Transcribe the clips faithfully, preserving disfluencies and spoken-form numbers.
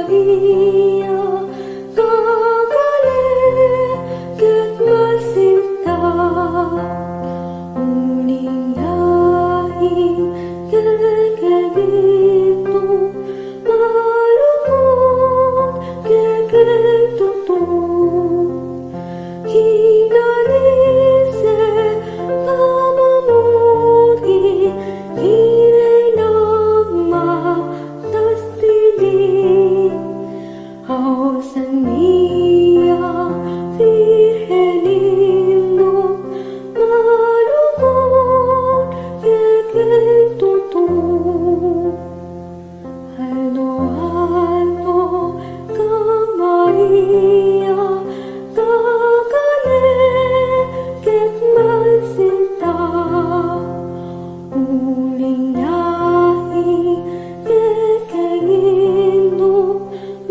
Maria, kakale keng masinta, uling yaing kekeng indu, malugud kekeng tutu. Kinalise pamamuri, Kirey nang matas dili. Ausan mi ya Virgen Indu, malugud kekeng tutu. Aldo-aldo kang Maria, kakale keng masinta, uling yaing kekeng indu,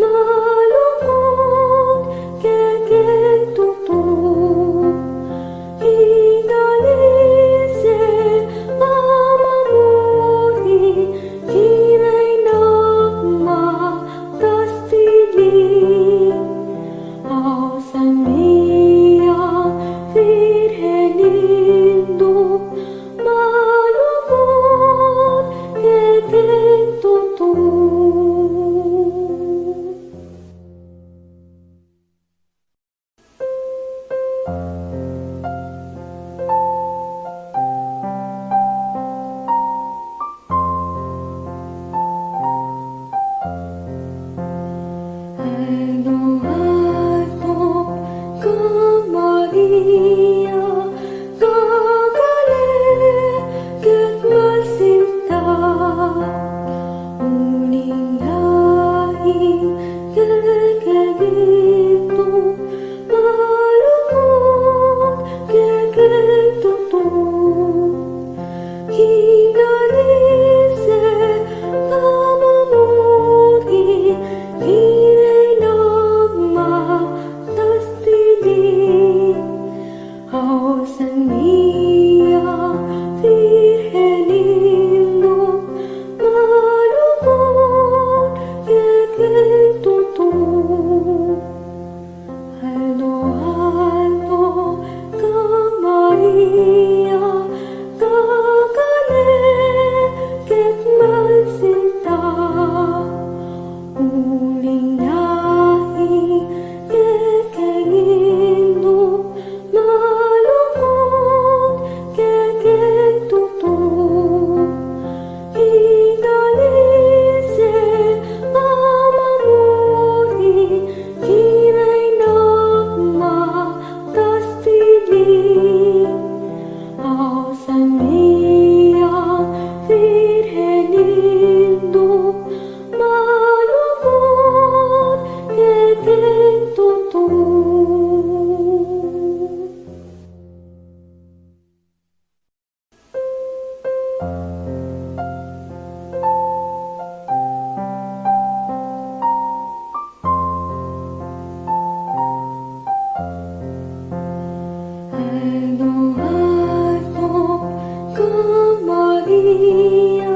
malugud kekeng tutu. Kinalise pamamuri, Kirey nang matas dili. Ausan mi ya Virgen Indu, malugud kekeng tutu. Aldo-aldo kang Maria, kakale keng masinta, uling yaing kekeng indu, malugud kekeng tutu. Kinalise pamamuri, Kirey nang matas dili. Ausan mi ya Virgen Indu, malugud kekeng tutu. Aldo-aldo kang Maria, kakale keng masinta, uling yaing kekeng indu, malugud kekeng tutu. Kinalise pamamuri, Kirey nang matas dili. Ausan mi ya Virgen Indu, malugud kekeng tutu. Aldo-aldo kang Maria.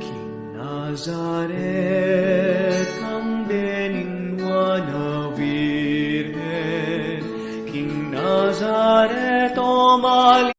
King Nazaret, kang bening nuan a Virgen, king Nazaret, o mali-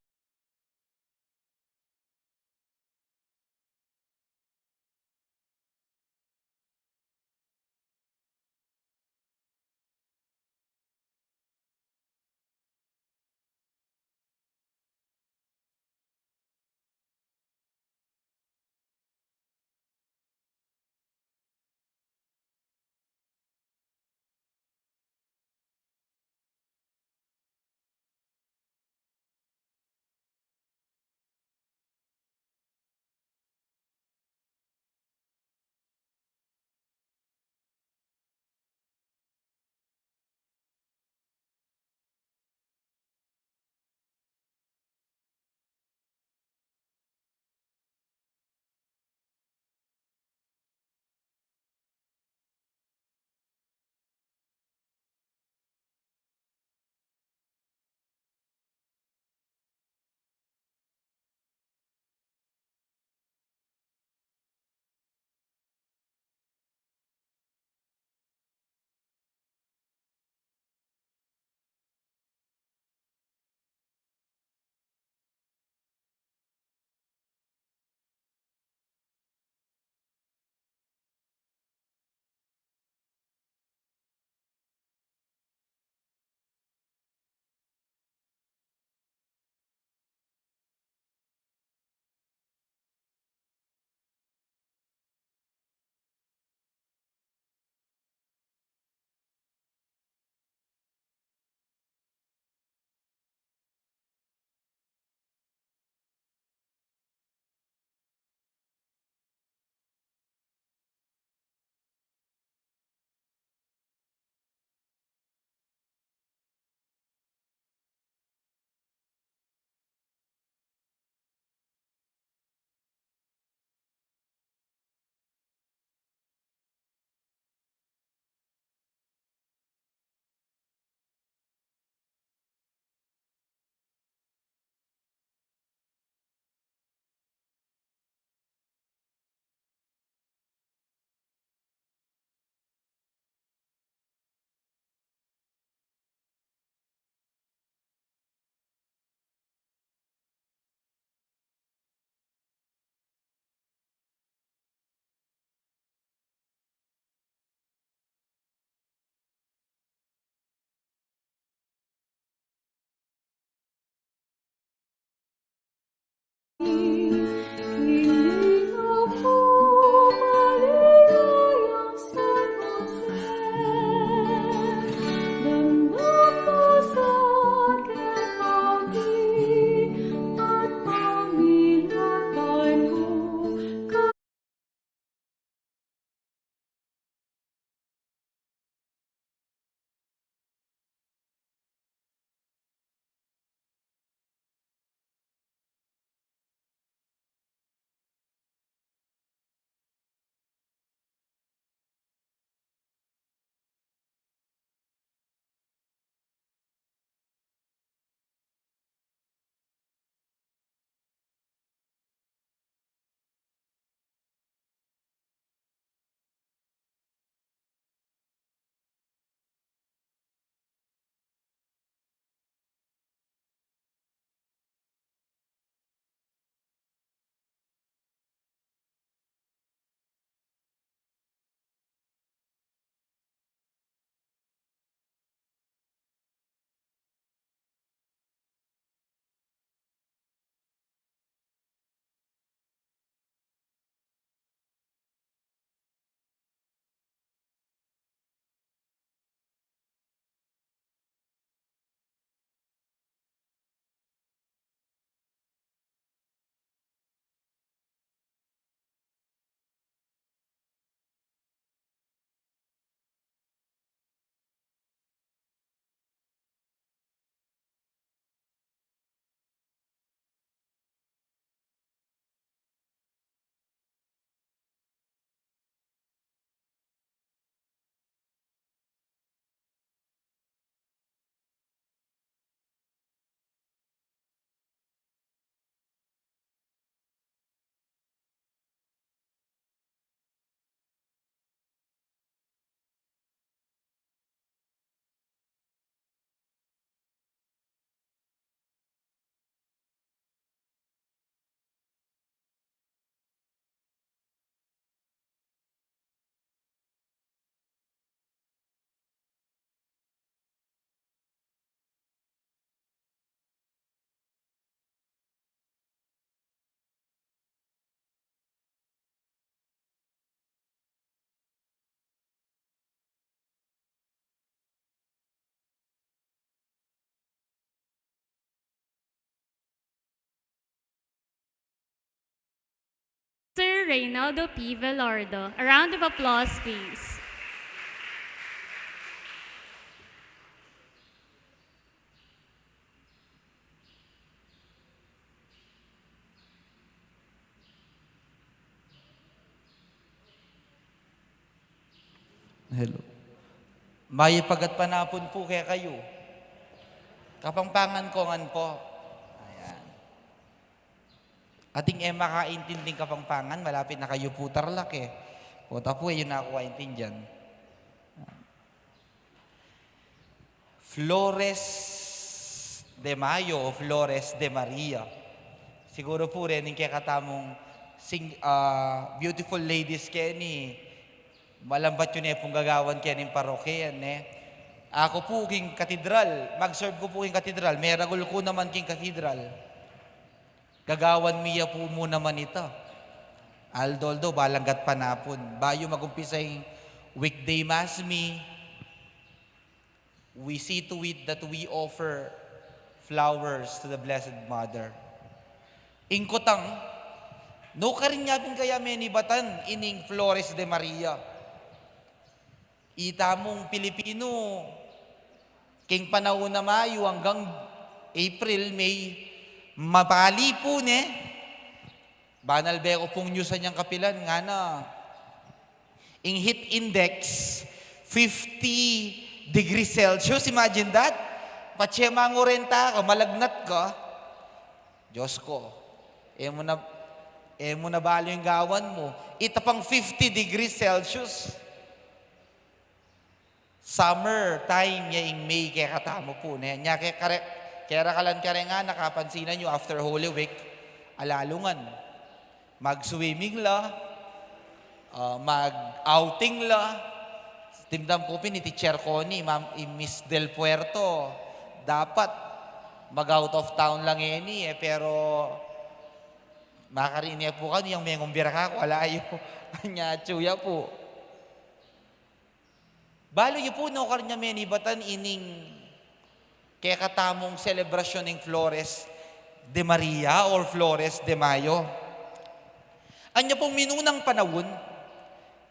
Reynaldo P. Velardo. A round of applause, please. Hello. Mayap a gatpanapun pu kekayu. Kapampangan ko ngan pu. Ayan. Atin e makaintinding Kapampangan, malapit na kayu pu Tarlac e. Pota pu e yu na ku aintindian. Flores de Mayo o Flores de Maria. Siguru pu rening kekatamung sing-, ah, beautiful ladies keni, malambat yu ne pung gagawan kening parokya, ne? Aku pu king katedral, mag-serve ku pu king katedral, meragul ku naman king katedral. Gagawan mi ya pu mu naman ita. Aldo-aldo, balang gatpanapun. Bayu magumpisa ing weekday mass mi, we see to it that we offer flowers to the Blessed Mother. Ing kutang, nukarin ya pin kaya menibatan ining Flores de Maria? Itamung Pilipinu, king panaun a Mayo anggang April, May, mapali pu, ne? Banal be ku pung news a nyang kapilan, ngana, ing heat index, fifty degrees Celsius, imagine that. Patse mangurenta ka, malagnat ka. Diyos ko, e mu na, e mu na balu ing gawan mu. Ita pang fifty degrees Celsius. Summer time ya ing May kekatamu pu, ne? Nya ke kare-, kera kalan kareng anak, kapansinan yu, after Holy Week, alalungan. Mag-swimming la, ah, mag-outing la. Dimdam ku pin i Teacher Connie, Ma'am, i Miss Del Puerto, dapat mag-out of town la ngeni e, pero makarin ya pu kanu yang mengumbira kaku, ala yu. Nya atsu ya pu. Balu yu pu, nukarin ya menibatan ining kekatamung selebrasyun ning Flores de Maria or Flores de Mayo. Anya pung minunang panaun,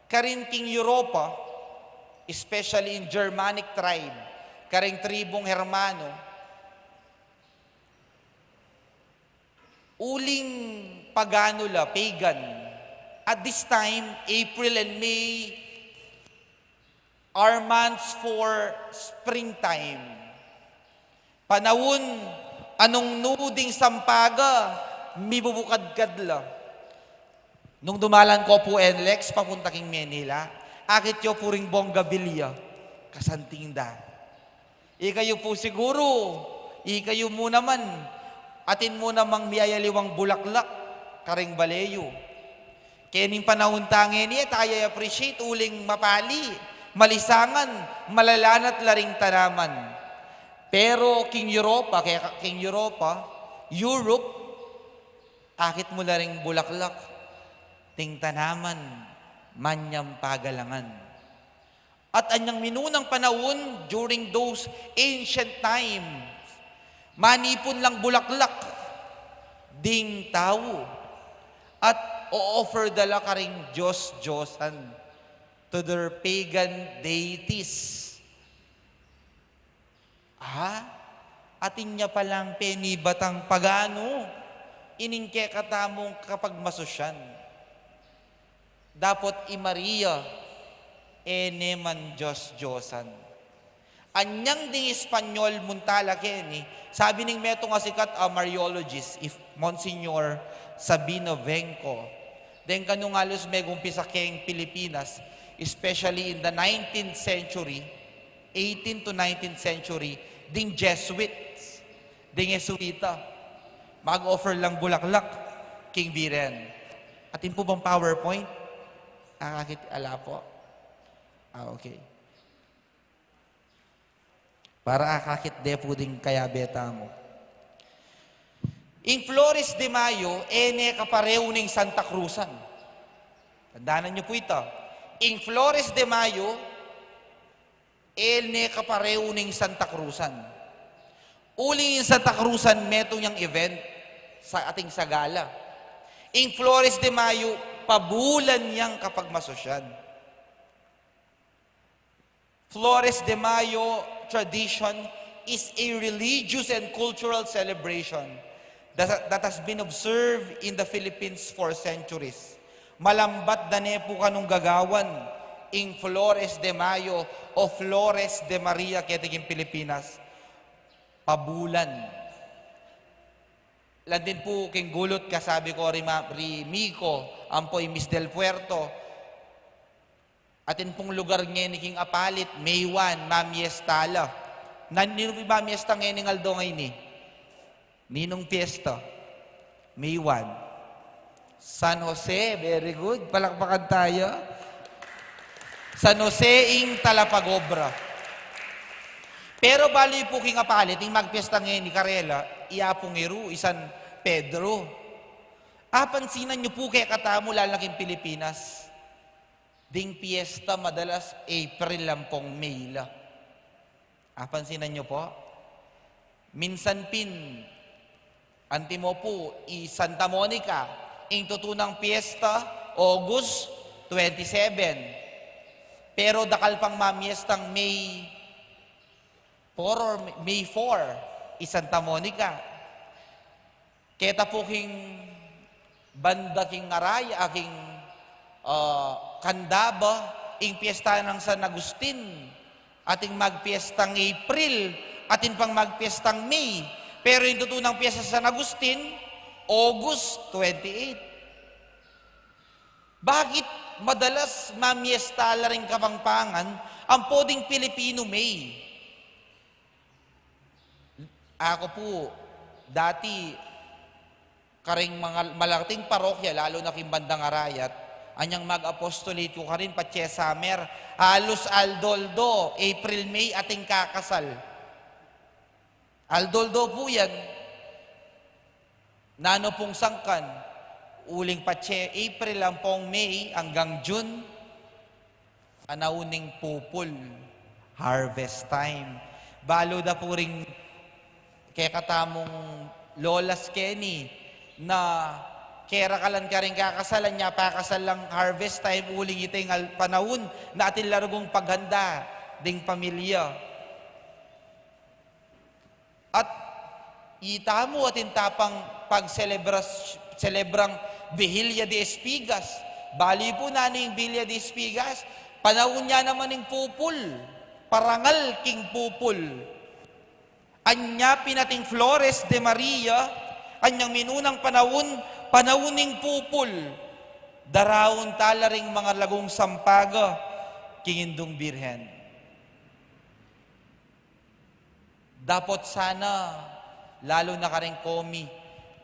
karin king Europa, especially in Germanic tribe, karing tribung Hermano, uling paganu la, pagan. At this time, April and May are months for springtime. Panaun a nung nu ding sampaga, mibubukadkad la. Nung dumalan ku pu, N. Lex, papunta king Manila, akit yu pu ring bougainvillea, kasanting da. Ikayu pu siguru, ikayu mu naman, atin mu namang miyayaliwang bulaklak karing bale yu. Kening panaun tang ngeni, e taya i-appreciate uling mapali, malisangan, malalanat la ring tanaman. Pero king Europa, kaya king Europa, Europe, akit mu la ring bulaklak ding tanaman, manyang pagalangan. At anyang minunang panaun, during those ancient times, manipun lang bulaklak ding tau at o-offer da la karing diyos-diyosan, to their pagan deities. Ah, atin ya palang penibatang paganu ining kekatamung kapagmasusyan. Dapot i Maria, e ne man diyos-diyosan. Anyang ding Espanyol munta la keni, sabi ning metung a sikat a Mariologist, i Monsignor Sabino Venco, deng kanung alus megumpisa keng Pilipinas, especially in the nineteenth century, eighteenth to nineteenth century, ding Jesuits, ding Jesuita, mag-offer lang bulaklak king Birhen. Atin pu bang PowerPoint? Akakit, ala pu. Ah, okay. Para akakit de pu ding kayabe tamu. Ing Flores de Mayo, e ne kapareu ning Santa Cruzan. Tandanan yu pu ita. Ing Flores de Mayo, e ne kapareu ning Santa Cruzan. Uling ing Santa Cruzan, metung yang event sa ating sagala. Ing Flores de Mayo, Pabulan yang kapagmasusyan. Flores de Mayo tradition is a religious and cultural celebration that, that has been observed in the Philippines for centuries. Malambat da ne pu kanung gagawan ing Flores de Mayo o Flores de Maria keti king Pilipinas. Pabulan. Landin pu king gulut, kasabi ku ri Ma-, ri Miko, ampo i Miss Del Puerto. Atin pung lugar ngeni king Apalit, May one, mamiesta la. Nan-, ninu pu i mamiesta ngeni ngan aldo ngeni? Ninung piesta? May one. San Jose, very good. Palakpakan tayo. San Jose ing talapag-obra. Pero balu yu pu king Apalit, ing magpiesta ngeni karela, i Apung Eru, i San Pedro. Apansinan yu pu kekatamu, lalu na king Pilipinas, ding piesta madalas April ampong May la. Apansinan yu pu? Minsan pin, antimo pu, i Santa Monica, ing tutu nang piesta, August twenty-seven. Pero dakal pang mamiestang May four or May four, i Santa Monica. Keta pu king banda king Araya, a, king, ah, Candaba, ing piesta nang San Agustin, atin magpiestang April, atin pang magpiestang May. Pero ing tutu nang piesta San Agustin, August twenty-eight. Bakit madalas mamiesta la ring Kapampangan ampo ding Pilipino May? Aku pu, dati, karing mga malating parokya, lalu na king bandang Arayat, anyang mag-apostolate ku karin, patse summer, halos aldo-aldo, April, May, ating kakasal. Aldo-aldo pu yan. Nanu pung sangkan? Uling patse April ampong May anggang June, panaun ning pupul, harvest time. Balu da pu ring kekatamung lolas keni na kerakalan karing kakasal, anya pakasal lang harvest time, uling ita ing al-, panaun na atin la rugung paghanda ding pamilya. At itamu atin ta pang pagselebras-, selebrang Vigilia de Espigas. Balu yu pu nanu ing Vigilia de Espigas? Panaun ya naman ning pupul, parangal king pupul. Anya pin ating Flores de Maria, anyang minunang panaun, panaun ning pupul. Daraun ta la ring mangalagung sampaga king Indung Birhen. Dapot sana, lalu na karing komi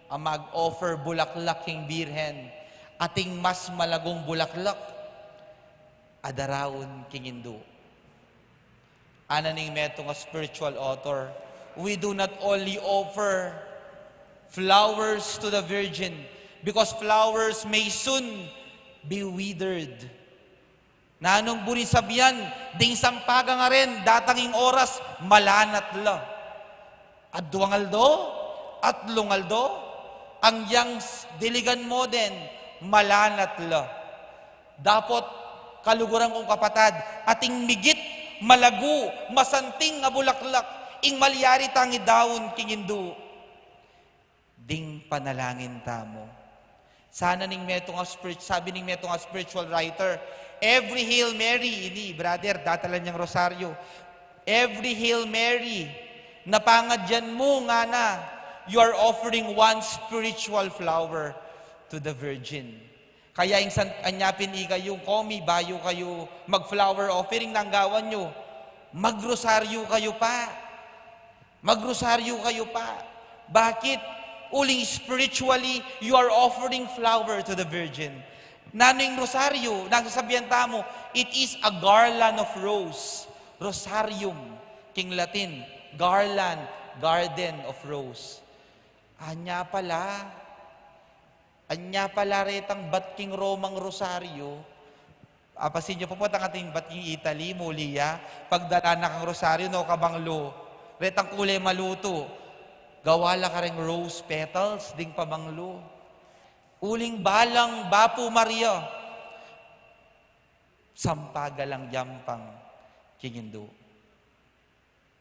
a mag-offer bulaklak king Birhen, ating mas malagung bulaklak a daraun king Indu. Ngana ning metung a spiritual author, we do not only offer flowers to the Virgin, because flowers may soon be withered. Nanung buri sabian, ding sampaga ngaren, datang ing oras, malanat la. Aduang aldo, atlung aldo, angyang s-, diligan mo den, malanat la. Dapot, kaluguran kung kapatad, ating migit, malagu, masanting a bulaklak, ing malyari tang idaun king Indu. Ding panalangin tamu. Sana ning metung a spirit-, sabi ning metung a spiritual writer, every Hail Mary, ini, brother, datalan yang rosaryo. Every Hail Mary na pangadyan mu, ngana, you are offering one spiritual flower to the Virgin. Kaya ing san-, anya pin ikayu, komi, bayu kayu mag-flower offering, nanu ing gawan yu? Magrosaryo kayu pa. Magrosaryo kayu pa. Bakit? Uling spiritually, you are offering flower to the Virgin. Nanu ing rosaryo? Nanu ing sasabian tamu? It is a garland of rose. Rosarium, king Latin. Garland, garden of rose. Anya pala, anya pala retang bat king Romang rosaryo. Apasin yu pa pu, ating bat king Italy, muli ya, pagdala na kang rosaryo, no, kabanglu. Retang kule malutu. Gawa la kareng rose petals, ding pabanglu. Uling balang Bapu Maria, sampaga lang yampang king Indu.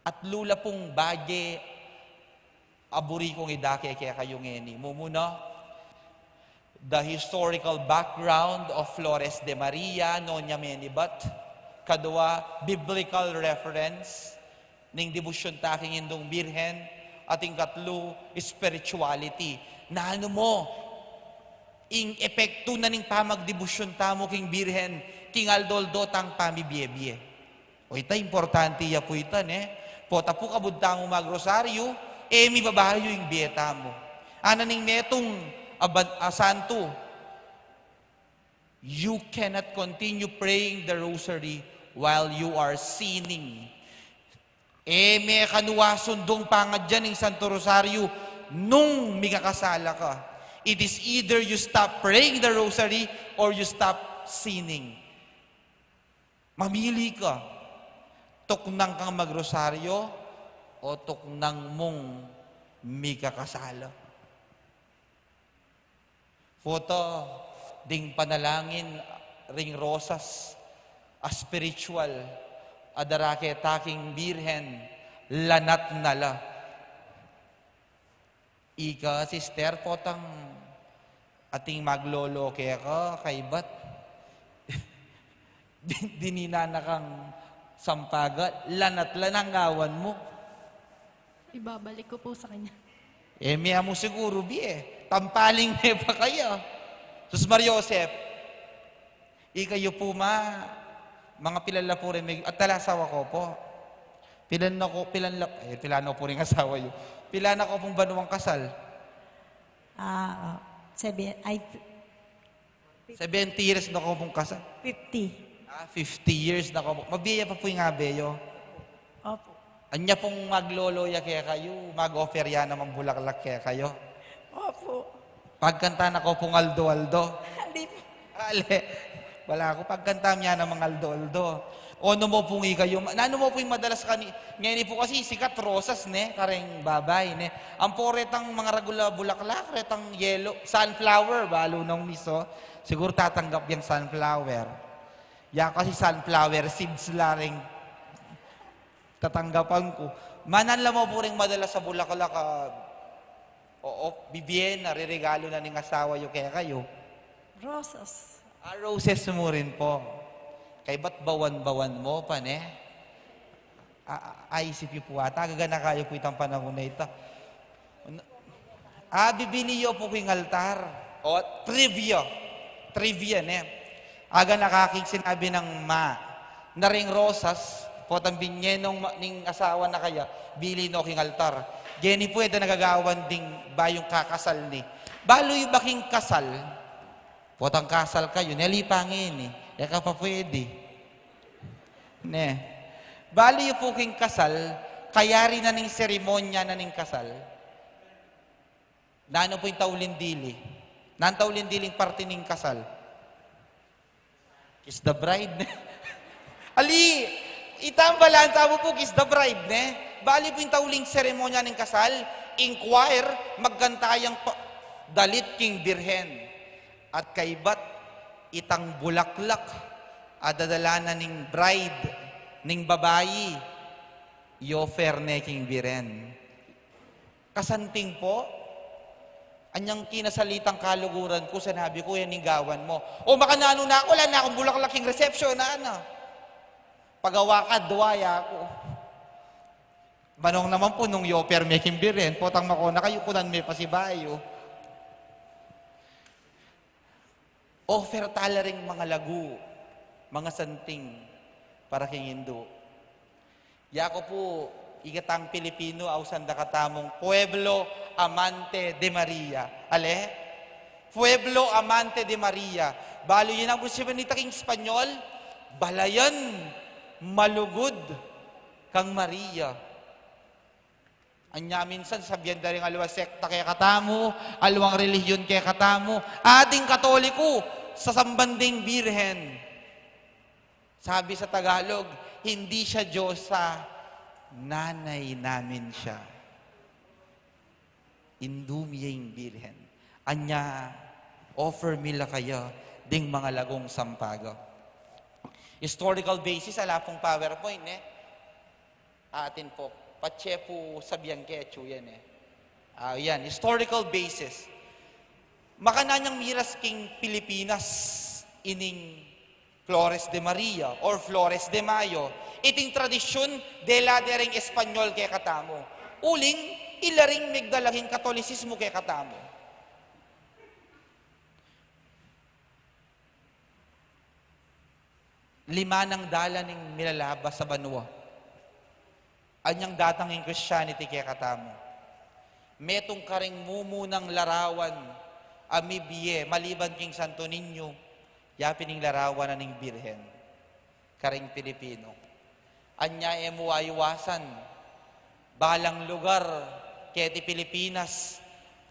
Atlu la pung bage a buri kung idake kekayu ngeni. Mumuna, the historical background of Flores de Maria, Noña Menibat. Kadua, biblical reference ning debosyon ta king Indung Birhen. At ing katlu, spirituality. Nanu mu ing epektu na ning pamagdebosyon tamu king Birhen king aldo-aldo tang pamibie-bie? O ita, importante ya pu ita, ne? Pota pu kabud tamu magrosaryu, e mibabayu ing bie tamu. Ana ning metung a ban-, a santu, "You cannot continue praying the rosary while you are sinning." E me kanu asundung pangadyan ing Santo Rosario nung mikakasala ka. It is either you stop praying the rosary or you stop sinning. Mamili ka. Tuknang kang magrosaryo o tuknang mung mikakasala? Pota ding panalangin ring rosas a spiritual a darake ta king Birhen, lanat na la. Ika, sister, potang ating maglolo keka, kaybat. Din-, dinina na kang sampaga, lanat la, nanu ing gawan mu? Ibabalik ko po sa kanya. E, mia mu siguru, bie. Tampaling me pa kaya. Sus Maria Josep. Ikayu pu ma, mga pilan la pu rin me-, at tala asawa ko pu. Pilan na ko, pilan la, e, pilan na pu rin asawa yu. Pilan na ko pung banuang kasal? Ah, ah, seven, ay, Seventy years na ko pung kasal. Fifty. Ah, fifty years na ko. Mabie ya pa pu ing abe yu? Opo. Anya pung maglolo ya kekayu, mag-offer ya namang bulaklak kekayu? Opo. Pagkanta na ko pung aldo-aldo. Hindi po. Ale, wala ku. Pagkanta mu ya namang aldo-aldo. O, nanu mu pu ing ikayu, ma-, nanu mu pu ing madalas kani, ngeni pu kasi sikat rosas, ne, kareng babai, ne. Ampo retang mga ragul a bulaklak, retang yellow, sunflower, balu nong miso, siguru tatanggap yang sunflower. Ya kasi sunflower seeds la ring tatanggapan ku. Mananu la mu pu ring madalas a bulaklak a, o, o, bibie na, reregalu na ning asawa yu kekayu? Rosas. Ah, roses mu rin pu. Kaybat bawan-bawan mu pa, ne? A, a, aisip yu pu ata, agaganaka yu pu itang panaun a ita. Ah, bibili yu pu king altar. O, trivia. Trivia, ne? Aganaka king sinabi nang ma na ring rosas, potang binye nong ma-, ning asawa na kaya, bili no king altar. Geni pu e da nagagawan ding bayung kakasal ni. Balu yu ba king kasal? Potang kasal kayu, neli pa ngeni, e ka pa pwede. Ne. Balu yu pu king kasal, kayari na ning seremonya na ning kasal. Nanu pu ing tauling dili? Nanu ing tauling diling parti ning kasal? Kiss the bride, ne? Ali, itambalan tamu pu, kiss the bride, ne? Balu pu ing tauling seremonya ning kasal, ing choir, magkanta yang pa-, dalit king Birhen. At kaybat, itang bulaklak a dadala na ning bride, ning babai, i-offer ne king Birhen. Kasanting pu, anyang kinasal itang kaluguran ku, sinabi ku, "Yan ing gawan mu." "O, makananu na ku, ala na kung bulaklak king reception, ana." Pagawa ka, duwaya ku. Manung naman pu nung i-offer me king Birhen, potang makona kayu, kunan me pa si bayu. Offer tala ring mga lagu, mga santing para king Indu. Yaku pu, ikatang Pilipinu, ausan da katamung pueblo amante de Maria. Ale? Pueblo amante de Maria. Balu yu nang pu ing sabian nita king Espanyol, balayan malugud kang Maria. Anya minsan sabian da ring aliwang sekta kekatamu, aliwang relihiyon kekatamu, ating Katoliko, sasamban ding Birhen. Sabi sa Tagalog, "Hindi siya Diyosa, nanay namin siya." Indu mi ya ing Birhen. Anya, Offer mi la kaya ding mga lagong sampaga. Historical basis, ala pung PowerPoint, ne? Atin pu, patse pu sabian ke atyu yan, e. Ah, yan, historical basis. Makanyan yang miras king Pilipinas ining Flores de Maria or Flores de Mayo, iting tradisyun dela de ring Espanyol kekatamu. Uling ila ring migdala king Katolisismu kekatamu. Lima nang dalan ing milalabas a banua. Anyang datang ing Christianity kekatamu? Metung karing mumunang larawan a mibie maliban king Santo Niño, yapin ing larawan na ning Birhen karing Pilipinu. Anya e mu aiwasan, balang lugar keti Pilipinas,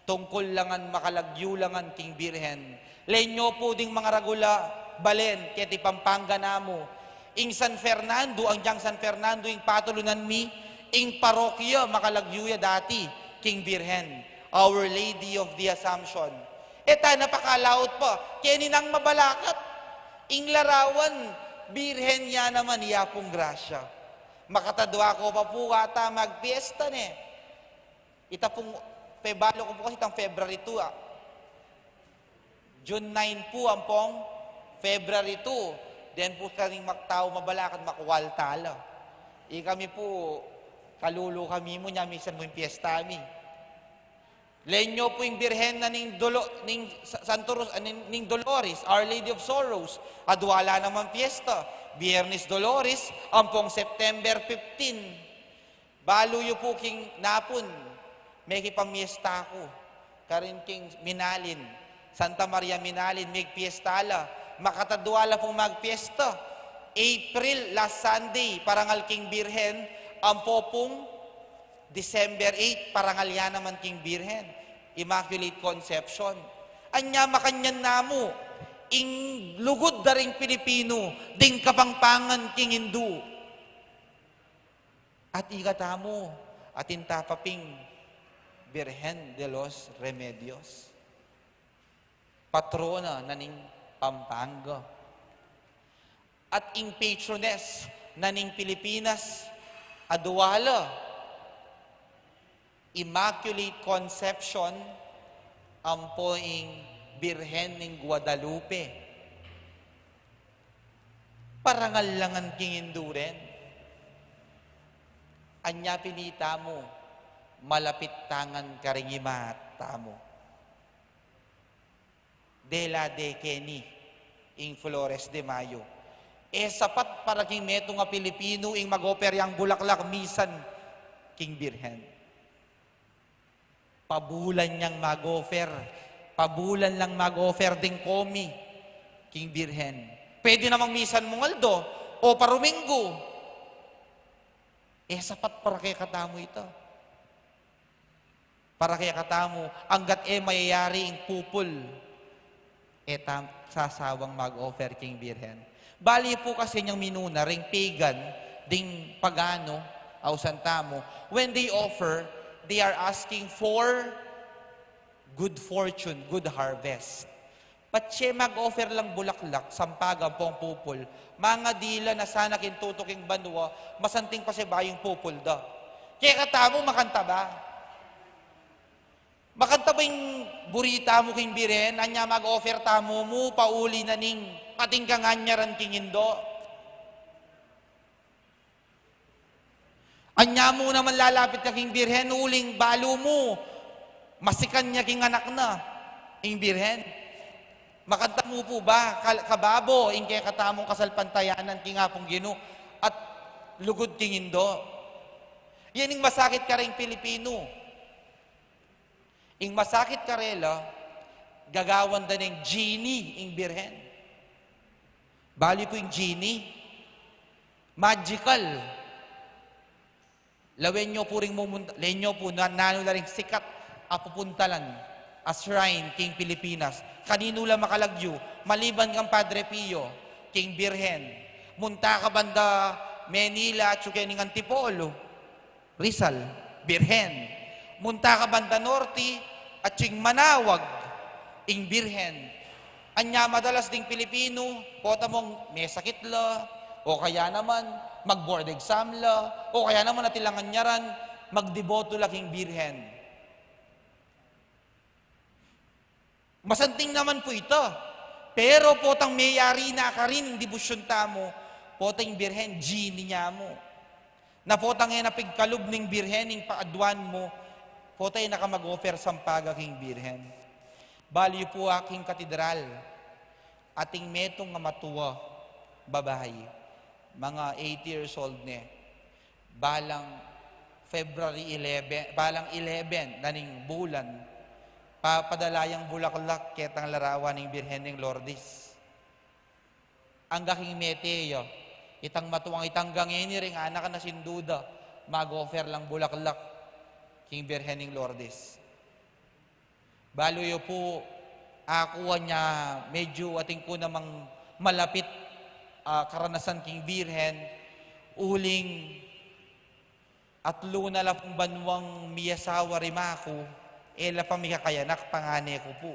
tungkul la ngan, makalagyu la ngan king Birhen. Lawen yu pu ding mangaragul a balen keti Pampanga namu. Ing San Fernando, agyang San Fernando ing patulunan mi, ing parokya makalagyu ya dati king Birhen, Our Lady of the Assumption. E ta na pakalaut pa, keni nang mabalakat. Ing larawan, Birhen ya naman, iya pung grasya. Makatadua ku pa pu, ata magpiesta ne. Ita pung, pebalu ku pu kasi itang February two, ah. June nine pu ampong February two. Den pu karing magtau mabalakat, makual tala. Ikami pu, kalulu kami mu, nya misan mu ing piesta mi. Lawen yu pu ing Birhen na ning Dolo-, ning Sa-, Santo Ros-, ah, ning, ning Dolores, Our Lady of Sorrows. Adua la naman piesta, Biernes Dolores, ampong September fifteen. Balu yu pu king napun, mekipamiesta ku karin king Minalin, Santa Maria Minalin, migpiesta la. Makatadua la pung magpiesta, April, last Sunday, parangal king Birhen, ampo pung December eight, parangal ya naman king Birhen, Immaculate Conception. Anya makanyan na mu ing lugud da ring Pilipinu ding Kapampangan king Indu. At ikatamu, atin ta pa ping Birhen de los Remedios, patrona na ning Pampanga. At ing patroness na ning Pilipinas, adua la, Immaculate Conception, ampo ing Birhen ning Guadalupe. Parangal la ngan king Indu rin. Anya pin itamu, malapit ta ngan karing ima tamu. Dela de keni ing Flores de Mayo. E sapat para king metung a Pilipinu ing mag-offer yang bulaklak misan king Birhen. Pabulan yang mag-offer. Pabulan lang mag-offer ding komi king Birhen. Pwede namang misan mung aldo o paruminggu. E sapat para kekatamu ita. Para kekatamu, anggat e mayayari ing pupul, e ta sasawang mag-offer king Birhen. Bali pu kasi inyang minuna ring pagan, ding pagano, ausan tamu, when they offer, they are asking for good fortune, good harvest. Patse mag-offer lang bulaklak, sampaga, ampong pupul, mangadi la na sana king tutuking banua, masanting pasibayu ing pupul da. Kekatamu, makanta ba? Makanta ba ing buri tamu king Birhen? Anya mag-offer tamu mu, pauli na ning atin kanganyaran king Indo. Anya mu naman lalapit na king Birhen, uling balu mu, masikan ya king anak na ing Birhen. Makanta mu pu ba, kal-, kababo, ing kekatamung kasalpantayanan king Apung Ginu at lugud king Indo? Yan ing masakit karing Pilipinu. Ing masakit karela, gagawan da neng genie ing Birhen. Bali pu ing genie, magical. Lawen yu pu ring mumunta, lawen yu pu na, nanu la ring sikat a pupuntalan a shrine king Pilipinas. Kaninu la makalagyu, maliban kang Padre Pio, king Birhen. Munta ka banda Manila, atyu keni ning Antipolo, Rizal, Birhen. Munta ka banda norte, atyu ing Manaoag, Ing Birhen. Anya madalas ding Pilipinu, pota mung mesakit la, o kaya naman mag-board exam la, o kaya naman atilangan nya ran, magdeboto la king Birhen. Masanting naman pu ita. Pero potang meyari na karin ing debosyun tamu, pota ing Birhen, genie nya mu. Na potang e na pigkalub ning Birhen ing paaduan mu, pota e na ka mag-offer sampaga king Birhen. Balu yu pu, aking katedral, ating metung a matua, babai, mga eighty years old ne. Balang February eleven, balang eleven na ning bulan, papadala yang bulaklak ketang larawan ning Birhen ning Lourdes. Angga king mete ya, itang matuang itang gangeni ring anak na sinduda, mag-offer lang bulaklak king Birhen ning Lourdes. Balu yu pu, aku anya medyu atin ku namang malapit a karanasan king Birhen, uling atlu na la pung banuang miyasawa ring ama ku, e la pa mikakayanak, pangane ku pu.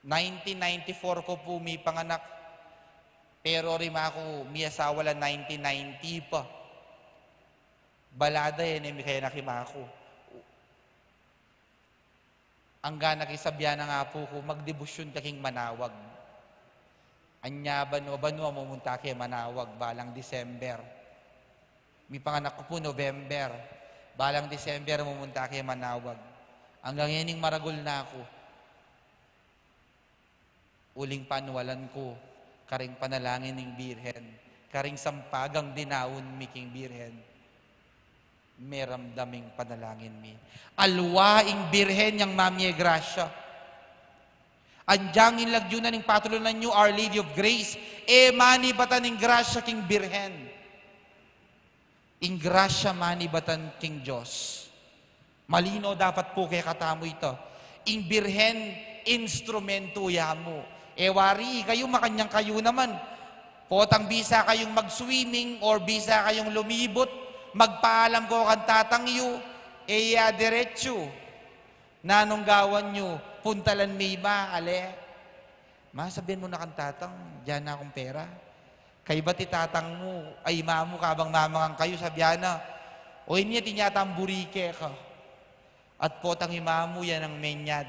Nineteen ninety-four ku pu mipanganak, pero ring ama ku miyasawa la nineteen ninety pa. Balada e ne mikayanak ing ama ku. Angga na king sabian ning apu ku, "Magdebosyun ka king Manawag." Anya banua-banua mumunta ke Manawag, balang December. Mipanganak ku pu November, balang December mumunta ke Manawag. Angga ngening maragul na ku. Uling panualan ku karing panalangin ning Birhen, karing sampagang dinaun mi king Birhen, meramdam ing panalangin mi. Alwa ing Birhen yang mamie grasya. Anyang ing lagyu na ning patulunan yu, Our Lady of Grace, e manibatan ing grasya king Birhen. Ing grasya manibatan king Dios. Malino dapat pu kekatamu ita. Ing Birhen, instrumentu ya mu. E wari kayu, makanyan kayu naman. Potang bisa kayung mag-swimming or bisa kayung lumibut, magpaalam ko kang tatang yu, e ya diretsu. Nanung gawan yu, puntalan me i ma, ale? Ma, sabian mu na kang tatang, dinan na kung pera. Kaybat i tatang mu, ay, i ma mu, kabang mamangan kayu, sabian na, "O, inya, tinya tamburi ke ka." At potang i ma mu, yan ang menyad.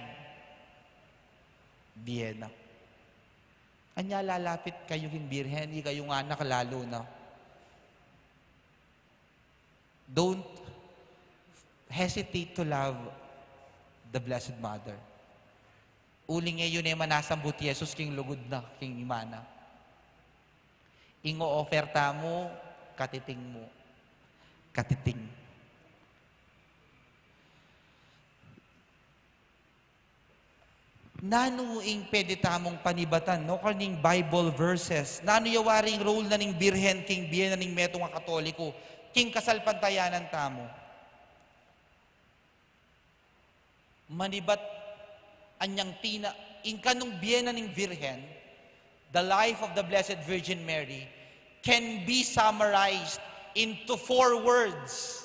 Bie na. Anya lalapit kayu king Birhen, ikayung anak lalu na. Don't hesitate to love the Blessed Mother. Uling e yu ne manasambut i Jesus king lugud na, king ima na. Ing o-offer tamu, katiting mu. Katiting. Nanu ing pwede tamung panibatan, no? Karing Bible verses. Nanu ya waring role na ning Birhen king bie na ning metung a Katoliko, king kasalpantayanan tamu? Manibat anyang tina, ing kanung bie na ning Birhen, the life of the Blessed Virgin Mary, can be summarized into four words.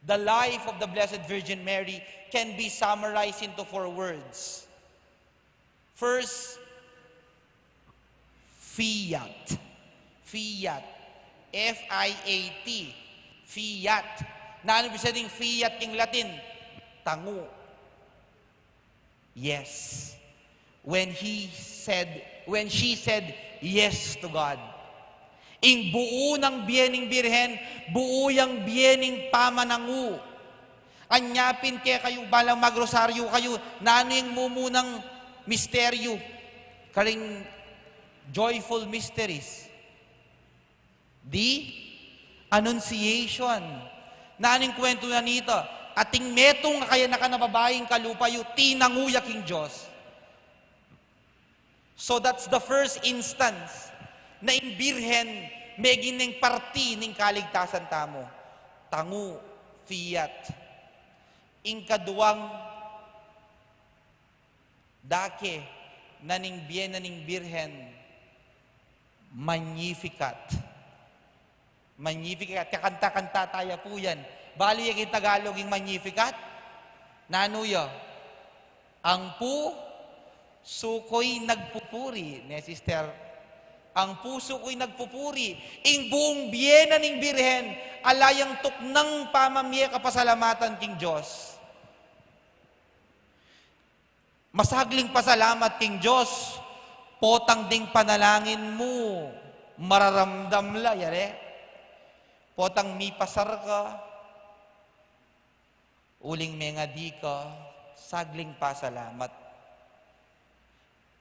The life of the Blessed Virgin Mary can be summarized into four words. First, fiat. Fiat. F I A T. Fiat. Nanu ibig sabihing fiat king Latin? Tangu. Yes. When he said, when she said yes to God. Ing buu nang bie ning Birhen, buu yang bie ning pamanangu. Anya pin kekayu, balang magrosaryu kayu, nanu ing mumunang misteryu karing joyful mysteries? The Annunciation. Nanu ing kuwentu na nita? Ating metung a kayanakan a babaing kalupa yu, tinangu ya king Dios. So that's the first instance na ing Birhen meging neng parti ning kaligtasan tamu. Tangu, fiat. Ing kaduang dake na ning bie na ning Birhen, Magnificat. Magnificat. Kakanta-kanta taya pu yan. Balu ye king Tagalog ing Magnificat? Nanu ya? Ang pusu ko'y nagpupuri, ne, sister? Ang pusu ko'y nagpupuri, ing buung bie na ning Birhen, ala yang tuknang pamamie kapasalamatan king Dios. Masagling pasalamat king Dios, potang ding panalangin mu, mararamdam la, yari. Potang mipasar ka, uling mengadi ka, sagling pasalamat.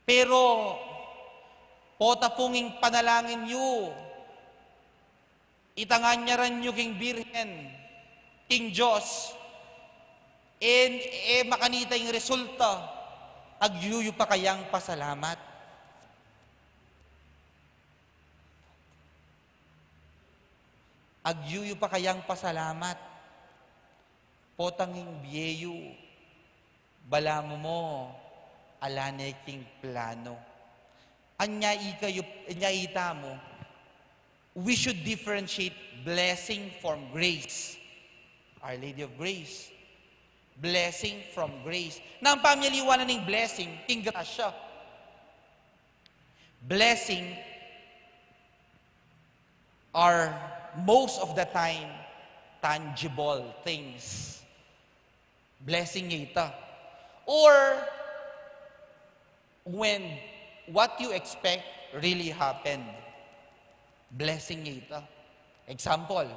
Pero, pota pung ing panalangin yu, itangan ya ran yu king Birhen, king Dios, e, e makanita ing resulta, agyu yu pa kayang pasalamat? Agyu yu pa kayang pasalamat? Potang ing bie yu, balamu mo, ala ne king plano. Anya ika yu, anya itamu, we should differentiate blessing from grace. Our Lady of Grace. Blessing from grace. Nanu ing pamiliwan ning blessing, king grasya? Blessing are most of the time tangible things. Blessing ya ita. Or when what you expect really happened. Blessing ya ita. Example,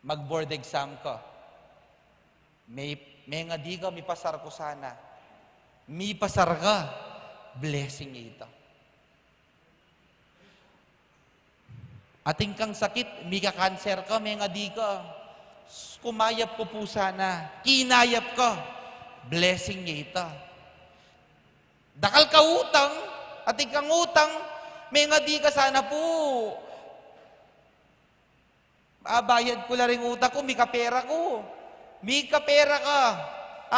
mag-board exam ka. May, mengadi ka, mipasar ku sana. Mipasar ka, blessing ya ita. Atin kang sakit, mika-cancer ka, mengadi ka, kumayap ku pu sana. Kinayap ka, blessing ya ita. Dakal ka utang, atin kang utang, mengadi ka sana pu. Abayad ku la ring utang ku, mika pera ku. Mika pera ka.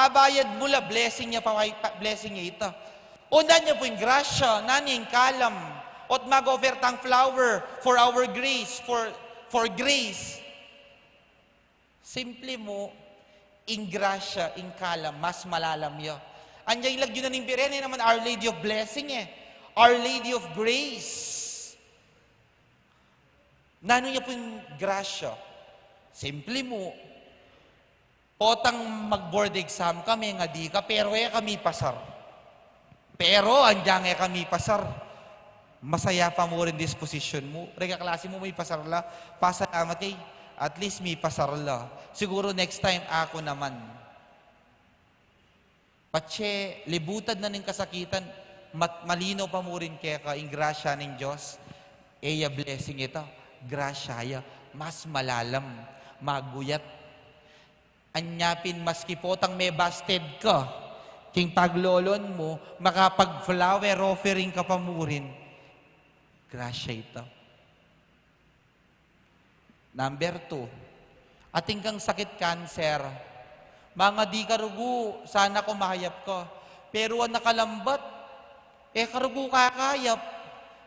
Abayad mu la, blessing ya pa, pa, blessing ya ita. O nanu ya pu ing grasya, nanu ing kalam. O't mag-offer tang flower for our grace, for, for grace. Simple mu, ing grasya, ing kalam, mas malalam ya. Anya ing lagyu na ning Birhen, e naman Our Lady of Blessing, e. Our Lady of Grace. Nanu ya pu ing grasya? Simple mu. Potang mag-board exam ka, mengadi ka, pero e ka mipasar. Pero, anjang e ka mipasar, masaya pa mu rin disposition mu. Reng kaklasi mu mipasar la, pasalamat e. At least mipasar la. Siguro next time, aku naman. Patse, libutan na ning kasakitan, mat-, malino pa mu rin keka ing grasya ning Dios. E ya blessing ita, grasya ya, mas malalam, maguyat. Anya pin maski potang mebasted ka king paglolon mu, makapag-flower offering ka pa mu rin, grasya ita. Number two, atin kang sakit, cancer. Mangadi ka rugu, sana kumayap ka. Pero ang nakalambat, e ka rugu kakayap.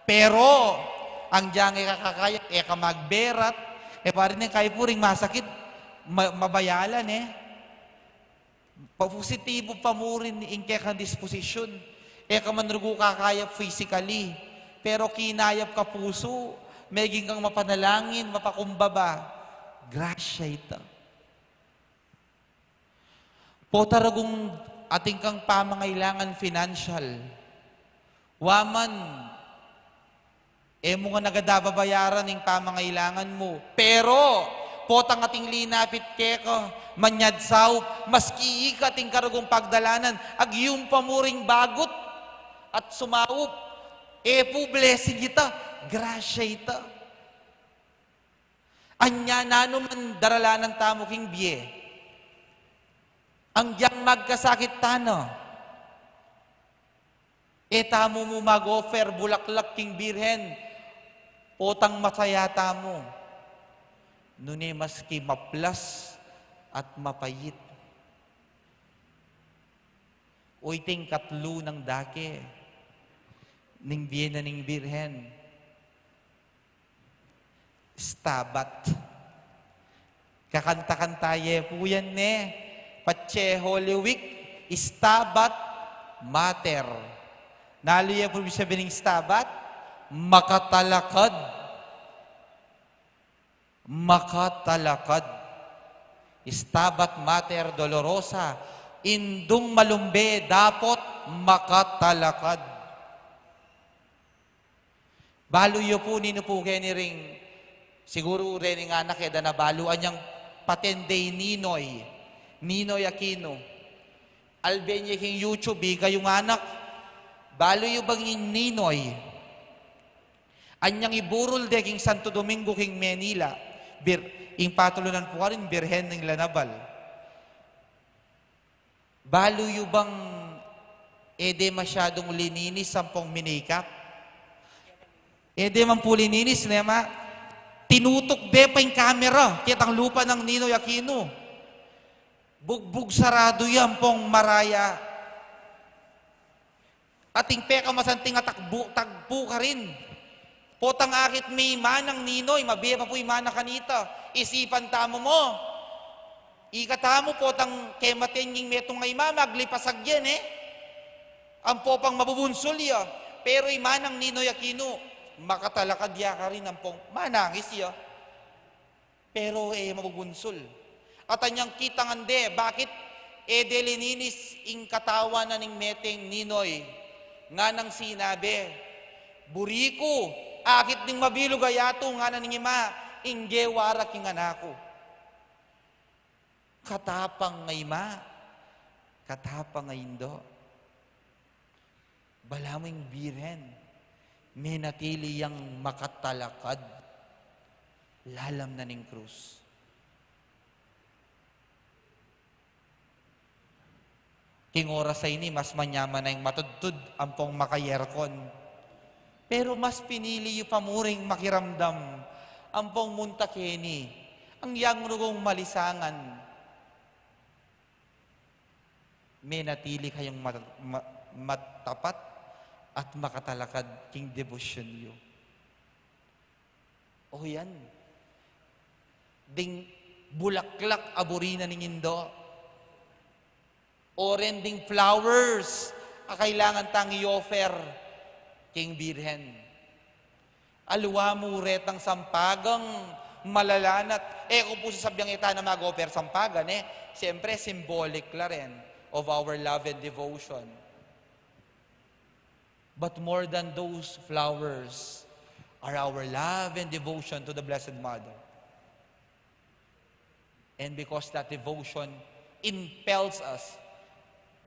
Pero, anjang e ka kakayap, e ka magberat. E pa rin e, kaya pu ring masakit, ma-, mabayalan e. Papositibo pa mu rin ing kekang disposisyon. E ka man rugu kakayap physically, pero kinayap ka pusu, meging kang mapanalangin, mapakumbaba. Grasya ita. Pota rugung atin kang pamangailangan financial. Wa man, e mu ngan agad ababayaran ing pamangailangan mu. Pero, potang ating linapit keka, manyad saup, maski ika atin karugung pagdalanan, agyum pa mu ring bagut at sumaup. E pu blessing ita, grasya ita. Anya nanu man daralanan tamu king bie, angyang magkasakit tana, e tamu mu mag-offer bulaklak king Birhen, potang masaya tamu. Nune maski maplas at mapait. Uy, ting katlu nang dake ning bie na ning Birhen. Stabat. Kakanta-kanta ye pu yan, ne? Patse Holy Week, Stabat Mater. Nalu ye pu ibig sabihin ning Stabat? Makatalakad. Makatalakad. Stabat Mater Dolorosa. Indung malumbe dapot makatalakad. Balu yu pu, ninu pu keni ring, siguru reni anak e da na balu, anyang patende i Ninoy, Ninoy Aquino. Alben ye king YouTube, ikayung anak, balu yu bang ing Ninoy? Anyang iburul de king Santo Domingo king Manila, bir-, ing patulunan pu karin, Birhen ning Lanabal. Balu yu bang e de masyadung lininis ampong minikap? E de man pu lininis, ne ma? Tinutuk de pa ing kamera ketang lupa nang Ninoy Aquino. Bugbug saradu ya ampong maraya. Ating pekamasanting a tagpu, tagpu karin. Potang akit me i manang Ninoy, mabie pa pu i mana kanita. Isipan tamu mu. Ikatamu, potang kematen ing metung a ima, maglipasag yan, e? Ampo pang mabubunsul ya. Pero i manang Ninoy Aquino, makatalakad ya karin ampong manangis ya. Pero e mabubunsul. At anyang kitang ande, bakit e de lininis ing katawan na ning meteng Ninoy? Nganang sinabi, "Buri ku, akit ding mabilug a yatu," ngana ning ima, "ingge wara king anak ku." Katapang a ima, katapang a indo. Balamu ing Birhen, menatili yang makatalakad lalam na ning krus. King oras a ini, mas manyaman na ing matudtud ampong maka-aircon. Pero mas pinili yu pa mu ring makiramdam ampong munta keni, ang yang rugong malisangan. Menatili kayung mat-, ma-, matapat at makatalakad king debosyon yu. O yan, ding bulaklak a buri na ning indo. O ren ding flowers a kailangan tang i-offer king Birhen. Aliwa mu retang sampagang malalanat. E ku pu sasabiang e tana mag-offer sampagan, e. Siyempre, symbolic la rin of our love and devotion. But more than those flowers are our love and devotion to the Blessed Mother. And because that devotion impels us,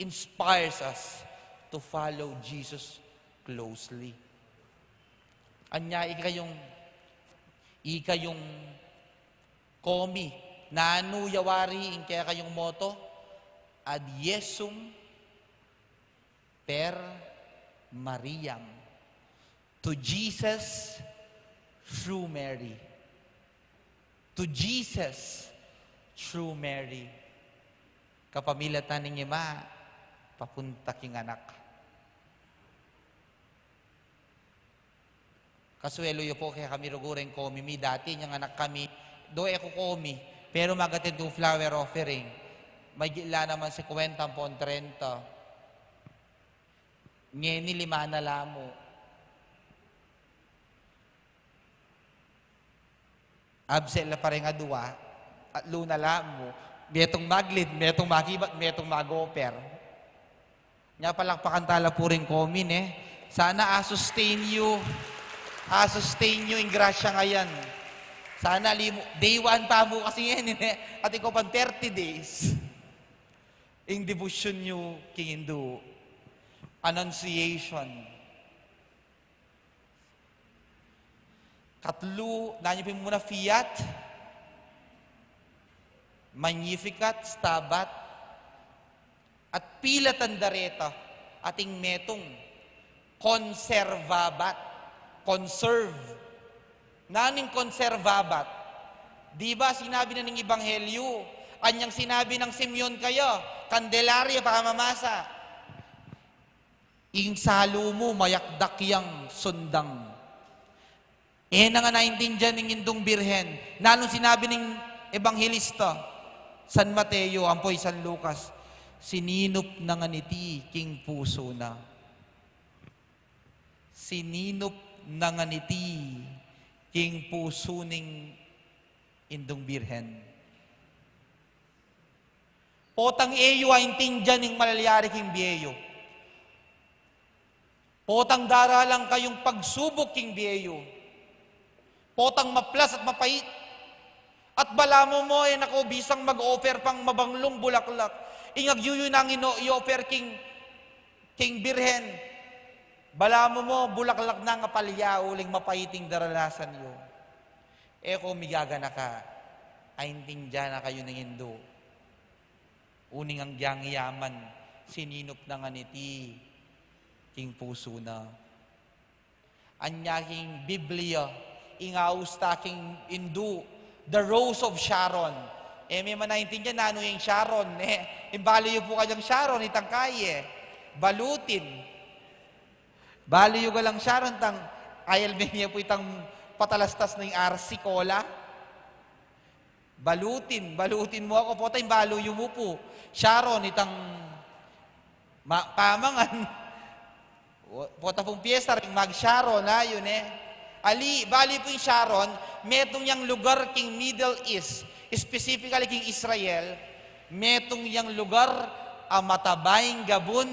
inspires us to follow Jesus closely. Anya ikayung, ikayung komi, nanu ya wari ing kekayung motto? Ad Jesum per Mariam. To Jesus through Mary. To Jesus through Mary. Kapamilatan ning ima, papunta king anak. Kasuelu yu pu, kekami rugu reng komi mi, dati inyang anak kami, do e ku komi, pero mag-attend ku flower offering. Mayigit la naman singkwenta ampon trenta. Ngeni lima na la mu. Absent la pa reng adua, atlu na la mu, metung mag-lead, metung makibat, metung mag-offer. Nya palakpakan tala pu ring komi, ne? Sana a-sustain yu, a-sustain yu ing grasya ngayan. Sana limu, day one pa mu kasi ngeni, ne? Atin ku pang thirty days. Ing debosyon yu king Indu. Annunciation. Katlu, nanu pu ing mimuna? Fiat, Magnificat, Stabat, at pilatan da reta ating metung, Conservabat, conserve. Nanu ing Conservabat? Di ba sinabi na ning Ebanghelyo, anyang sinabi nang Simeon kaya, Candelaria, pamamasa. Ing salu mu, mayakdak yang sundang. E na nga naintindian ning Indung Birhen. Nanung sinabi ning Ebanghelista, San Mateo, ampo i San Lucas, sininup na ngan iti king pusu na. Sininup na ngan iti king pusu ning Indung Birhen. Potang e yu aintindian ing malalyari king bie yu. Potang daralan kayung pagsubuk king bie yu. Potang maplas at mapait. At balamu mo, e na ko bisang mag-offer pang mabanglung bulaklak. Ing agyuyu nang ino-, i-offer king, king Birhen. Balamu mo, bulaklak nang apalya uling mapait ing daralasan yu. E ko migaganaka, aintindian na kayu ning Indu. Uling agyang yaman, sininup na ngan iti king pusu na. Anya king Biblia, ing aus ta king Indu, the Rose of Sharon. E, me man aintindian nanu ing Sharon, e. Ing balu yu pu kayang Sharon, itang kaye. Balutin. Balu yu galang Sharon, tang ayal me nya pu itang patalastas na ing R C Cola. Balutin, balutin mu aku, pota ing balu yu mu pu. Sharon, itang ma-, pamangan. Wa-, pota pung piyesta ring mag-Sharon, a, yu ne. Ali, balu pu ing Sharon, metung yang lugar king Middle East, specifically king Israel, metung yang lugar a mataba ing gabun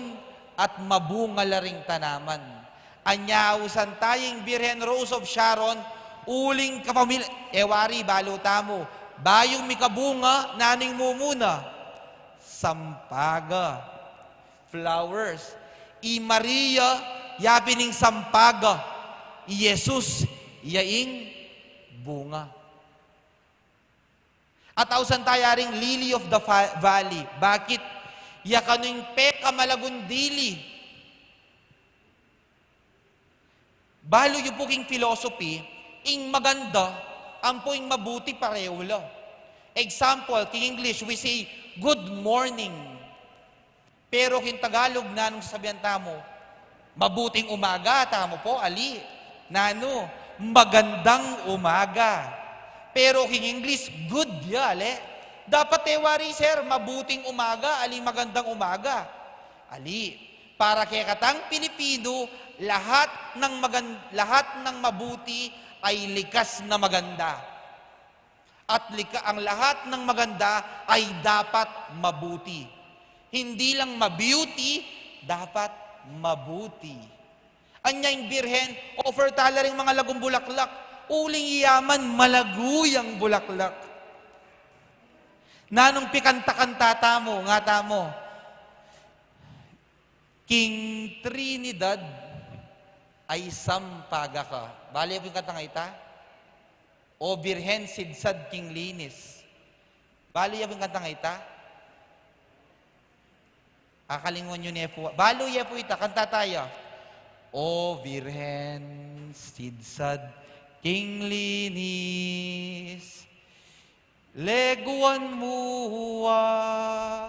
at mabunga la ring tanaman. Anya ausan taya ing Birhen Rose of Sharon, uling kapamil-, e wari balu tamu, bayu mikabunga, nanu ing mumuna? Sampaga. Flowers. I Maria, ya pin ing sampaga. I Jesus, ya ing bunga. At ausan taya ring lily of the fa-, valley. Bakit? Ya kanu ing pekamalagung dili. Balu yu pu king philosophy, ing maganda, ampo ing mabuti pareho la. Example, king English, we say, "Good morning." Pero king Tagalog, nanung sasabian tamu? Mabuting umaga, tamu pu, ali. Nanu? Magandang umaga. Pero king English, good ya, ali. Dapat e wari, sir, mabuting umaga, ali magandang umaga. Ali, para kekatang Pilipino, lahat ng magan-, lahat ng mabuti ay likas na maganda. At lika-, ang lahat ng maganda ay dapat mabuti. Hindi lang ma-beauty, dapat mabuti. Anya ing Birhen, offer tala ring malagung bulaklak, uling yaman malagu yang bulaklak. Nanung pikanta-kanta tamu, nga tamu, King Trinidad ay sampaga ka. Balu yu pu ing kantang ita? O Birhen, sidsad king linis. Balu yu pu ing kantang ita? Akalingwan yu ne pu. Balu ye pu ita, kanta taya. O Birhen, sidsad king linis. Leguan mu a.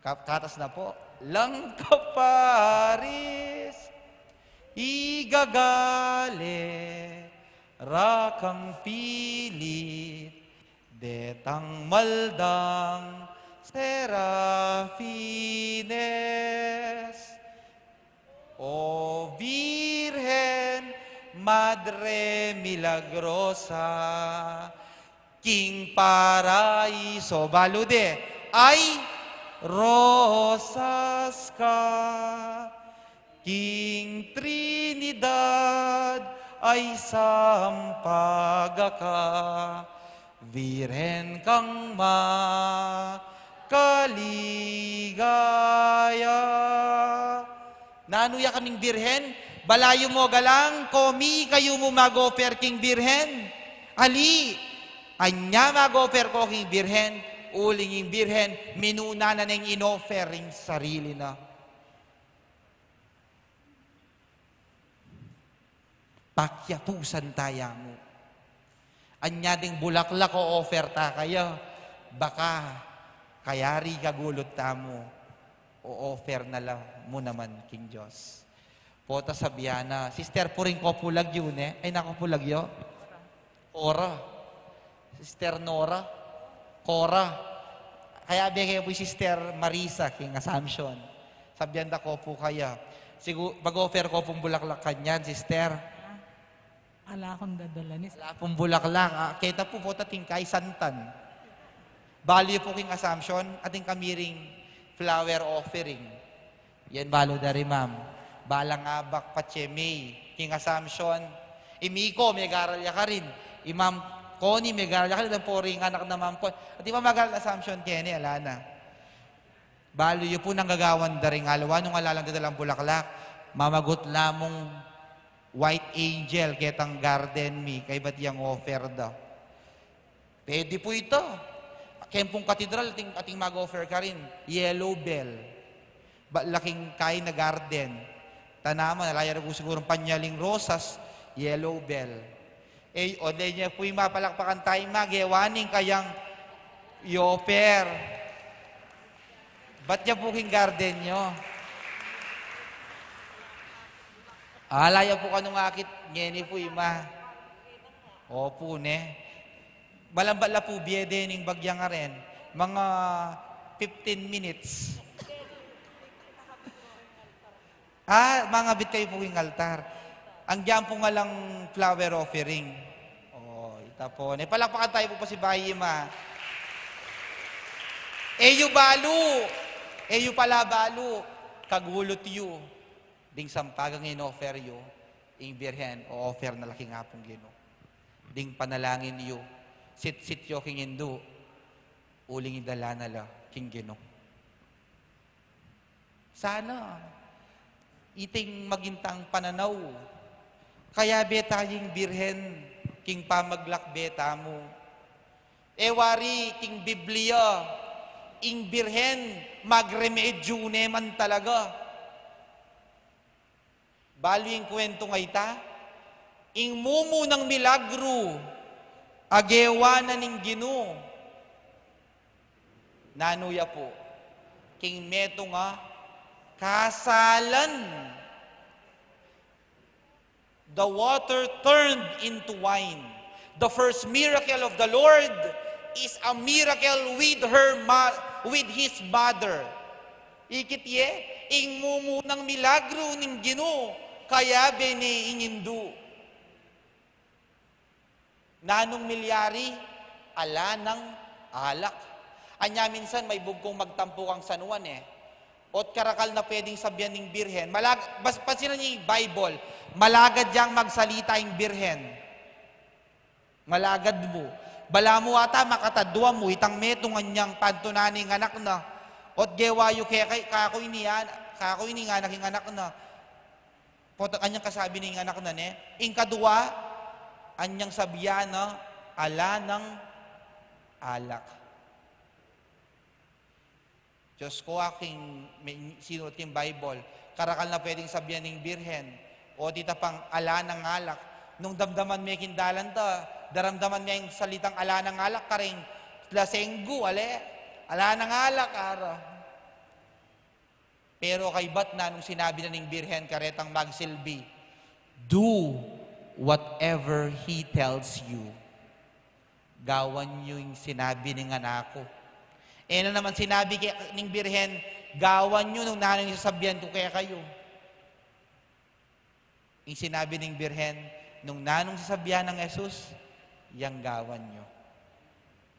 Ka-, katas na pu. Langkaparis, igagale, rakang pilit, detang maldang serafines. O Virgen, Madre Milagrosa, king paraiso, balu de, ay rosas ka, king Trinidad ay sampaga ka, Virgen kang makaligaya. Nanu ya kaming Birhen? Balayu mo galang, komi, kayu mu mag-offer king Birhen? Ali, anya mag-offer ko king Birhen, uling ing Birhen, minuna na neng in-offer ing sarili na. Pakiapusan taya mu. Anya ding bulaklak o offer ta kaya, baka kayari kagulut tamu, o offer na la mu naman king Dios. Pota sabian na, Sister, puring ko pu lagyu ne? Ay, naku pu lagyu. Ora. Sister Nora, Cora. Kayabe ke pu i Sister Marisa king Assumption. Sabian da ko pu kaya. Sigu-, mag-offer ko pung bulaklak kanyan, Sister. Ala kung dadala ni Ala pung bulaklak. Ah, keta pu, pota atin kay santan. Balu yu pu king Assumption, atin kami ring flower offering. Yan balu da ri, ma'am. Balang abak patse May, king Assumption. I Miko, megaral ya karin. I Ma'am Connie, megaral ya karin. Ang poring anak na Ma'am Con. At iba mag-aral Assumption kene, ala na. Balu yu pu nang gagawan da ring alwa nung ala lang dadalang bulaklak. Mamagut la mung white angel ketang garden mi, kaybat yang offer da. Pwede pu ita. Keng pung katedral, atin, atin mag-offer karin. Yellow bell. Bat la king kayna garden. Tanaman, ala ya pu sigurung panyaling rosas, yellow bell. E, o, de niya pu, ima, palakpakan tayu, ima, gewa ning kayang i-offer. Bat ya pu king garden yu. Ala ya pu kanung akit, ngeni pu, ima. Opu, ne. Malambat la pu, bie de ning bagyang aren. Mga fifteen minutes. Ah, mangabit kayu pu king altar. Ang dyan pu nga lang flower offering. O, ita pu. Ne, palakpakan tayu pu pasibayu, ima. E yu balu. E yu pala balu. Kagulut yu. Ding sampagang in-offer yu, ing Birhen, o-offer na la king Apung Ginu. Ding panalangin yu, sitsit yu king Indu, uling idala na la king Ginu. Sana, iting maging tang pananaw, kayabe tayung Birhen king pamaglakbe tamu. E wari king Biblia, ing Birhen magremedyu ne man talaga. Balu ing kuwentu nga ita, ing mumunang milagru a gewa na ning Ginu. Nanu ya pu? King metung a kasalan. The water turned into wine. The first miracle of the Lord is a miracle with her ma-, with his mother. Ikit ye, ing mumunang milagru ning Ginu, kayabe ne ing Indu. Nanung milyari, ala nang alak. Anya minsan maibug kung magtampu kang San Juan e. Ot karakal na pwedeng sabian ning Birhen. Malag-, bas-, pansinan yu ing Bible. Malagad yang magsalita ing Birhen. Malagad mu. Balamu ata makatadua mu, itang metung anyang pantunan ning anak na. Ot gewa yu keka-, kaku ini an-, kaku ini ing anak ing anak na. Pota anyang kasabi ning anak na ne. Ing kadua, anyang sabian na, ala nang alak. Diyos ko, aking me-, sinulat king Bible. Karakal na pwedeng sabian ning Birhen, o tita pang ala nang alak. Nung damdaman me king dalan ta, daramdaman me ing salitang ala nang alak, karing lasenggu, ale, ala nang alak, ara. Pero kaybat na nung sinabi na ning Birhen karetang magsilbi, "Do whatever he tells you." Gawan yu ing sinabi ning anak ku. E na naman sinabi ke-, ning Birhen, "Gawan yu nung nanu ing sasabian ku kekayu." Ing sinabi ning Birhen, "Nung nanung sasabian nang Jesus, yang gawan yu."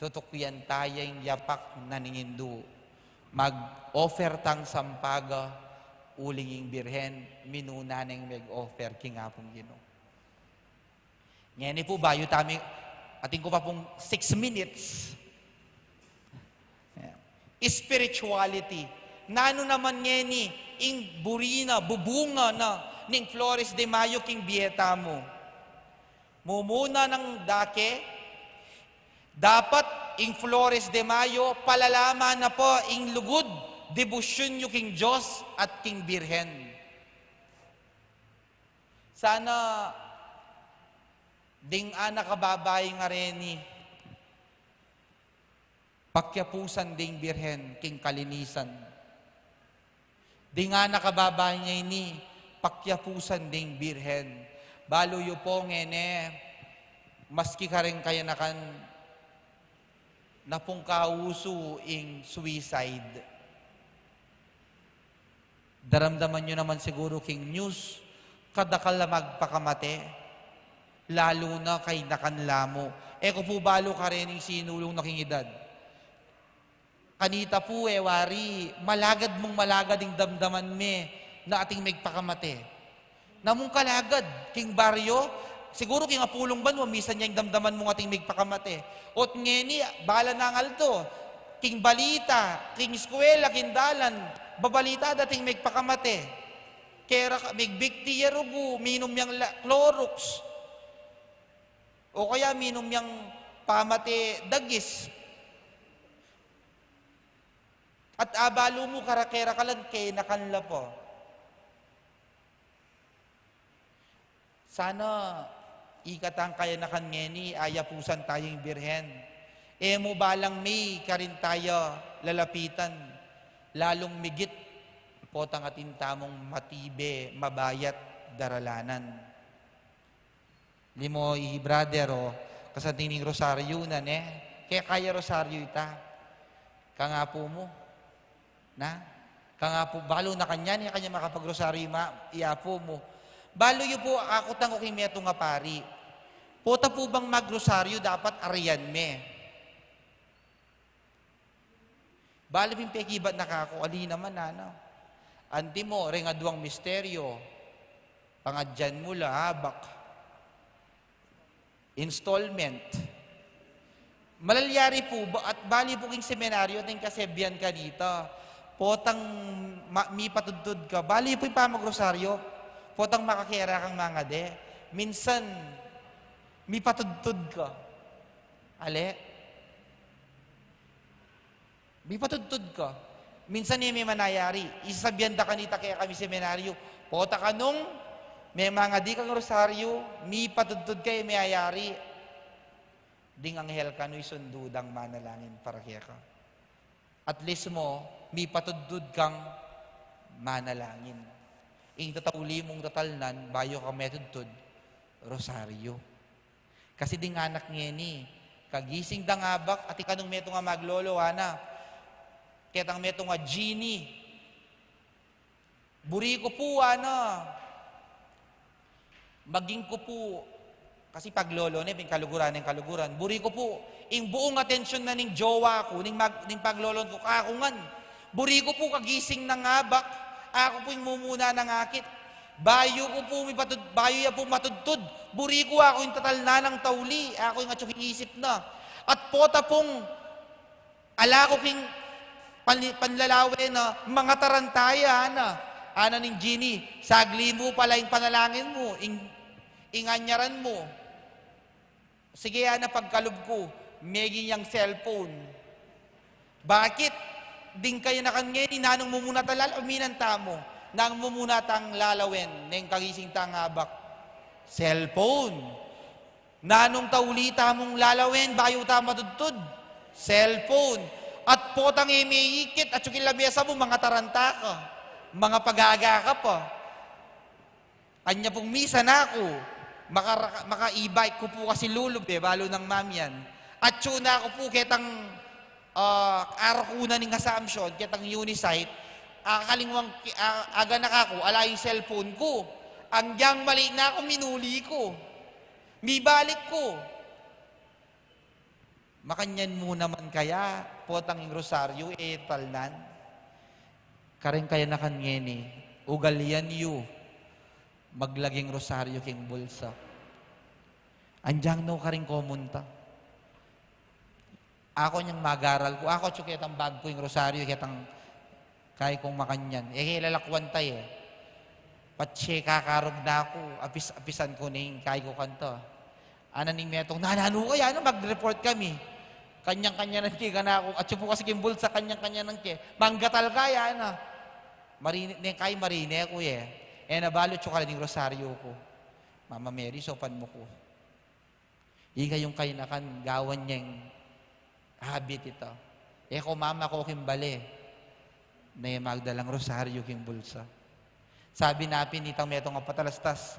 Tutukian taya ing yapak na ning Indu. Mag-offer tang sampaga, uling ing Birhen, minuna neng meg-offer king Apung Ginu. Ngeni pu, bayu tamu, atin ku pa pung six minutes. Spirituality. Nanu naman ngeni ing buri na, bubunga na ning Flores de Mayo king bie tamu? Mumuna nang dake, dapat ing Flores de Mayo, palalaman na pa ing lugud, debosyun yu king Dios at king Birhen. Sana ding anak a babai nga reni, pakyapusan ding Birhen king kalinisan. Ding anak a babai ngeni, pakyapusan ding Birhen. Balu yu pu ngeni, maski kareng kayanakan, Napung kausu ing suicide. Daramdaman yu naman siguru king news, kadakal a magpakamate, lalu na kaynakan la mu. E ku pu balu karening sinulung na king edad. Kanita pu, e wari, malagad mung malagad ing damdaman me na ating megpakamate. Namung kalagad, king baryo, siguru king apulung banua, misan ya ing damdaman mung ating megpakamate. Ot ngeni, bala nang aldo, king balita, king eskwela, king dalan, babalita da ating megpakamate. Kera ka, megbikti ya rugu, minum yang la-, Clorox. O kaya minum yang pamate dagis. At abalu mu kara-, kera ka lang, kaynakan la pa. Sana ikatang kayanakan ngeni, ayapusan taya ing Birhen. E mu balang me karin taya lalapitan, lalung migit potang atin tamung matibe, mabayat daralanan. Limo i brother, o, kasanting ning rosaryu na, ne? Kaya kaya rosaryu ita. Kangapu mu. Na? Kangapu, balu na kanyan, e kanyan makapagrosaryu ma-, i apu mu. Balu yu pu, akutang ku king metung a pari. Pota pu bang magrosaryu, dapat arian me. Balu pin pekibat na kaku, ali naman, nanu. Antimo, reng aduang misteryo, pangadyan mu la, abak. Installment. Malalyari pu, ba-, at bali pu king seminaryo, ating kasebian kanita. Potang ma-, mipatudtud ka. Bali pu ing pamagrosaryo. Potang makakera kang mangade. Minsan, mipatudtud ka. Ale? Mipatudtud ka. Minsan e me manayari. Isasabian da kanita kekami seminaryo, pota ka nung memangadi kang rosaryo, mipatudtud ka, e me ayari. Ding anghel kanu isundu dang manalangin para keka. At least mu, mipatudtud kang manalangin. Ing tatauli mung tatalnan, bayu ka metudtud, rosaryo. Kasi ding anak ngeni, kagising dang abak, atin kanung metung a maglolo, ana. Ketang metung a genie. Buri ku pu, ana. Maging ku pu, kasi paglolo ne, pin kaluguran, ning kaluguran. Buri ku pu, ing buung atensyon na ning jowa ku, ning mag-, ning paglolo ku, kaku ngan. Buri ku pu, kagising nang abak, aku pu ing mumuna nang akit. Bayu ku pu mipatud-, bayu ya pu matudtud. Buri ku aku ing tatalnan nang tauli, aku ing atsu king isip na. At pota pung ala ku king pan-, panlalawen na, mangataranta ya, ana. Ana ning genie, sagli mu pala ing panalangin mu, ing, ing anyaran mu. Sige, ana, pagkalub ku, meging yang cellphone. Bakit? Ding kayanakan ngeni, nanung mumuna tang lalawen, minanta mu. Nanung mumuna tang lalawen, neng kagising tang abak. Cellphone. Nanung tauli tamung lalawen, bayu ta matudtud. Cellphone. At potang e me ikit, atsu king lamesa mu, mangataranta ka. Mangapag-aga ka pa. Anya pung misa na ku, maka-, maka-e-bike ku pu kasi lulub e, balu nang mamian. Atsu na ku pu ketang, ah, arukunan ning Assumption, ketang Unisite, akalingwang ki-, a-, aga na kaku, ala ing cellphone ku. Anggiyang mali na ku, minuli ku. Mibalik ku. Makanyan mu naman kaya, potang ing rosaryu, e talnan. Kareng kayanakan ngeni, ugalian yu, maglaging rosaryu king bulsa. Anjang no karing komunta. Aku nyang magaral ku, aku atsu ketang bag ku ing rosaryu, ketang Kay kung makanyan. E, ke lalakwan ta e. Patse kakarog na ku, apis-apisan ku ning kay ku kanita. Ana ning metung, "Nananu kaya, nanu, mag-report kami. Kanyan-kanyanan ke kanaku. Atsu pu kasi king bulsa, kanyan-kanyanan ke. Manggatal kaya, nanu." Marine, neng kay marine ku e. E na balu, atsu karin ing rosaryu ku. Mama Mary, saupan mu ku. Ika yung kayanakan, gawan yeng habit ita. E ku mamaku king bale, ne magdalang rosaryu king bulsa. Sabi na pin nitang metung a patalastas,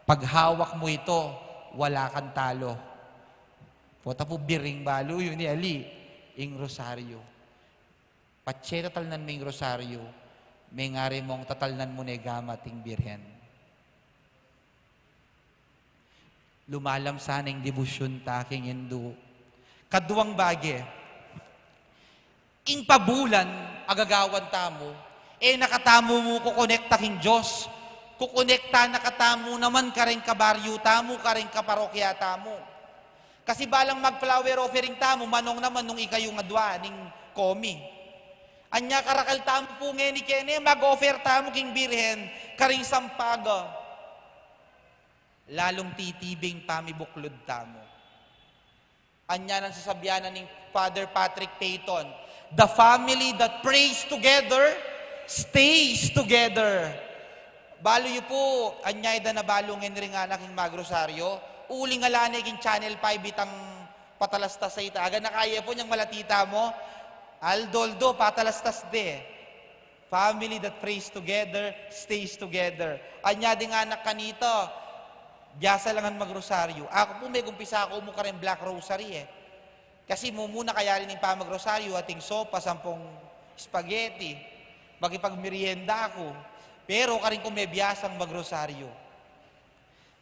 "Pag hawak mo ito, wala kang talo." Pota pu, biring balu yu ni ali. ing rosaryo. Patse tatalnan me ing rosaryo, mengari mong tatalnan mu ne gamat ing Birhen. Lumalam sana ing debosyun ta king Indu. Kaduang bage, ing pabulan a gagawan tamu, e na katamu mu kukonekta king Dios, kukonekta na katamu naman kareng kabaryu tamu, kareng kaparokya tamu. Kasi balang mag-flower offering tamu, manong naman nung ikayu nga dua ning komi. Anya karakal tamu pu ngeni kene, mag-offer tamu king Birhen, karing sampaga. Lalung titibing pamibuklud tamu. Anya nang sasabian na ning Father Patrick Peyton, "The family that prays together stays together." Balu yu pu, anya ida na balu ngeni ring anak ing magrosaryo, uling ala ne king Channel five itang patalastas a ita. Aga na kaya pu nyang malati tamu, aldo-aldo, patalastas de. Family that prays together, stays together. Anya ding anak kanita, biasa la ngan magrosaryo. Aku pu, megumpisa ku mu kareng Black Rosary e. Kasi mumuna kayari ning pamagrosaryo, ating sopas ampong spaghetti, makipagmerienda ku. Pero karin ku mebiasang magrosaryo.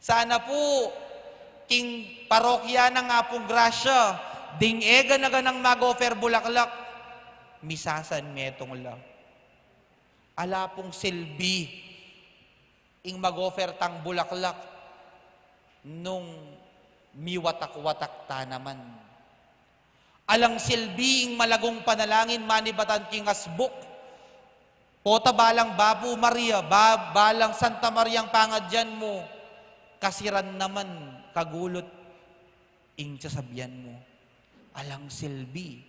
Sana pu, king parokya nang Apung Grasya, ding e gana-ganang mag-offer bulaklak, misasan metung la. Ala pung silbi ing mag-offer tang bulaklak nung miwatak-watak ta naman. Alang silbi ing malagung panalangin manibatan king asbuk. Pota balang Bapu Maria, ba-, balang Santa Mariang pangadyan mu, kasiran naman kagulut ing sasabian mu. Alang silbi.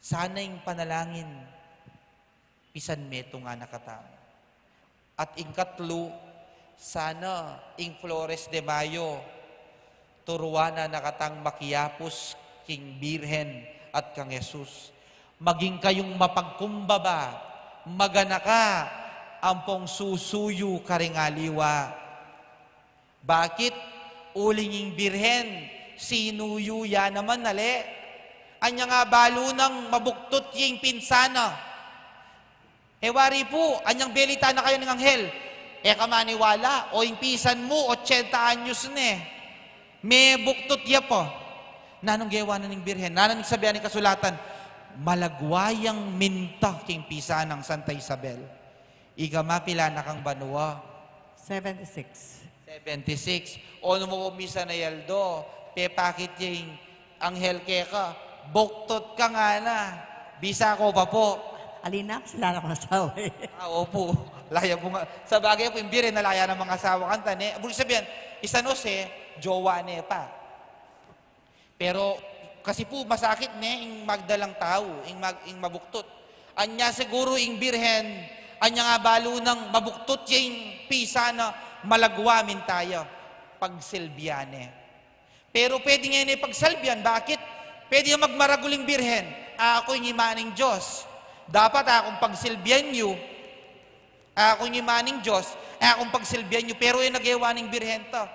Sana ing panalangin pisan metung a na katamu. At ing katlu, sana ing Flores de Mayo, turuan na na katang makiapus king Birhen at kang Jesus. Maging kayung mapagkumbaba, maganaka, ampong susuyu karing aliwa. Bakit? Uling ing Birhen, sinuyu ya naman, ale. Anya nga balu nang mabuktut ya ing pinsana. E wari pu, anyang belitan na kaya ning anghel? E ka maniwala, o ing pisan mu, ochenta anyos ne. Mebuktut ya pa. Nanung gewa na ning Birhen? Nanung sabian ning kasulatan? Malagwa yang minta king pisanang Santa Isabel. Ika ma, pila na kang banua? Seventy-six. Seventy-six. O, nung misa na aldo, pepakit ya ing anghel keka, "Buktut ka ngana." Bisa ko pa pu. Alina, kasi ala na kung asawa e. Ah, opu. Laya pu nga. Sabagay pu, ing Birhen, laya nang mangasawa kanita, ne? Buri sabian, i San Jose, jowa ne pa. Pero, kasi pu, masakit ne, ing magdalang tau, ing mag-, ing mabuktut. Anya siguru ing Birhen, anya nga balu nang mabuktut ya ing pisan na malagwa minta ya, pagsilbian ne. Pero pwede ngeni pagsilbian, bakit? Pwede yang magmaragul ing Birhen, "Aku ing Ima ning Dios. Dapat akung pagsilbian yu. Aku ing Ima ning Dios, akung pagsilbian yu." Pero e na gewa ning Birhen ta.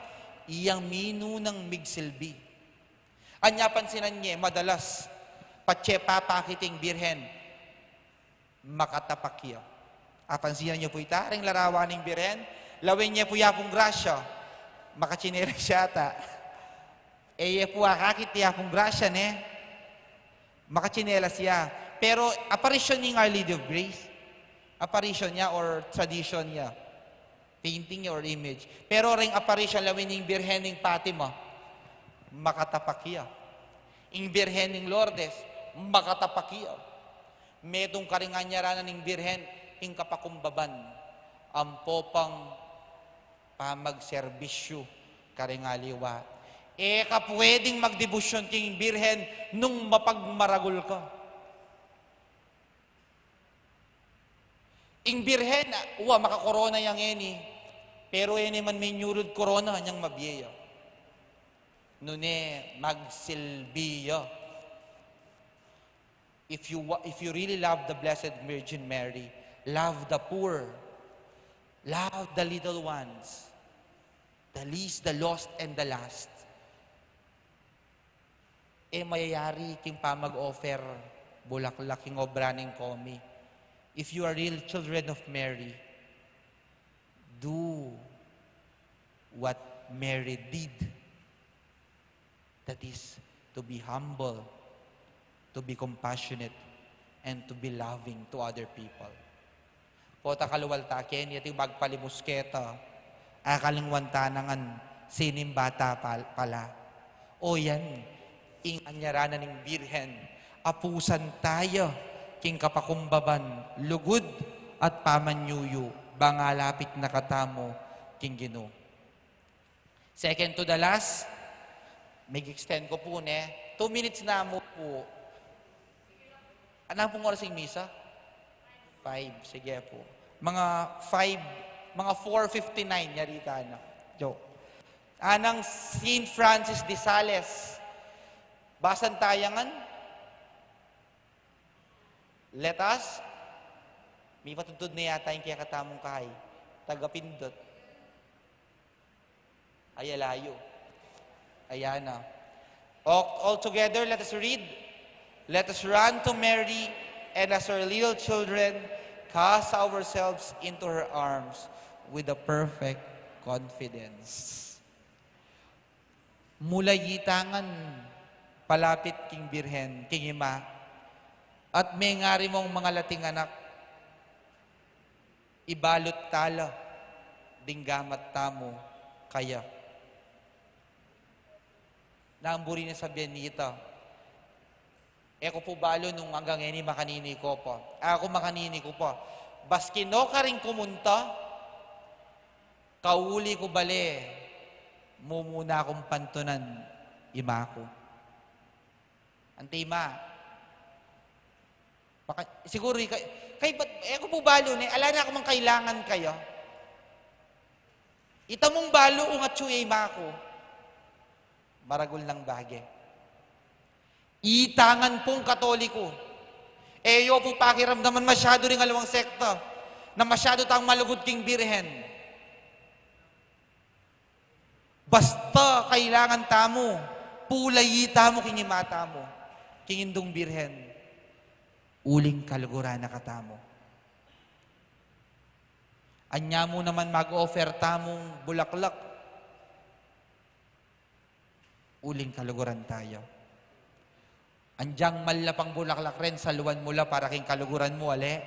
Iyang minunang migsilbi. Anya pansinan ye, madalas, patse papakit ing Birhen, makatapak ya. Apansinan ye pu ita, ring larawan ning Birhen, lawen ye pu i Apung Grasya, makatsinelas ya ata. E ye pu akakit i Apung Grasya, ne? Makatsinelas ya. Pero apparition ning Our Lady of Grace. Apparition ya or tradition ya. Painting or image. Pero ring apparition, lawen ning Birhen ning Fatima, makatapak ya. Ing Birhen ning Lourdes, makatapak ya. Metung karing anyaranan ning Birhen, ing kapakumbaban, ampo pang pamagserbisyu karing aliwa. E ka pwedeng magdebosyon king Birhen nung mapagmaragul ka. Ing Birhen, wa, makakorona ya ngeni. Pero e ne man menyulud korona, anyang mabie ya. Nune, magsilbi ya. If you wa-, if you really love the Blessed Virgin Mary, love the poor, love the little ones, the least, the lost, and the last. E mayayari king pamag-offer bulaklak king obra ning komi. If you are real children of Mary, do what Mary did. That is, to be humble, to be compassionate, and to be loving to other people. Pota kalual ta keni, ating magpalimus keta, akalingwan ta na ngan, sining bata pal-, pala. O yan, ing anyara na ning Birhen, apusan taya, king kapakumbaban, lugud, at pamanyuyu, bang alapit na katamu, king Ginu. Second to the last, mag-extend ku pu, ne? Two minutes na mu pu. Anong pung oras ing misa? Five, sige pu. Mga five, mga four fifty-nine, yari ta na. Joke. Anang Saint Francis de Sales. Basan taya ngan? Let us. Mipatudtud na yata ing kekatamung kahay. Tagapindot. Ay, alayu. Ayan na. All, all together, let us read. Let us run to Mary, and as her little children, cast ourselves into her arms with a perfect confidence. Mulayi ta ngan palapit king Birhen, king Ima, at mengari mung mangalating anak, ibalut tala ding gamat tamu kaya. Nang buri na sabian nita, e ku pu balu nung anggang ngeni makanini ku pa. Aku makanini ku pa. Baski no karin ku munta, kauli ku bale, mumuna kung pantunan, Ima ku. Anti Ima. Baka, siguro, kay, kay, ba't, e ku pu balu, ne, ala na ku mang kailangan kaya. Ita mung balu, ungat yu ya Ima ku. Maragul nang bage. Ita ngan pung Katoliko. E yu pu pakiramdaman masyadu ring aliwang sekta na masyadu tang malugud king Birhen. Basta kailangan tamu, pulayi tamu king Ima tamu, king Indung Birhen, uling kaluguran na katamu. Anya mu naman mag-offer tamung bulaklak, uling kaluguran taya. Anyang malapang bulaklak rin, saluan mu la para king kaluguran mu, ale?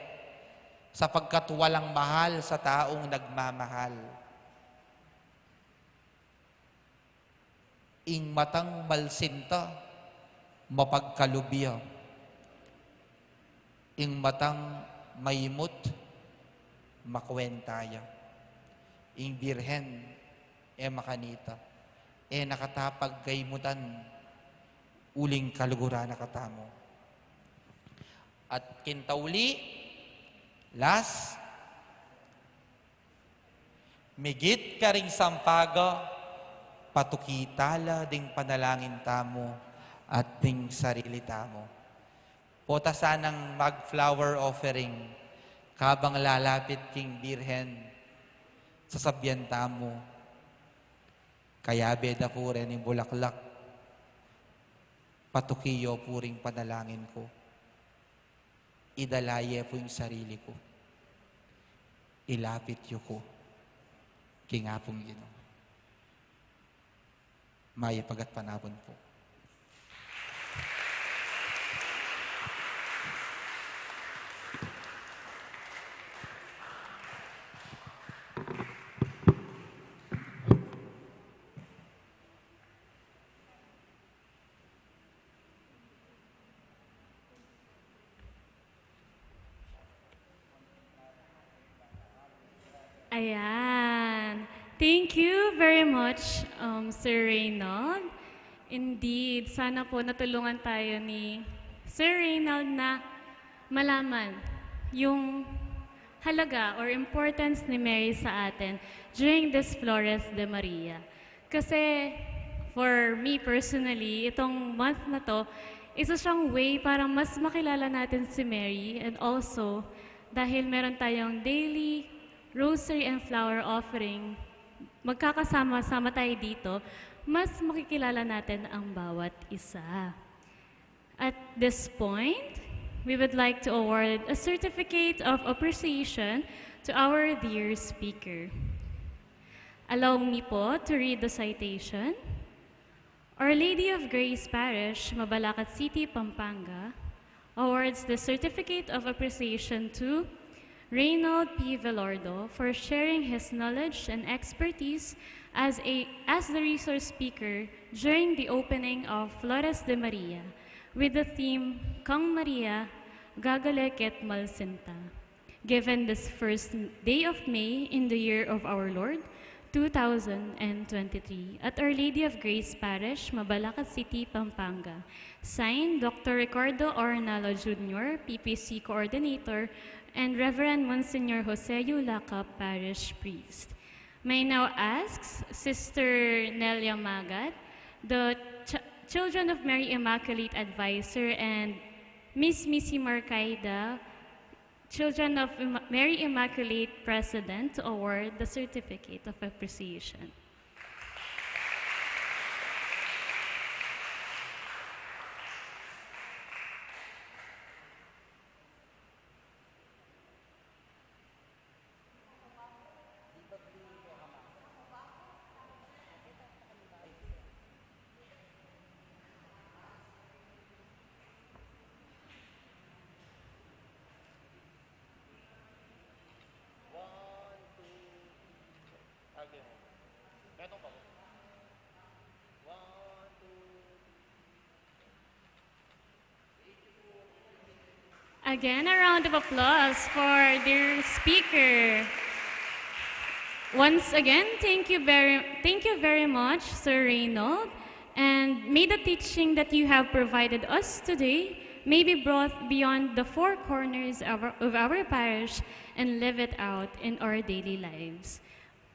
Sapagkat walang mahal sa taong nagmamahal. Ing matang malsinta, mapagkalub ya. Ing matang maimut, makwenta ya. Ing Birhen, e makanita, e na kata pagkaimutan, uling kaluguran na katamu. At king tauli, last, migit karing sampaga, patuki tala ding panalangin tamu at ding sarili tamu. Pota sanang mag-flower offering, kabang lalapit king Birhen, sasabian tamu, kayabe da pu reng bulaklak, patuki yu pu ring panalangin ku. Idala ye pu ing sarili ku. Ilapit yu ku king Apung Ginu. Mayap a gatpanapun pu. Ayan. Thank you very much, um, Sir Reynold. Indeed, sana po natulungan tayo ni Sir Reynold na malaman yung halaga or importance ni Mary sa atin during this Flores de Maria. Kasi, for me personally, itong month na 'to, isa siyang way para mas makilala natin si Mary, and also, dahil meron tayong daily rosary and flower offering, magkakasama-sama tayo dito, mas makikilala natin ang bawat isa. At this point, we would like to award a certificate of appreciation to our dear speaker. Allow me po to read the citation. Our Lady of Grace Parish, Mabalacat City, Pampanga, awards the Certificate of Appreciation to Reynold P. Velardo for sharing his knowledge and expertise as a, as the resource speaker during the opening of Flores de Maria with the theme Kang Maria, Gagale Ket Malsinta. Given this first day of May in the year of our Lord, two thousand and twenty-three, at Our Lady of Grace Parish, Mabalacat City, Pampanga. Signed, Doctor Ricardo Ornalo Junior, P P C Coordinator, and Reverend Monsignor Jose Yulacap, Parish Priest. May I now ask Sister Nelia Magat, the Ch- Children of Mary Immaculate Advisor, and Miss Missy Marcaida, Children of Imma- Mary Immaculate President, to award the Certificate of Appreciation. Again, a round of applause for dear speaker. Once again, thank you very, thank you very much, Sir Reynold. And may the teaching that you have provided us today may be brought beyond the four corners of our, of our parish and live it out in our daily lives.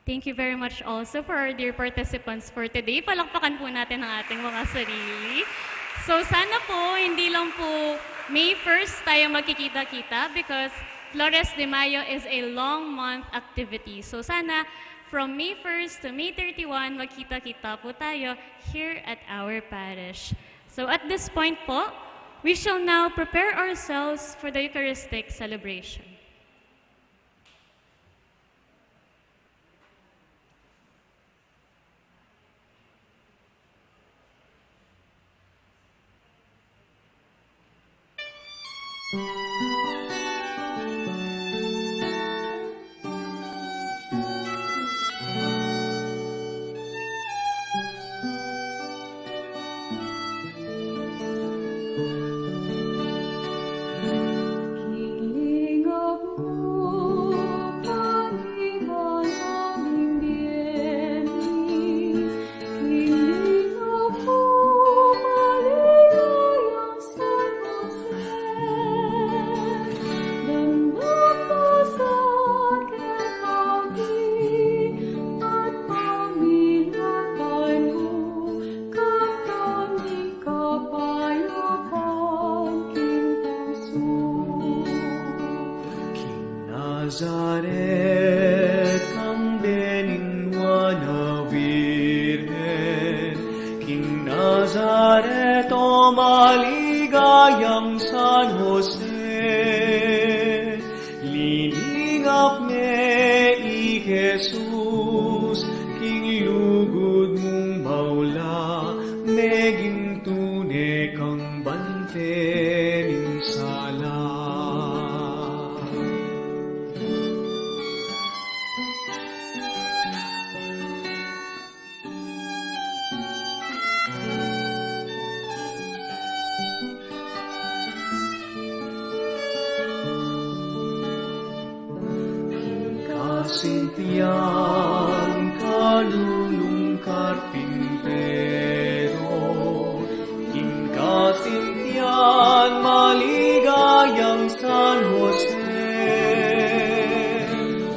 Thank you very much also for our dear participants for today. Palakpakan po natin ang ating mga sarili. So sana po, hindi lang po May first tayo magkikita-kita because Flores de Mayo is a long month activity. So sana from May first to May thirty-one, magkita-kita po tayo here at our parish. So at this point po, we shall now prepare ourselves for the Eucharistic celebration. King Nazaret, kang beningwan a Virgen, King Nazaret, o maligayang San Jose, liningap me i Jesus, king lugud mung maula, meging tune kang bante ning sala. Kasintian, kalulung karpintero, king kasintian, maligayang San Jose,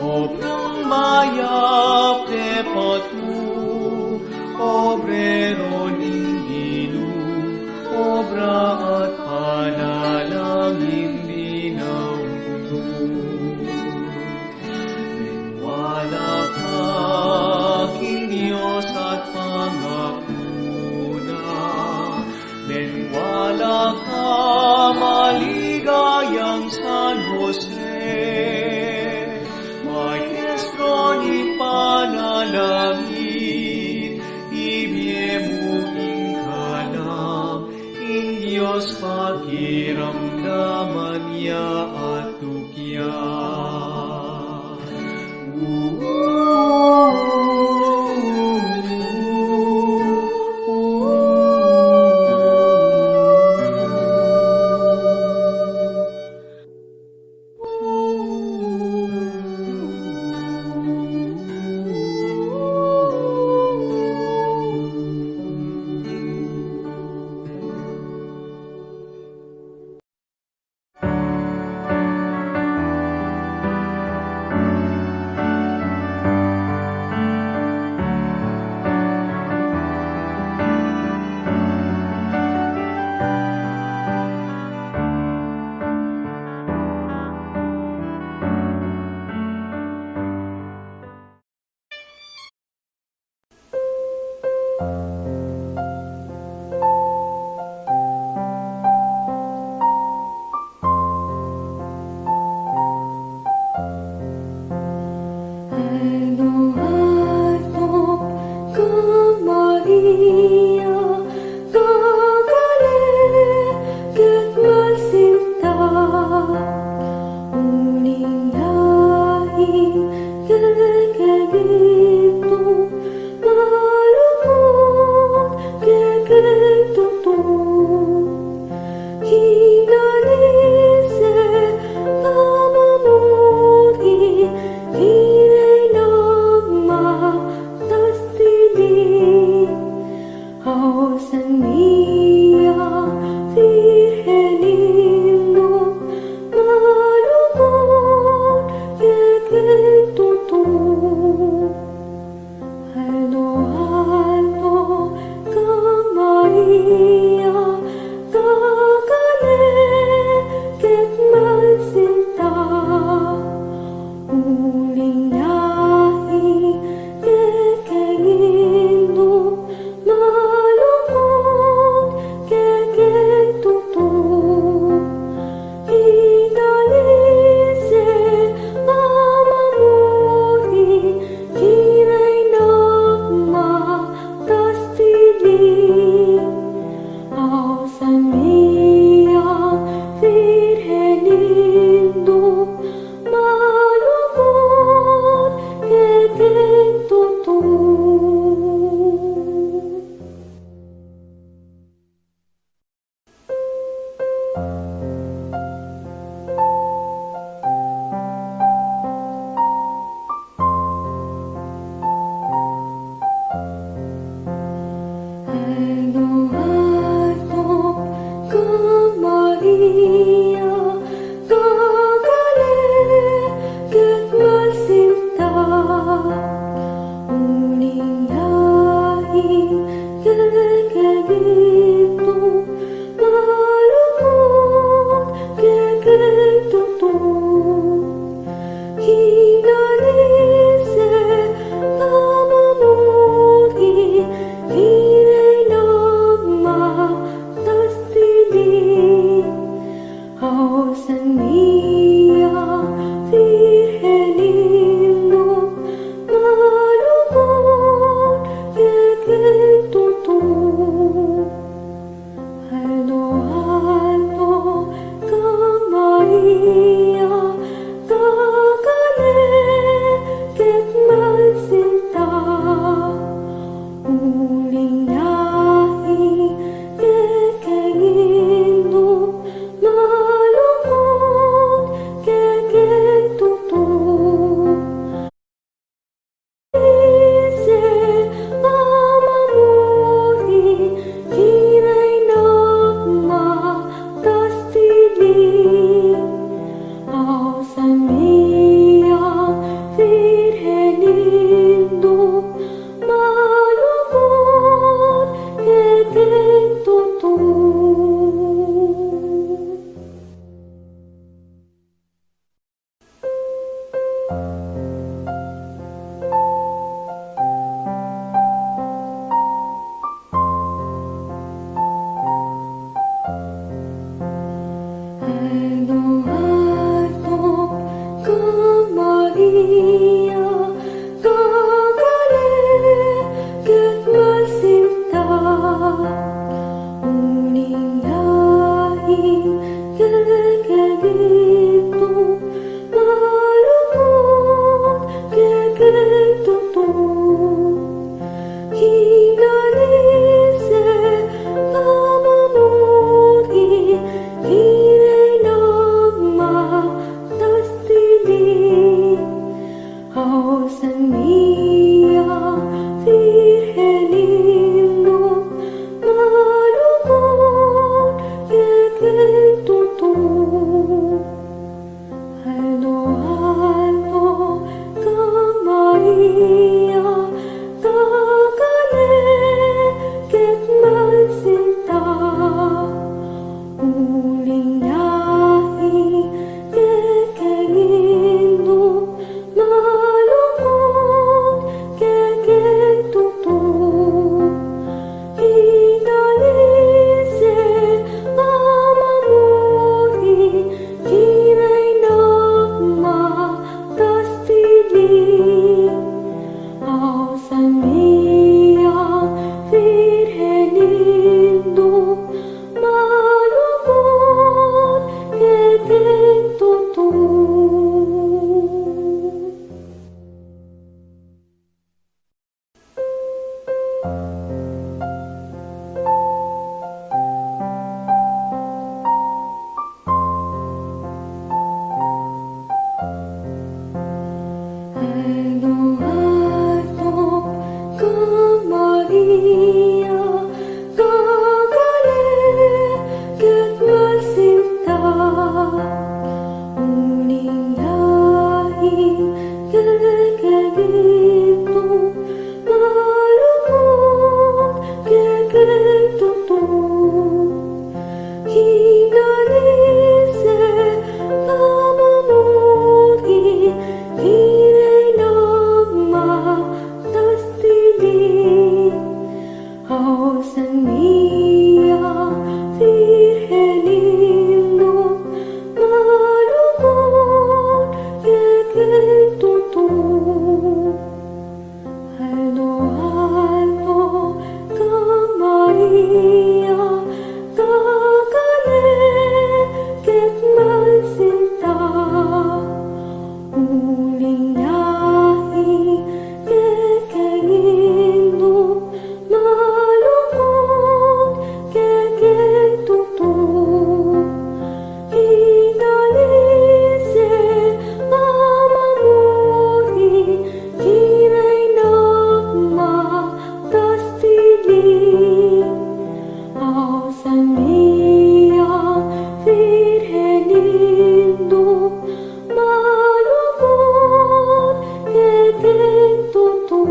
obrang mayap tepat mu, obrero ning Ginu, obra at panalangin dinaun mu. Maniwala ka Pakiramdaman ya at tukyan. Inalice pamamuri, Ginang magtastili. Ausan mi ya, Virgen Indu, malugud kekeng tutu. Aldo-aldo kang Maria, tagale keng masinta. Uling yayi kekeng Indu, malugud kekeng tutu. Inalice pamamuri, Ginang magtastili. Ausan mi ya, Virgen Indu, malugud kekeng tutu. Aldo-aldo kang Maria, tagale keng masinta. Uling yayi kekeng Indu, malugud kekeng tutu. Inalice pamamuri, Ginang magtastili. Ausan mi ya, Virgen Indu, malugud kekeng tutu. Aldo-aldo kang Maria, tagale keng masinta. Uling yayi kekeng Indu, malugud kekeng tutu. Inalice pamamuri, Ginang magtastili. Ausan mi ya, Virgen Indu, malugud kekeng tutu.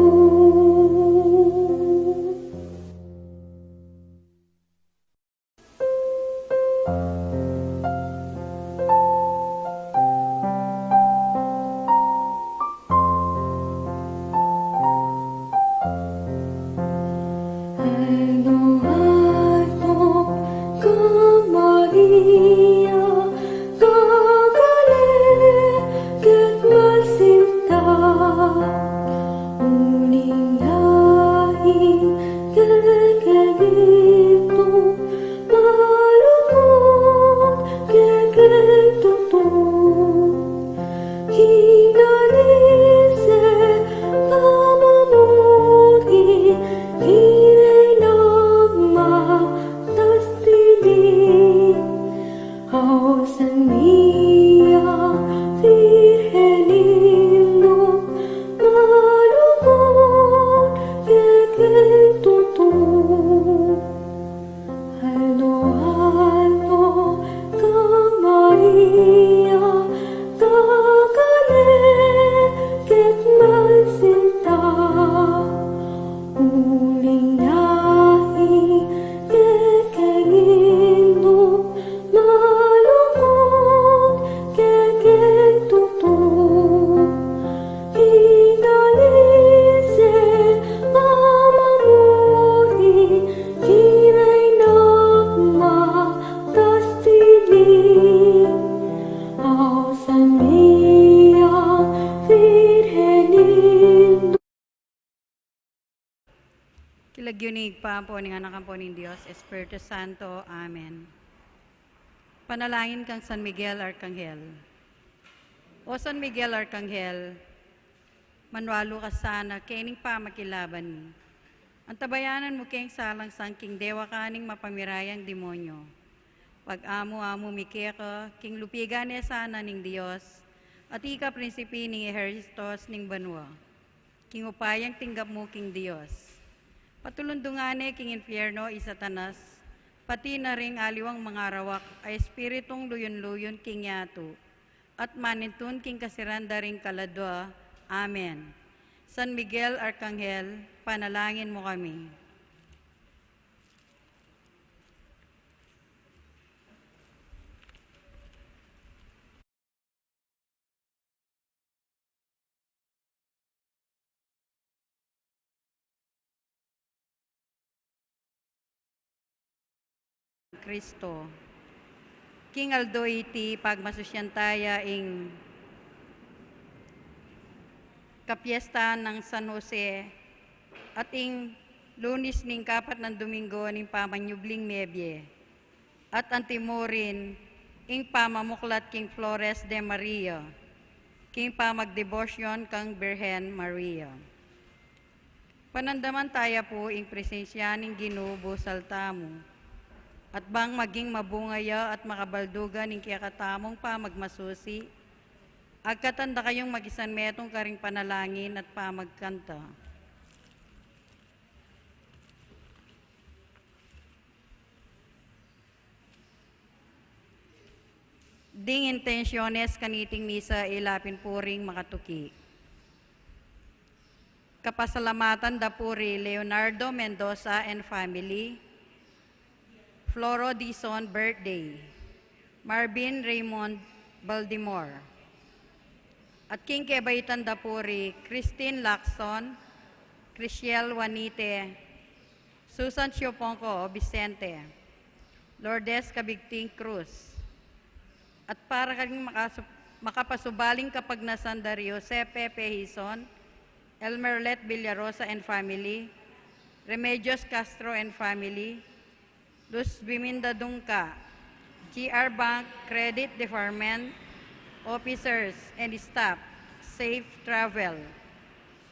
Aldo-aldo kang Maria, tagale keng masinta. Uling yayi kekeng Indu, malugud kekeng tutu. Inalice pamamuri, Ginang magtastili. Ausan mi ya, Virgen Indu, malugud kekeng tutu. Aldo-aldo kang Maria, tagale keng masinta. Uling yayi kekeng Indu, malugud kekeng tutu. Inalice pamamuri, Ginang magtastili. Ausan mi ya, Virgen Indu. King lagyu ning Ibpa, ampo ning Anak, ampo ning Dios Espiritu Santo. Amen. Panalangin kang San Miguel Arkanghel. O San Miguel Arkanghel, manwalu ka sana kening pamakilaban mi. Antabayanan mu keng salangsang king dewakan ning mapamirayang demonyo. Pag-amu-amu mi keka, king lupigan ne sana ning Dios, at ika prinsipi ning ehersito's ning banua. King upayang tinggap mu king Dios. Patulundungan ne king infierno i Satanas, pati na ring aliwang mangarawak a espiritung luyun-luyun king yatu, at manintun king kasiran da ring kaladua. Amen. San Miguel Arkanghel, panalangin mu kami. Kristo. King aldo iti, pagmasusyan taya ing kapiestan nang San Jose at ing Lunis ning kapat nang Domingo ning pamanyubling mebie, at antimurin ing pamamuklat king Flores de Maria, king pamagdebosyon kang Birhen Maria. Panandaman taya pu ing presensya ning Ginu busal tamu, at bang maging mabunga ya at makabaldugan ing kekatamung pamagmasusi, agkatan da kayung magisan metung karing panalangin at pamagkanta. Ding intensyones kaniting misa ila pin puring makatuki. Kapasalamatan da puri Leonardo Mendoza and family, Floro Dizon birthday, Marvin Raymond Baldimore. At king kebaitan da puri Christine Lacson, Chriselle Juanite, Susan Sioponco Vicente, Lourdes Cabigting Cruz. At para karing makasu-, makapasubaling kapagnasan da ri Jose Pepe Hizon, Elmerlet Villarosa and family, Remedios Castro and family, Luz Biminda Dungca, G R Bank Credit Department officers and staff, safe travel.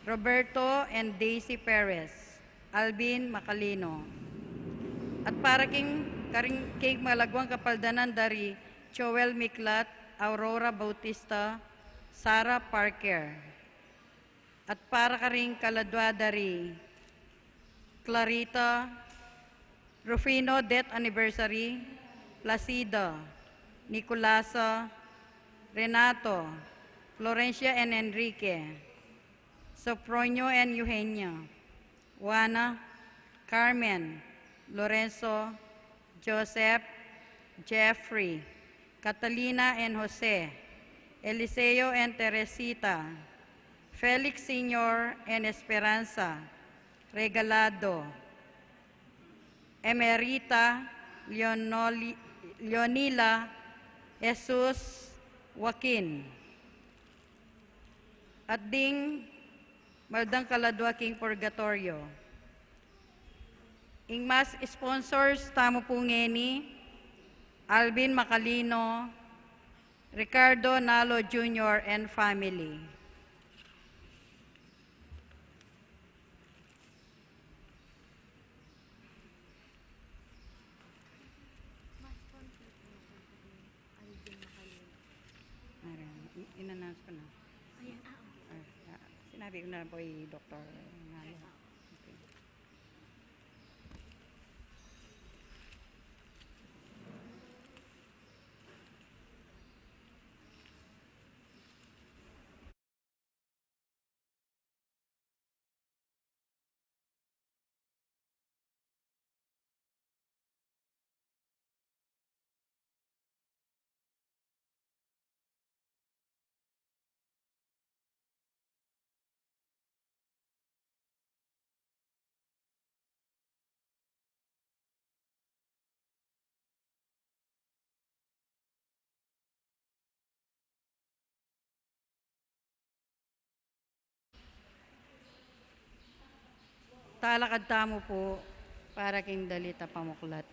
Roberto and Daisy Perez, Alvin Macalino. At para king karing king malagwang kapaldanan da ri Joel Miklat, Aurora Bautista, Sarah Parker. At para karing kaladua da ri Clarita, Rufino death anniversary, Placida, Nicolasa, Renato, Florencia and Enrique, Sopronio and Eugenia, Juana, Carmen, Lorenzo, Joseph, Jeffrey, Catalina and Jose, Eliseo and Teresita, Felix Senior and Esperanza, Regalado, Emerita, Leonoli-, Leonila, Jesus, Joaquin. At ding maldang kaladua king purgatoryo. Ing mas sponsors tamu pu ngeni, Alvin Macalino, Ricardo Nalo Junior and family. Ayan, i-, in-announce ko na. Ayan, ah, okay. Ah, ah, sinabi ko na po i Doktor Nalo. Ay, ah, okay. Okay. Talakad tamu pu para king dalit a pamuklat.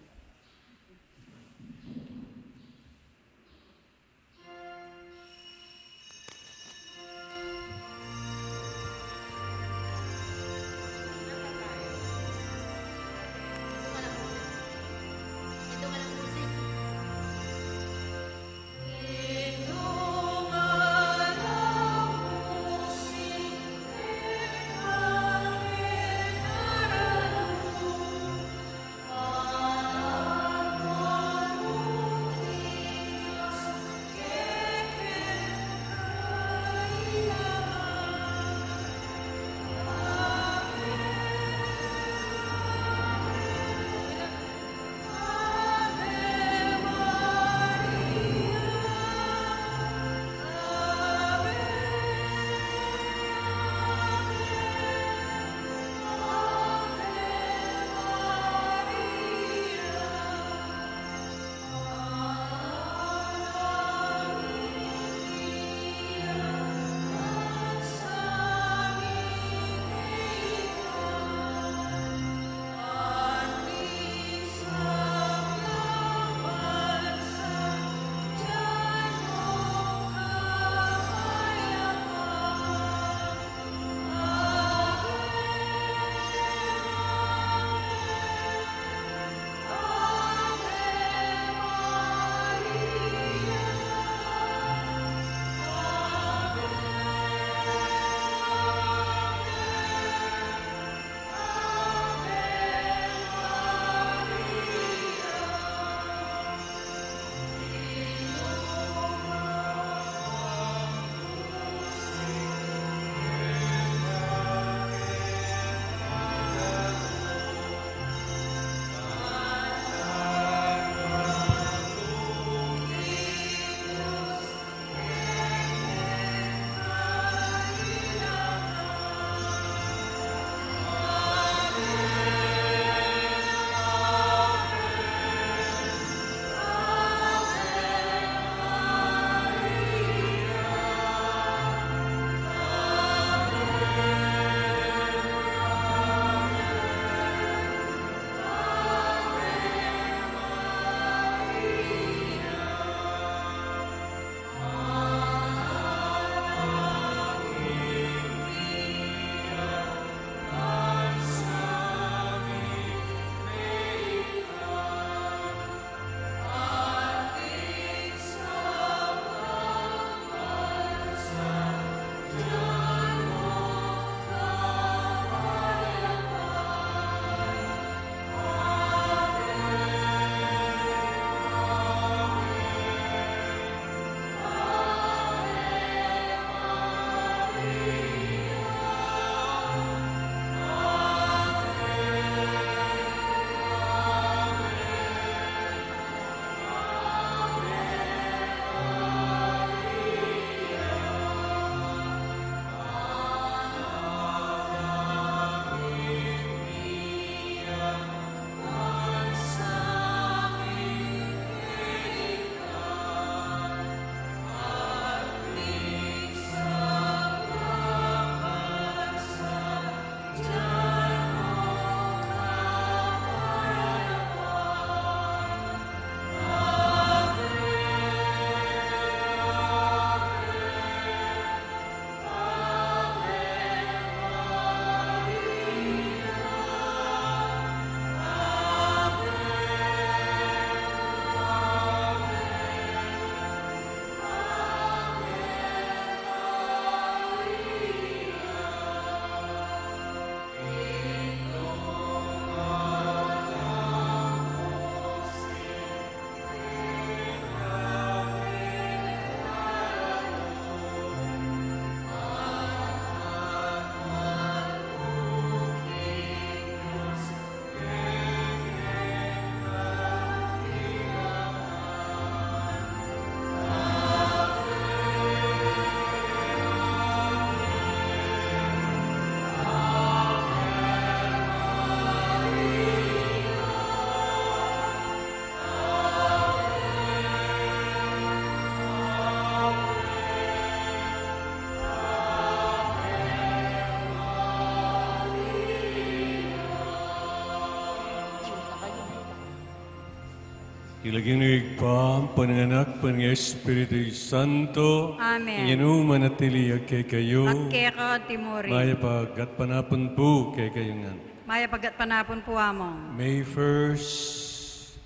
King lagyu ning Ibpa, ampo ning Anak, ampo ning Espiritu Santo. Amen. Ing Ginu manatili ya kekayu. At keka antimurin. Mayap a gatpanapun pu kekayu ngan. Mayap a gatpanapun pu, Among. May first,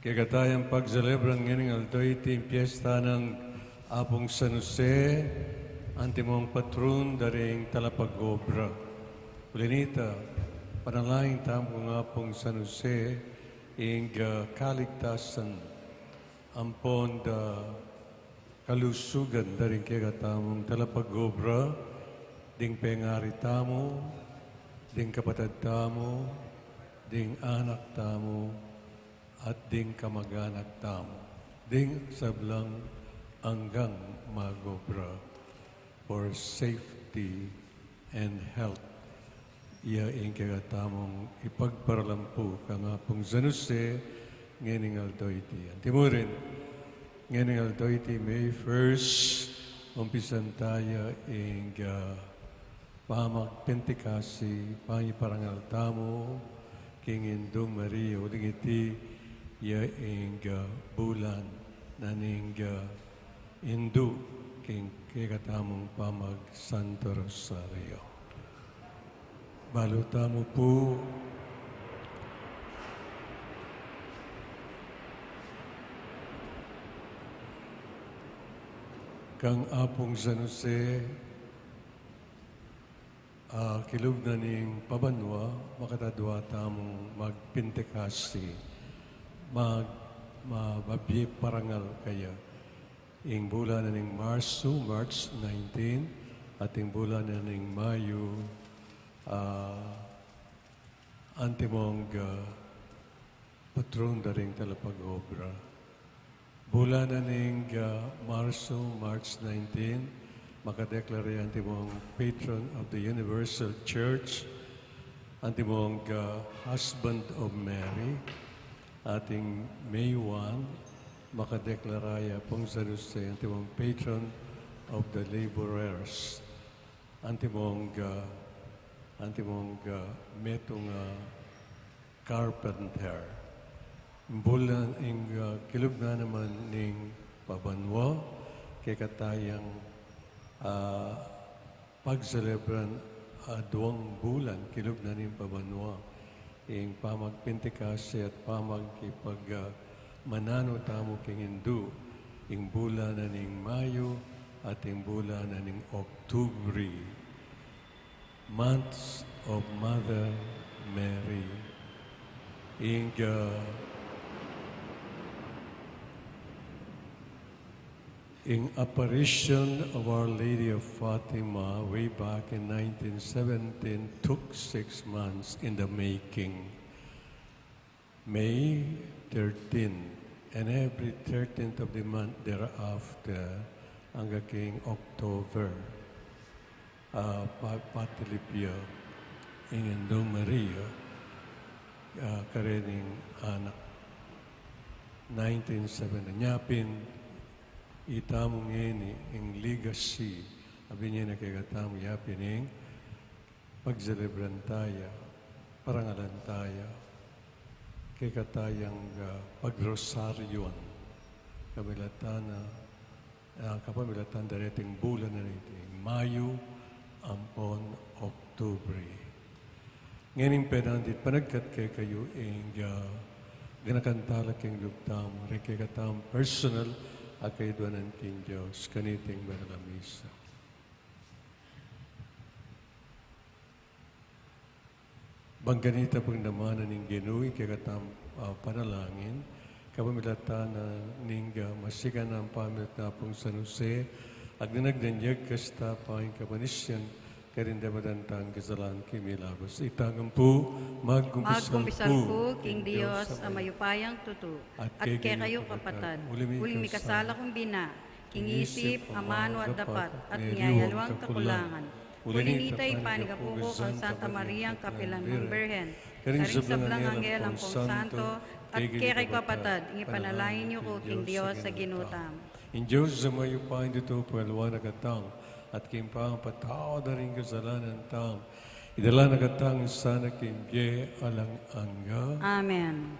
kekatamu yang pagselebran ngening aldo iti ing piesta nang Apung San Jose, antimong patrun da ring talapag-obra. Uli na nita, panalangin tamu kang Apung San Jose, ing, ah, kaligtasan ampon da kalusugan da ring kekatamung talapag-obra, ding pengari tamu, ding kapatad tamu, ding anak tamu, at ding kamag-anak tamu, ding sablang anggang mag-obra for safety and health. Iya ing kekatamung ipagparalan pu kang Apung San Jose ngening aldo iti. Antimurin, ngening aldo iti, May first, umpisan taya ing, ah, pamagpentekasi, pangiparangal tamu king Indung Maria, uling iti ya ing, ah, bulan na ning, ah, Indu king kekatamung pamag-Santo Rosario. Balu tamu pu kang Apung San Jose, ah, kilub na ning pabanua, makatadua tamung magpentekasi, mag-, ma-, mabie parangal kaya. Ing bulan na ning Marsu, March nineteen, at ing bulan na ning Mayu, ah, antimong, ah, patrun da ring talapag-obra. Bulan na ning, ah, Marsu, March nineteen, makadeklara ya antimong patron of the Universal Church, antimong, ah, husband of Mary, at ing May one, makadeklara ya Apung San Jose antimong patron of the laborers, antimong, ah, antimong, ah, metung a carpenter. Ing bulan, ing, ah, kilub na naman ning pabanua, kekatayang, ah, pagselebran, ah, aduang bulan kilub na ning pabanua ing pamagpentekasi at pamagkipag, ah, mananu tamu king Indu, ing bulan na ning Mayu at ing bulan na ning Oktubre. Months of Mother Mary. Ing, ah, ing apparition of Our Lady of Fatima way back in nineteen seventeen took six months in the making. May thirteen, and every thirteenth of the month thereafter, angga king October, ah, pa-, patilip ya ing Indung Maria, ah, karening anak. Nineteen seventy, nya pin, itamu ngeni ing legacy a binie na kekatamu, ya pin ing pagselebran taya, parangalan taya, kekatayang, ah, pagrosaryuan, kapamilatan na, ah, kapamilatan dereting bulan a reti, Mayu ampon Oktubre. Ngening penandit panagkat kekayu ing, ah, ganakan tala king lub tamu, ring kekatamung personal a kaiduanan king Dios, kaniting banal a misa. Bang kanita pang damanan ning Ginu ing kekatamung, ah, panalangin, kapamilatan na ning, ah, masikan a pamilit nang Apung San Jose, agdanag nang yagkas tapa ing kapanisyan karing dapatan tang kasalanan king milabas. Itamu ngan pu, magkumpisal ku king Dios a mayupayang tutu, at kekayu kapatad, uling mikasala kung bina, king isip, amanu at dapat, at king aliwang kakulangan. Uli na nita, ipanigapu ku kang Santa Maria, kapilan nang Birhen, karing sablang anghel ampong santo, at kekayu kapatad, ing ipanalangin yu ku king Dios a Ginu tamu. Ing Dios a mayupaya king tutu, pagpasaupan na katamu, at king pamapatawad na ring kasalanan tamu, idala na katamu sana king bie alang angga. Amen.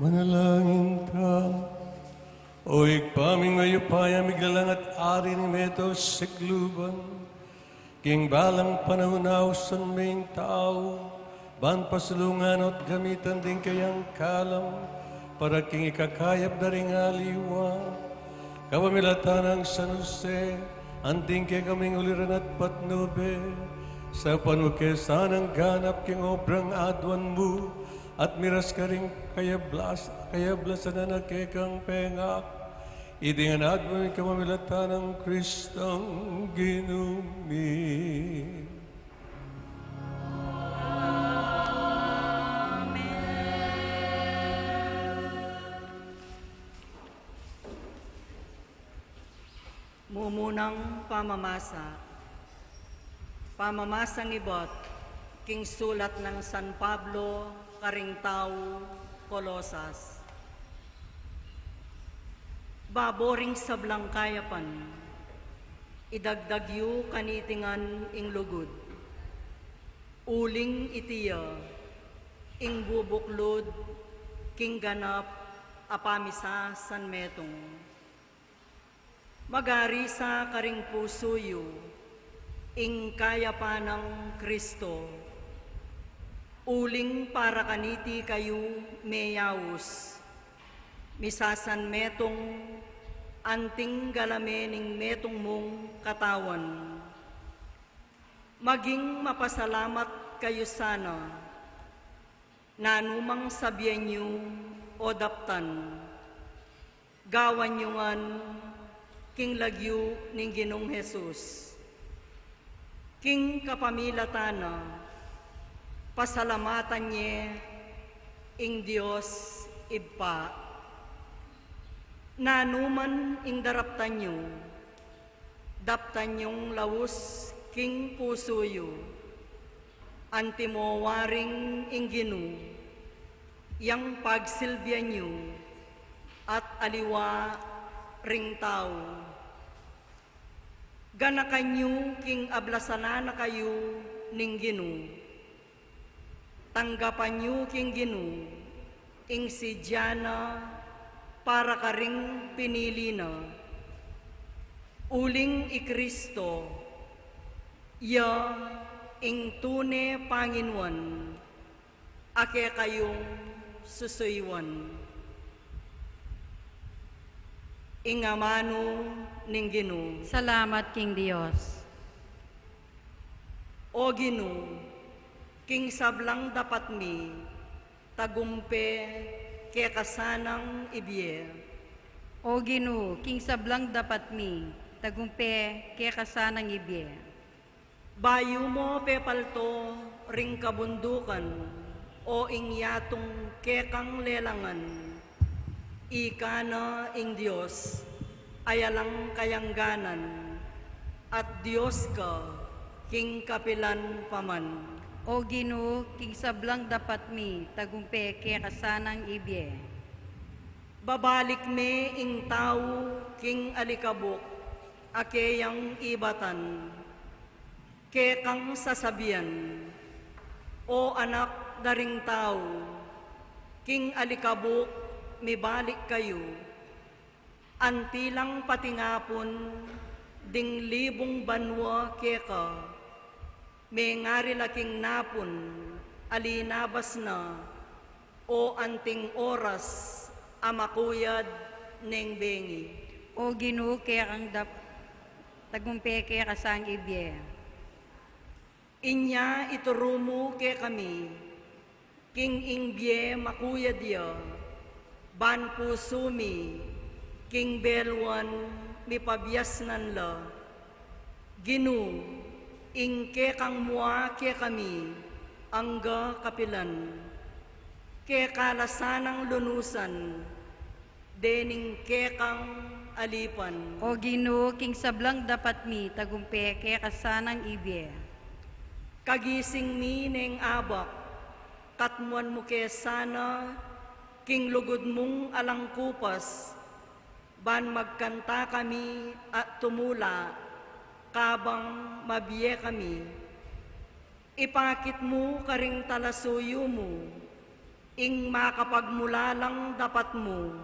Manalangin ta. O Ibpa ming mayupaya, miglalang at ari ning meto sikluban, king balang panaun ausan me ing tau, ban pasulungan at gamitan ding kayang kalam, para king ikakayap da ring aliwa. Kapamilatan nang San Jose, anting kekaming uliran at patnube, saupan mu ke sanang ganap king obrang aduan mu, at miras karing kayablas-, kayablasan a kekang pengak. Iti ngan aduan mi kapamilatan nang Kristong Ginu mi. Mumunang pamamasa. Pamamasang ibat king sulat nang San Pablo karing tau Colosas. Babo ring sablang kayapan, idagdag yu kaniti ngan ing lugud. Uling iti ya ing bubuklud king ganap a pamisasanmetung. Magari sa karing pusu yu ing kayapan nang Kristo, uling para kaniti kayu meyaus, misasanmetung anting galame ning metung mung katawan. Maging mapasalamat kayu sana, nanu mang sabian yu o daptan, gawan yu ngan king lagyu ning Ginung Jesus. King kapamilatan na, pasalamatan ye ing Dios Ibpa. Nanu man ing daraptan yu, daptan yung laus king pusu yu. Antimo waring ing Ginu, yang pagsilbian yu at aliwa ring tau. Ganakan yu king ablasanan na kayu ning Ginu. Tanggapan yu king Ginu ing sidya na para karing pinili na. Uling i Kristo, ya ing tune Panginuan, a kekayung susuyuan. Ing amanu ning Ginu. Salamat king Dios. O Ginu, king sablang dapat mi, tagumpe keka sanang ibie. O Ginu, king sablang dapat mi, tagumpe keka sanang ibie. Bayu mo pepalto ring kabundukan, o ing yatung kekang lelangan. Ika na ing Dios a alang kayangganan, at Dios ka king kapilan pa man. O Ginu, king sablang dapat mi, tagumpe keka sanang ibie. Babalik me ing tau king alikabuk a keyang ibatan. Kekang sasabian, O anak da ring tau, king alikabuk mibalik kayu. Anti lang patingapun ding libung banua keka, mengari la king napun a linabas na, o anting oras a makuyad neng bengi. O Ginu, kekang dap-, tagumpe keka sang ibie. Inya ituru mu kekami king ing bie makuyad ya, ban pusu mi king beluan mipabiasnan la. Ginu, ing kekang mua kekami angga kapilan. Keka la sanang lunusan dening kekang alipan. O Ginu, king sablang dapat mi, tagumpe keka sanang ibie. Kagising mi neng abak, katmuan mu ke sana king lugud mung alang kupas, ban magkanta kami at tumula, kabang mabie kami. Ipakit mu karing talasuyu mu Ing makapagmulalang dapat mu,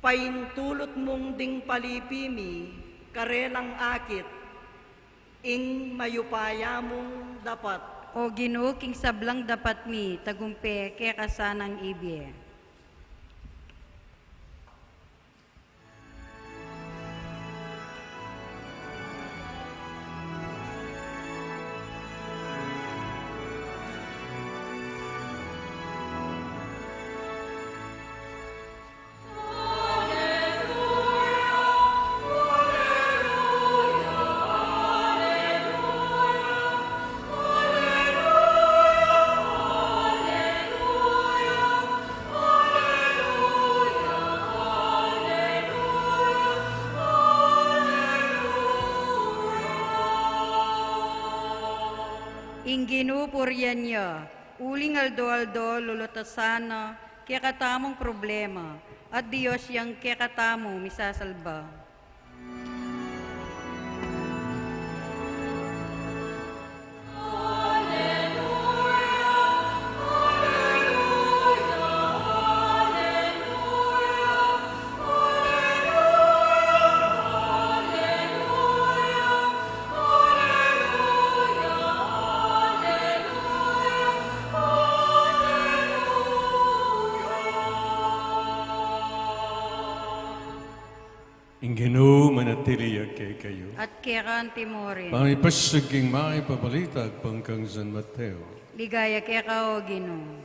paintulut mung ding palipi mi karelang akit, ing mayupaya mung dapat. O Ginu, king sablang dapat mi, tagumpe keka sanang ibie. Ing Ginu purian ya, uling aldo-aldo lulutasan na kekatamung problema, at Dios yang kekatamung misasalba. Ing Ginu manatili ya kekayu. At keka antimurin. Pamipasig king mayap a balita agpang kang San Mateo. Ligaya keka, O Ginu.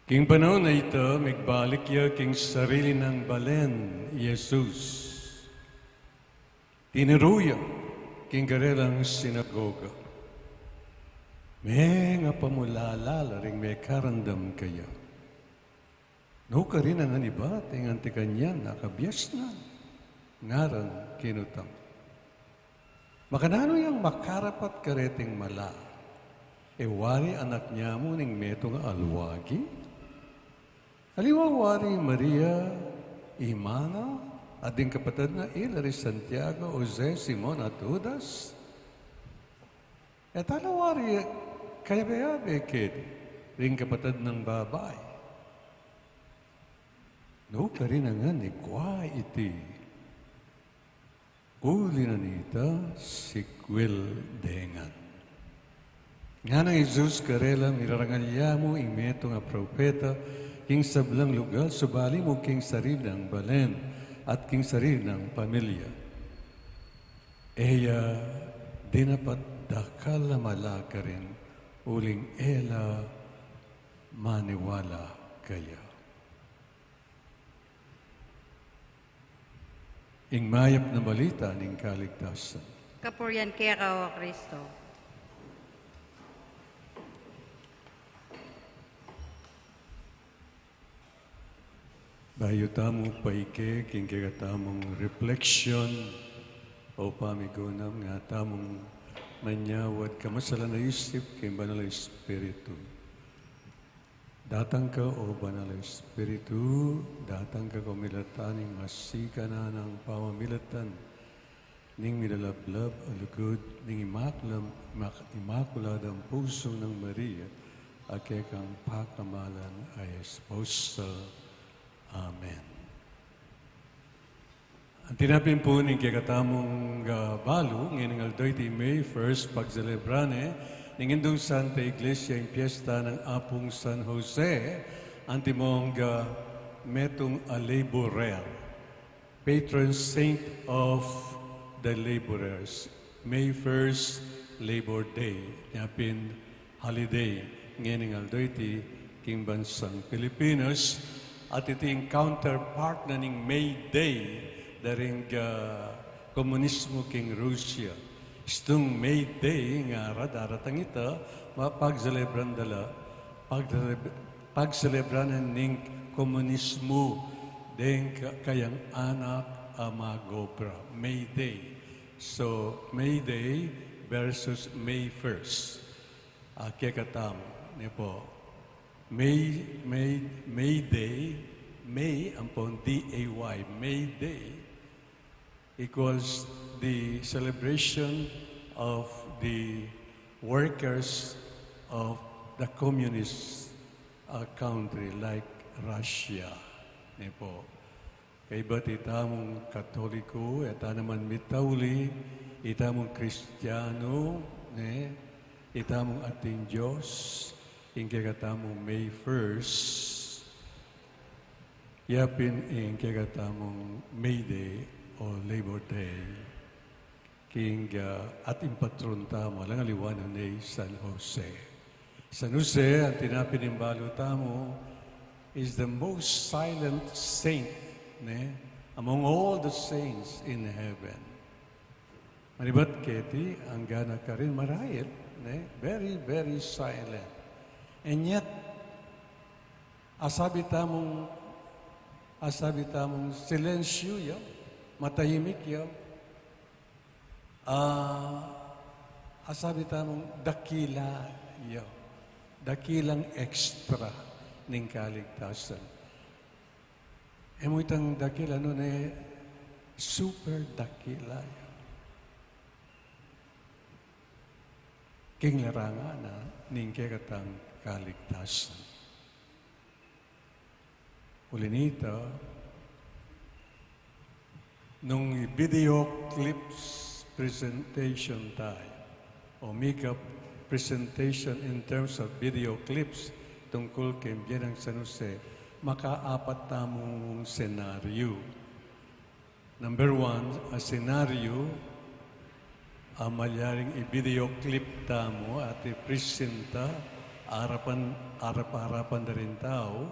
King panaun a ita, migbalik ya king sarili nang balen i Jesus. Tinuru ya king karelang sinagoga. Mengapamulala la ring mekarandam kaya. Nukarin a ngan ibat ing anti kanyan a kabiasnan, ngaran kinutang. Makananu yang makarapat kareting mala? E wari anak nya mu ning metung a alwagi? Aliwa wari Maria, ima na, at ding kapatad na ila ri Santiago, Jose, Simon, at Judas? E tala wari kayabe-yabe keti ring kapatad nang babai? Nukarin a ngan ikwa iti. Uli na nita, sikwil de ngan. Ngana nang Jesus karela, mirarangal ya mu ing metung a propeta king sablang lugal, subali mu king sarili nang balen at king sarili nang pamilya. E ya dinapat dakal a mala karin uling e la maniwala kaya. Ing mayap a balita ning kaligtasan. Kapurian keka, O Kristo. Bayu tamu paike king kekatamung reflection o pamigunam, nga tamung manyawad kamasalan a isip king Banal a Espiritu. Datang ka, O Banal a Espiritu, datang ka kaumilatan ning masikan a pamamilatan ning milalablab a lugud ning Imakula-, Imak-, Imakuladang Pusu nang Maria, a kekang pakamalan a esposa. Amen. Anti na pin pu ning kekatamung, ah, balu, ngening aldo iti May first, pagselebra ne ning Indung Santa Iglesia ing piesta nang Apung San Jose, antimong, ah, metung a laborer, patron saint of the laborers. May first, Labor Day. Nya pin holiday ngening aldo iti king bansang Pilipinas, at iti ing counterpart na ning May Day da ring, ah, komunismu king Russia. Istung May Day nga ara daratang ita, mapagselebran da la, pagseleb-, pagselebran na ning komunismu deng ka-, kayang anak a mag-obra. May Day. So, May Day versus May first. A, kekatamu, ne pu. May, May, May Day, May, ampong D A Y, May Day equals the celebration of the workers of the communist, uh, country like Russia, ne pu. Kaybat itamung Katoliko, e ta naman mitauli, itamung Kristiyanu, ne, itamung ating Dios, ing kekatamung May first, yapin ing kekatamung May Day o Labor Day, king, ah, ating patron tamu, alang aliwa nung i San Jose. San Jose, anti na pin ing balu tamu, is the most silent saint, ne, among all the saints in heaven. Manibat keti, angga na karin marail, ne, very, very silent. And yet, asabi tamung, asabi tamung silensyu ya, matahimik ya, ah, asabi tamung dakila ya, dakilang extra ning kaligtasan. E mu itang dakila, nune super dakila ya. King larangan na ning kekatang kaligtasan. Uli nita, nung video clips presentation tamu, o mika presentation in terms of video clips tungkul keng bie nang San Jose, makaapat tamung senaryu. Number one, a senaryu, a malyaring i-video clip tamu at ipresenta arapan, arap-arapan da ring tau,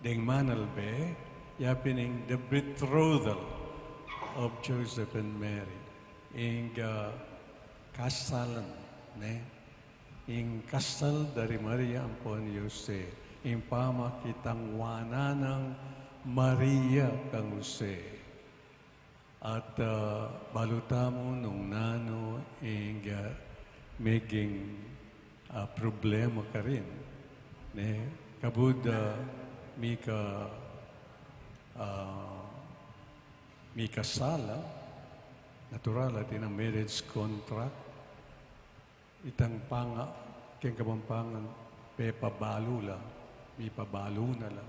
deng manalbe, yapin ing the betrothal of Joseph and Mary. Ing, ah, kasalan, ne? Ing kasal da ri Maria ampon Jose, ing pamakitang wanan nang Maria kang Jose. At, ah, balu tamu nung nanu ing, ah, meging, ah, problema karin, ne? Kabud, ah, mika, ah, mikasal, natural, atin nang marriage contract. Itang panga, keng Kapampangan, pepabalu la, mipabalu na la.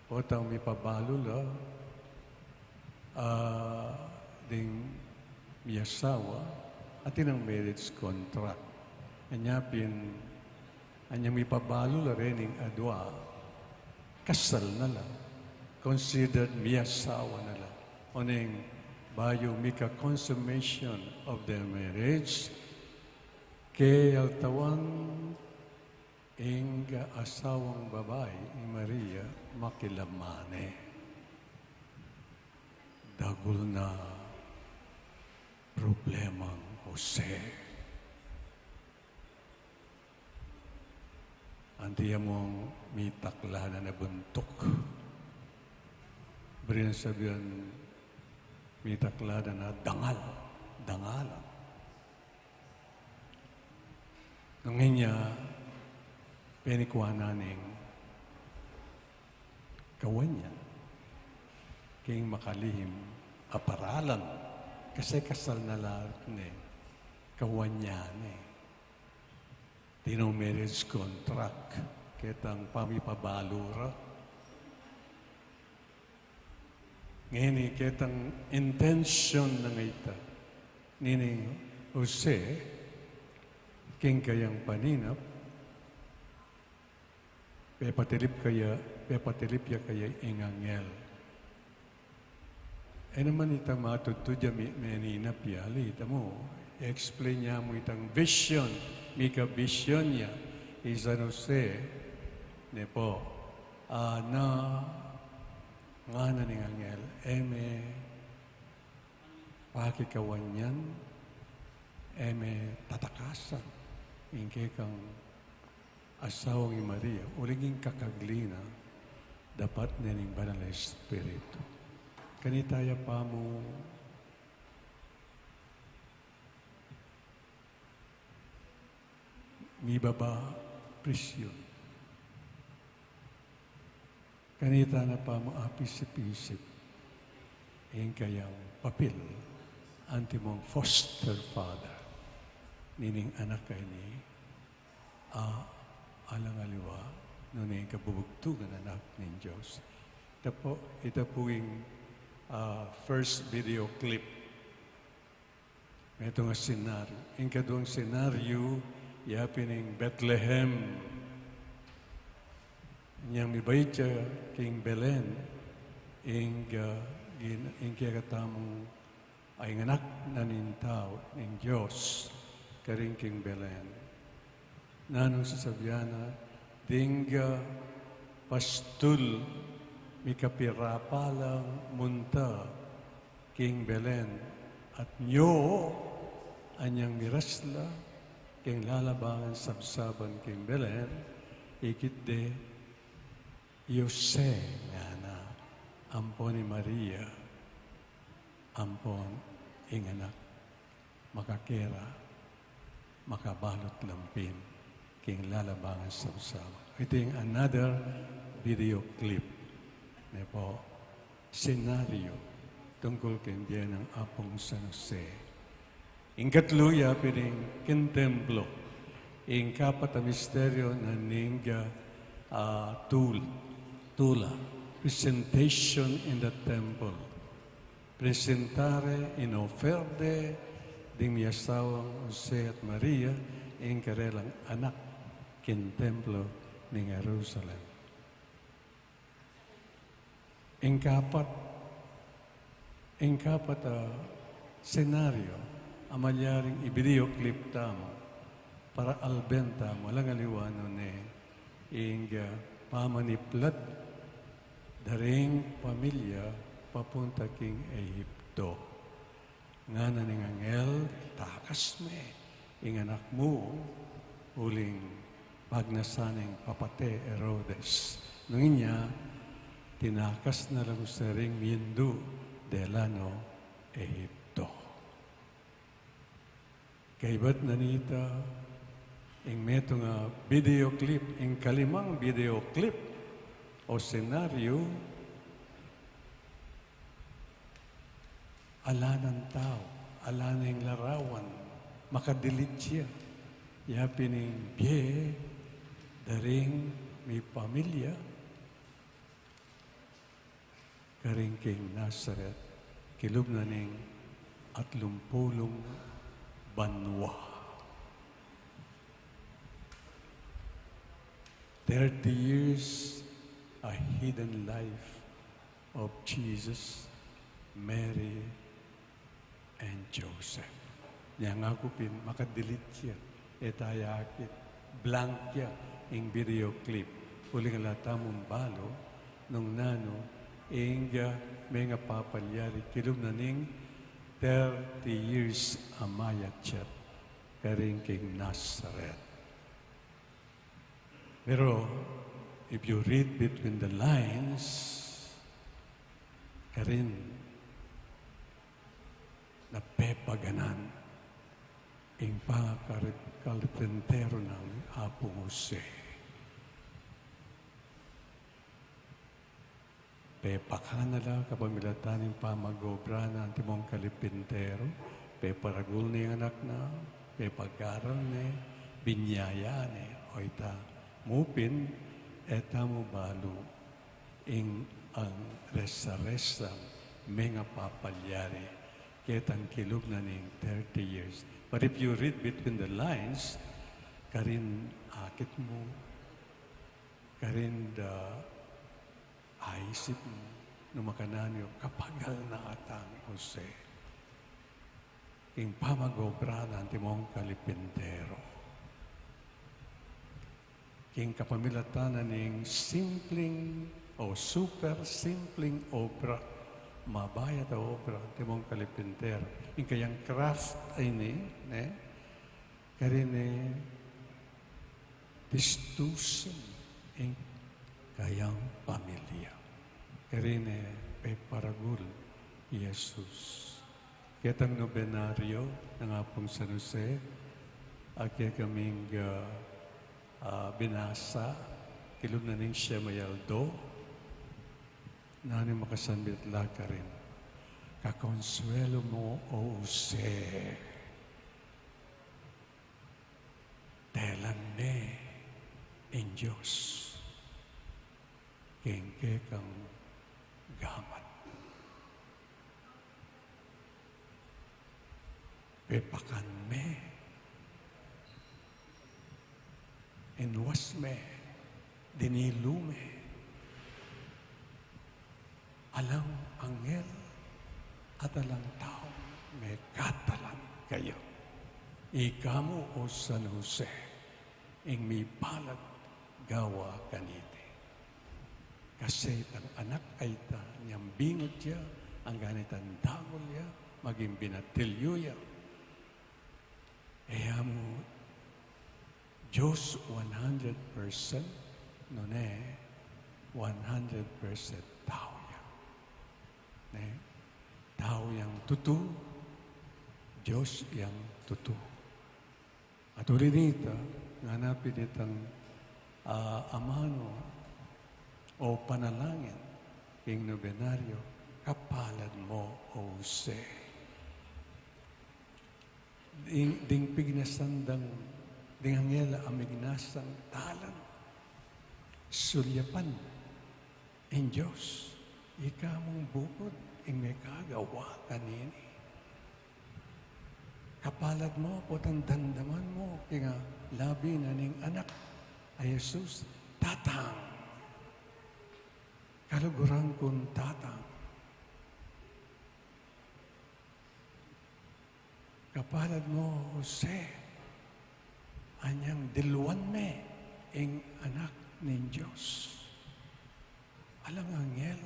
Potang mipabalu la, ah, ding miyasawa, atin nang marriage contract. Anya pin, anyang mipabalu la rening adua, kasal na la. Considered miyasawa na la. Oneng bayu mika consummation of their marriage, kayaltawan ing asawang babai, i Maria, makilaman ne. Dagul na problemang Jose. Anti ya mung mitakla na na buntuk. Buri nang sabian mitakla na na dangal. Dangalan. Nung inya, penikua na ning kawan ya king makalihim a paralan, kasi kasal na la reni, kawan ya ne. Atin nang marriage contract, ketang pamipabalu ra. Ngeni ketang intention na ngeni ita, nini Jose, king kayang paninap, pepatilip kaya, pepatilip ya kaya ing anghel. E naman itang matudtud ya mi-, meninap ya, ali, ita mu, explain ya mu itang vision, mika vision ya, i San Jose, ne pu, a, na, ngana ning anghel, e me pakikawanyan, e me tatakasan ing kekang asawang i Maria, uling ing kakagli na, dapat ne ning Banal a Espiritu. Kanita ya pamu mibaba presyon. Kanita na pamu apisip-isip ing kayang papil antimong foster father nining anak a ini a alang aliwa nune ing kabubugtungan anak ning Dios. Ita pu, ita pu ing, ah, first video clip. Metung a senaryo. Ing kaduang senaryo, ya pin ing Bethlehem. Inyang mibait ya king Belen, ing, ah, gin-, ing kekatamung a ing Anak na ning Tau, ning Dios, karin king Belen. Nanung sasabian na, ding, ah, pastul mikapirapalang munta king Belen, at nyo anyang miras la king lalabangan sabsaban king Belen, ikit de i Jose ngana, ampon i Maria, ampon ing anak, makakera, makabalut la pin king lalabangan sabsaban. Ita ing another video clip, ne pu, senaryo tungkul king bie nang Apung San Jose. Ing katlu ya pin ing king templo, ing kapat a misteryo na ning, ah, tul-, tula, presentation in the temple. Presentare in offer de ding miasawang Jose at Maria ing karelang anak king templo ning Jerusalem. Ing kapat, ing kapat a senaryo a malyaring i-video clip tamu para alben tamu, alang aliwa nune ing, ah, pamaniplat da ring pamilya papunta king Ehipto. Ngana ning anghel, itakas me ing anak mu uling pagnasan ning papate Herodes. Nung inya, tinakas na la Jose ring mindu dela no Ehipto. Kaybat na nita, ing metung a video clip, ing kalimang video clip o senaryo, ala nang tau, ala nang larawan, makadelete ya. Ya pin ing bie da ring mipamilya karin king Nazaret, kilub na ning atlumpulung banua. Thirty years a hidden life of Jesus, Mary, and Joseph. Nya ngaku pin makadelete ya, e ta ya akit, blank ya ing video clip. Uling ala tamung balu nung nanu ing mengapapalyari kilub na ning thirty years a mayat ya karin king Nazaret. Pero if you read between the lines, karin na pepaganan ing pangakari-, kalipintero nang Apung Jose. Pepakana la kapamilatan ning pamag-obra na antimong kalipintero, peparagul ne ing anak na, pepag-aral ne, binyaya ne, o ita mu pin, e tamu balu ing ang resa-resang mengapapalyari ketang kilub na ning thirty years. But if you read between the lines, karin akit mu, karin da aisip mu, nung makananu, kapagal na atang Jose king pamag-obra na antimong kalipintero. King kapamilatan na ning simpleng o super simpleng obra, mabayat a obra, antimong kalipintero. Ing kayang craft a ini, ne? Karin ne, tistusan ing kayang pamilya. Karine peparagul i Jesus. Ketang nobenaryo nang Apung San Jose, a kekaming, ah, ah, binasa, kilub na ning siyam a aldo, nanu ing makasanbit la karin? Kakonsuelo mu, O Jose. Telan me ing Dios king kekang gamat. Pepakan me, inuas me, dinilu me. Alang anghel at alang tau mekatalang kaya. Ika mu, O San Jose, ing mipalad gawa kaniti. Kasi itang anak a ita, inyang bingud ya, anggang itang dangul ya, maging binatilyu ya. E ya mu Dios one hundred percent, nune one hundred percent tau ya. Ne? Tau yang tutu, Dios yang tutu. At uli nita, ngana pin itang, ah, amanu o panalangin king nobenaryo, kapalad mu, O Jose. Ding, ding pignasan dang, ding anghel a mignasang dalan, sulyapan ing Dios, ika mung bukut ing mekagawa kanini. Kapalad mu potang damdaman mu king labi na ning anak a Jesus, Tatang, kaluguran kung Tatang. Kapalad mu, Jose, anyang diluan me ing anak ning Dios. Alang anghel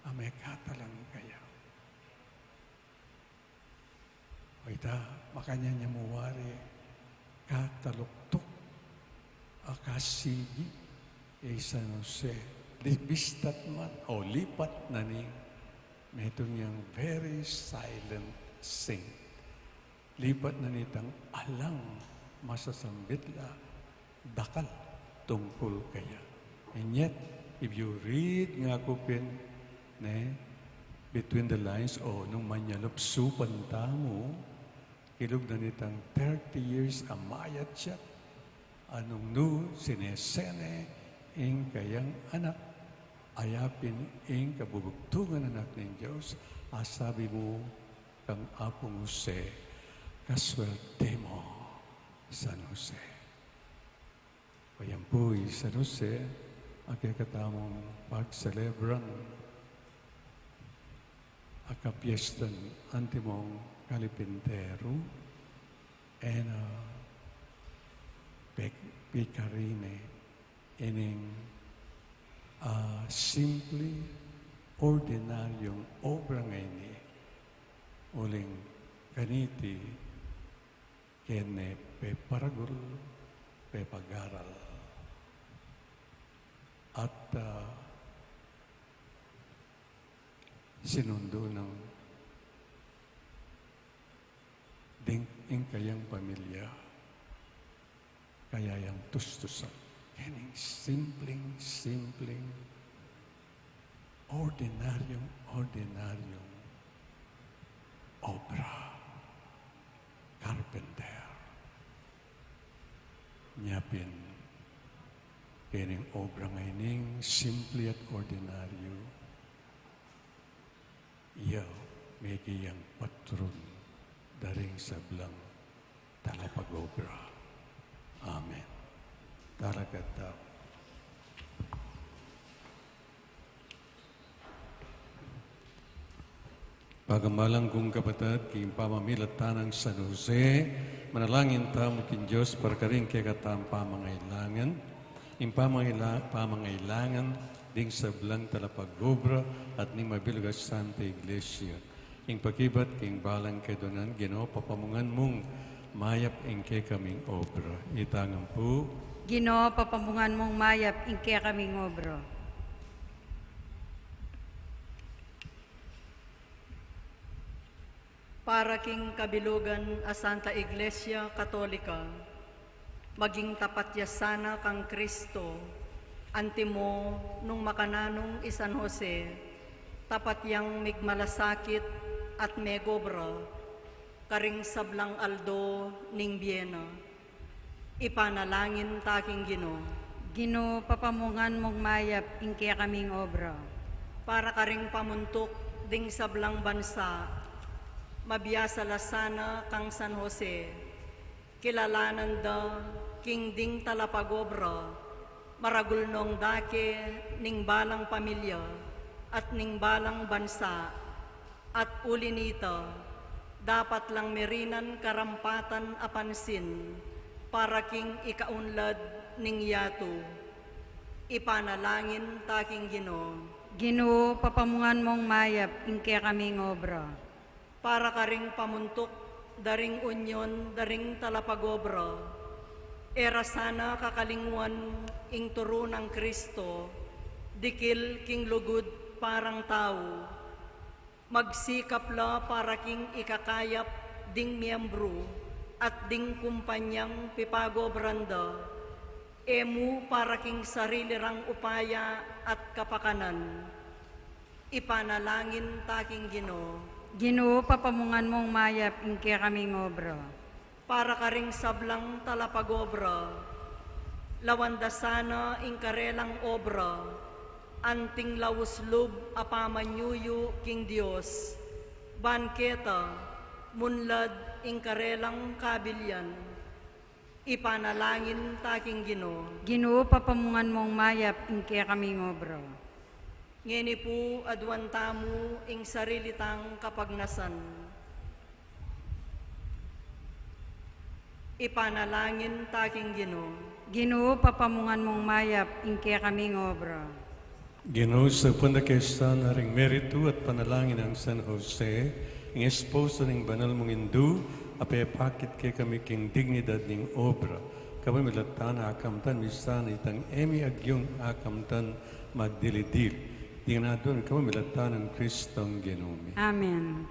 a mekatalang kaya. O ita, makanyan ya mu wari kataluktuk a kasigi i San Jose, libista't man o lipat na ning metung yang very silent saint. Lipat na nitang alang masasambit la dakal tungkul kaya. And yet, if you read nga ku pin, ne, between the lines, o nung manyalupsupan tamu, kilub na nitang thirty years a mayat ya, a nung nu sinesene ing kayang anak, a ya pin ing kabubugtungan anak ning Dios, a sabi mu kang Apung Jose, kaswerte mu, San Jose. Ayan pu i San Jose, a kekatamung pagselebran a kapiestan antimong kalipinteru, e na pek-, pekarine ining, ah, simple, ordinaryung obra ngeni, uling kaniti, kene peparagul, pepagaral, at, ah, sinundu nang ding ing kayang pamilya, kaya yang tustusan. Kening simpleng, simpleng, ordinaryung, ordinaryung obra. Carpenter. Nya pin, kening obra ngeni, simple at ordinaryo, iya mekayang patrun da ring sablang talapag-obra. Amen. Tara katamu. Pagamalan kung kapatad, king pamamilatan nang San Jose, manalangin tamu king Dios para karing kekatamung pamangailangan, ing pamangila-, pamangailangan ding sablang talapag-obra at ning mabilug a Santa Iglesia. Ing pakibat king balang kedunan, Ginu, papamungan mung mayap ing kekaming obra. Itangan pu. Ginu, papamungan mung mayap ing kekaming obra. Para king kabilugan a Santa Iglesia Katolika, maging tapat ya sana kang Kristo, antimo nung makananung i San Jose, tapat yang migmalasakit at megobra karing sablang aldo ning bie na. Ipanalangin ta king Ginu. Ginu, papamungan mung mayap ing kekaming obra. Para karing pamuntuk ding sablang bansa, mabiasa la sana kang San Jose, kilalanan da king ding talapagobra, maragul nong dake ning balang pamilya at ning balang bansa, at uli nita, dapat lang merinan karampatan a pansin para king ikaunlad ning yatu. Ipanalangin ta king Ginu. Ginu, papamungan mung mayap ing kekaming obra. Para karing pamuntuk da ring unyon da ring talapagobra, e ra sana kakalingwan ing turu nang Kristo, dikil king lugud parang tau. Magsikap la para king ikakayap ding miyembru at ding kumpanyang pipagobran da, e mu para king sarili rang upaya at kapakanan. Ipanalangin ta king Ginu. Ginu, papamungan mung mayap ing kekaming obra. Para karing sablang talapagobra, lawan da sana ing karelang obra, anting laus lub a pamanyuyu king Dios, ban keta, munlad ing karelang kabilian. Ipanalangin ta king Ginu. Ginu, papamungan mung mayap ing kekaming obra. Ngeni pu, aduan tamu ing sarili tang kapagnasan. Ipanalangin ta king Ginu. Ginu, papamungan mung mayap ing kekaming obra. Ginu, saupan da ke sana ring meritu at panalangin nang San Jose, ing esposo ning banal mung Indu, a pepakit kekami king dignidad ning obra. Kapamilatan na akamtan mi sana itang e mi agyung akamtan magdilidil. Ding nadun kapamilatan nang Kristong Ginu mi. Amen.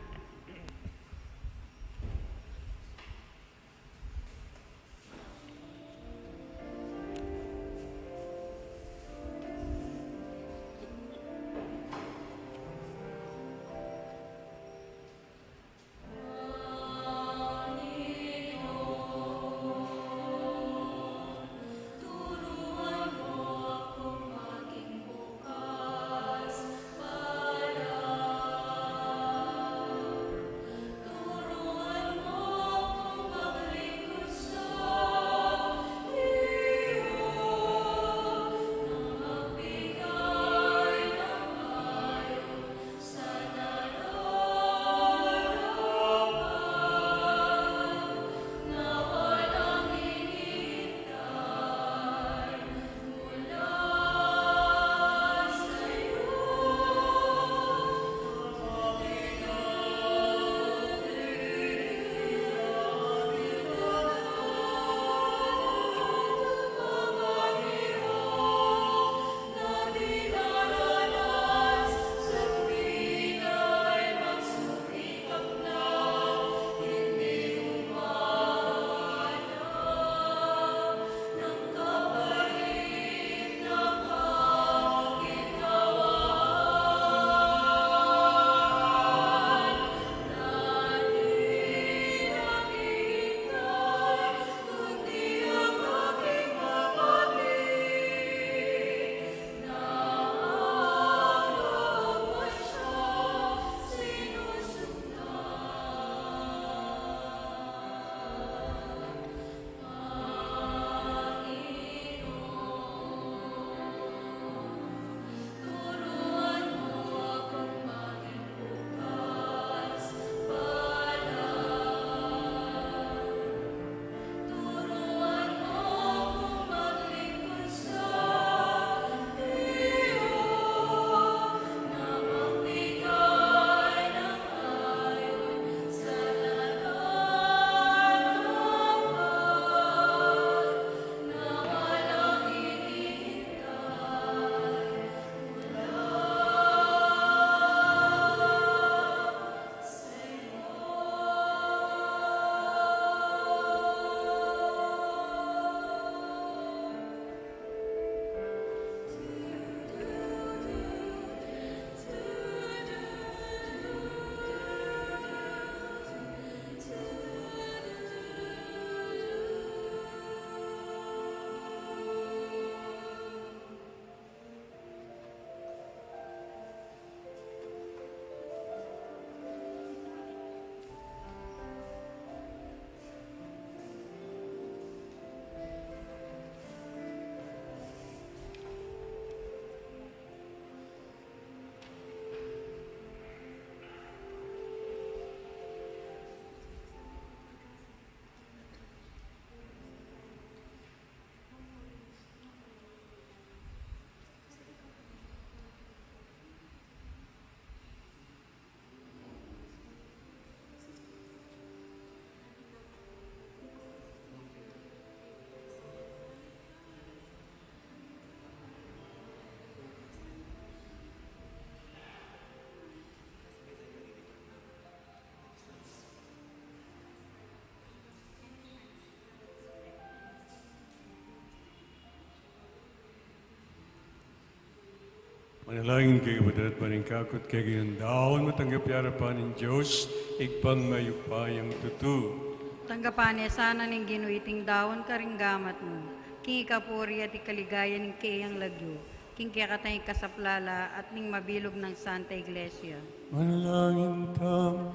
Manalangin kayu, kapatad, ban ing kakut kekayung daun matanggap ya king arapan ning Dios, Ibpang mayupayang tutu. Tanggapan na sana ning Ginu iting daun karing gamat mu, king ikapuri at ikaligaya ning keyang lagyu, king kekatang ikasaplala at ning mabilug nang Santa Iglesia. Manalangin tamu.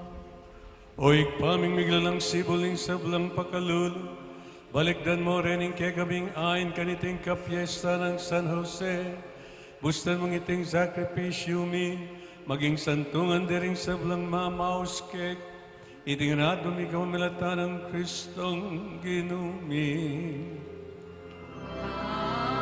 O Ibpa ming miglalang sibul ning sablang pakalulu, balikdan mu rin ing kekaming ain kaniting kapiesta nang San Jose. Bustan mung iting sakripisyu mi maging santungan ding sablang mamaus keka. Iti ngan aduan mi kapamilatan nang Kristong Ginu mi. Amen.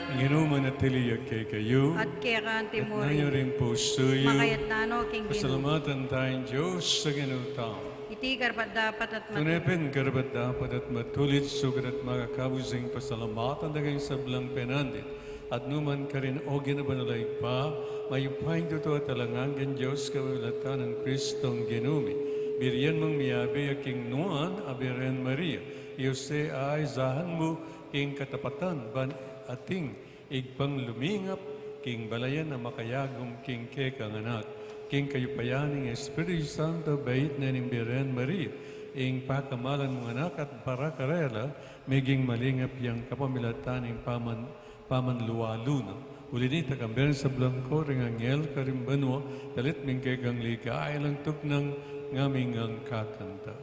Ing Ginu manatili ya kekayu. At keka mu rin. Itas yu ring pusu yu. Makaitas na no king Ginu. Pasalamatan taya ing Dios a Ginu tamu. Iti karapat-dapat at matulid. Tune pin karapat-dapat at matulid, sukat at makakabus ing pasalamatan da kang sablang penandit at nu man karin, o Ginu banal a Ibpa, mayupayang tutu at alang anggang Dios, kapamilatan nang Kristong Ginu mi. Birian mung miyabe ya king nuan a Birhen Maria, i Jose a azahan mu king katapatan, ban ating Ibpang lumingap king balayan a makayagum king kekang Anak, king kayupayan ning Espiritu Santo, bait na ning Birhen Maria ing pakamalan mung Anak, at para karela meging malingap yang kapamilatan ning paman pamanlualu na. Uli nita, kambe ring sablang koro ring anghel karing banua, dalit ming kekang ligaya alang tuknang, ngaming ngan kakanta.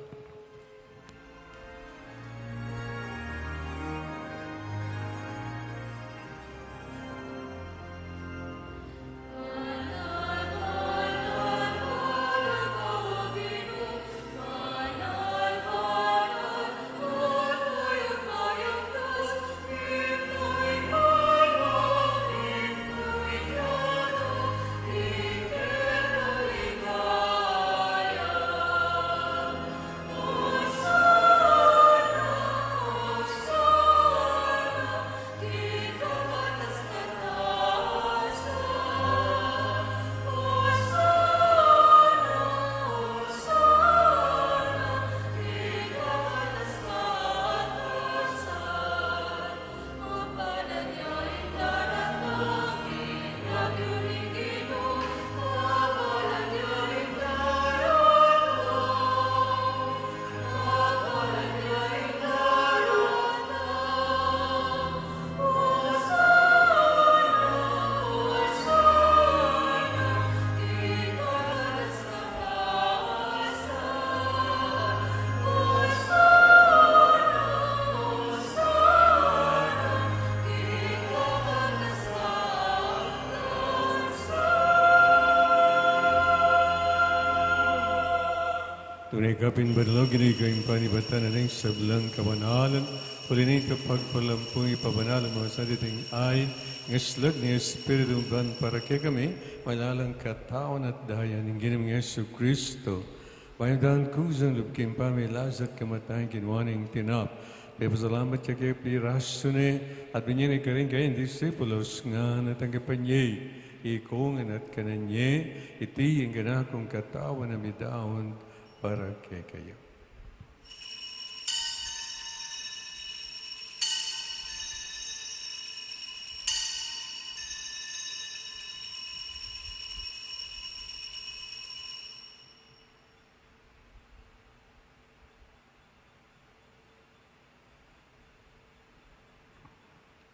Tune kapin banal, o Ginu, ika ing panibatan na ning sablang kabanalan. Uli nita, pagpalampu mung ipabanal ing masanting ain, ing aslag ning Espiritu mu, ban para kekami malalang katawan at daya ning Ginu ming Jesucristo. Bayu dang kusang lub king pamilasa at kamatayan, kinua ne ing tinape, pepasalamat ya keka, pirasu ne, at binie ne karing kayang disipulos, ngana, tanggapan ye, ikong ngan at kanan ye, iti ing kanakung katawan a midaun para kekayu.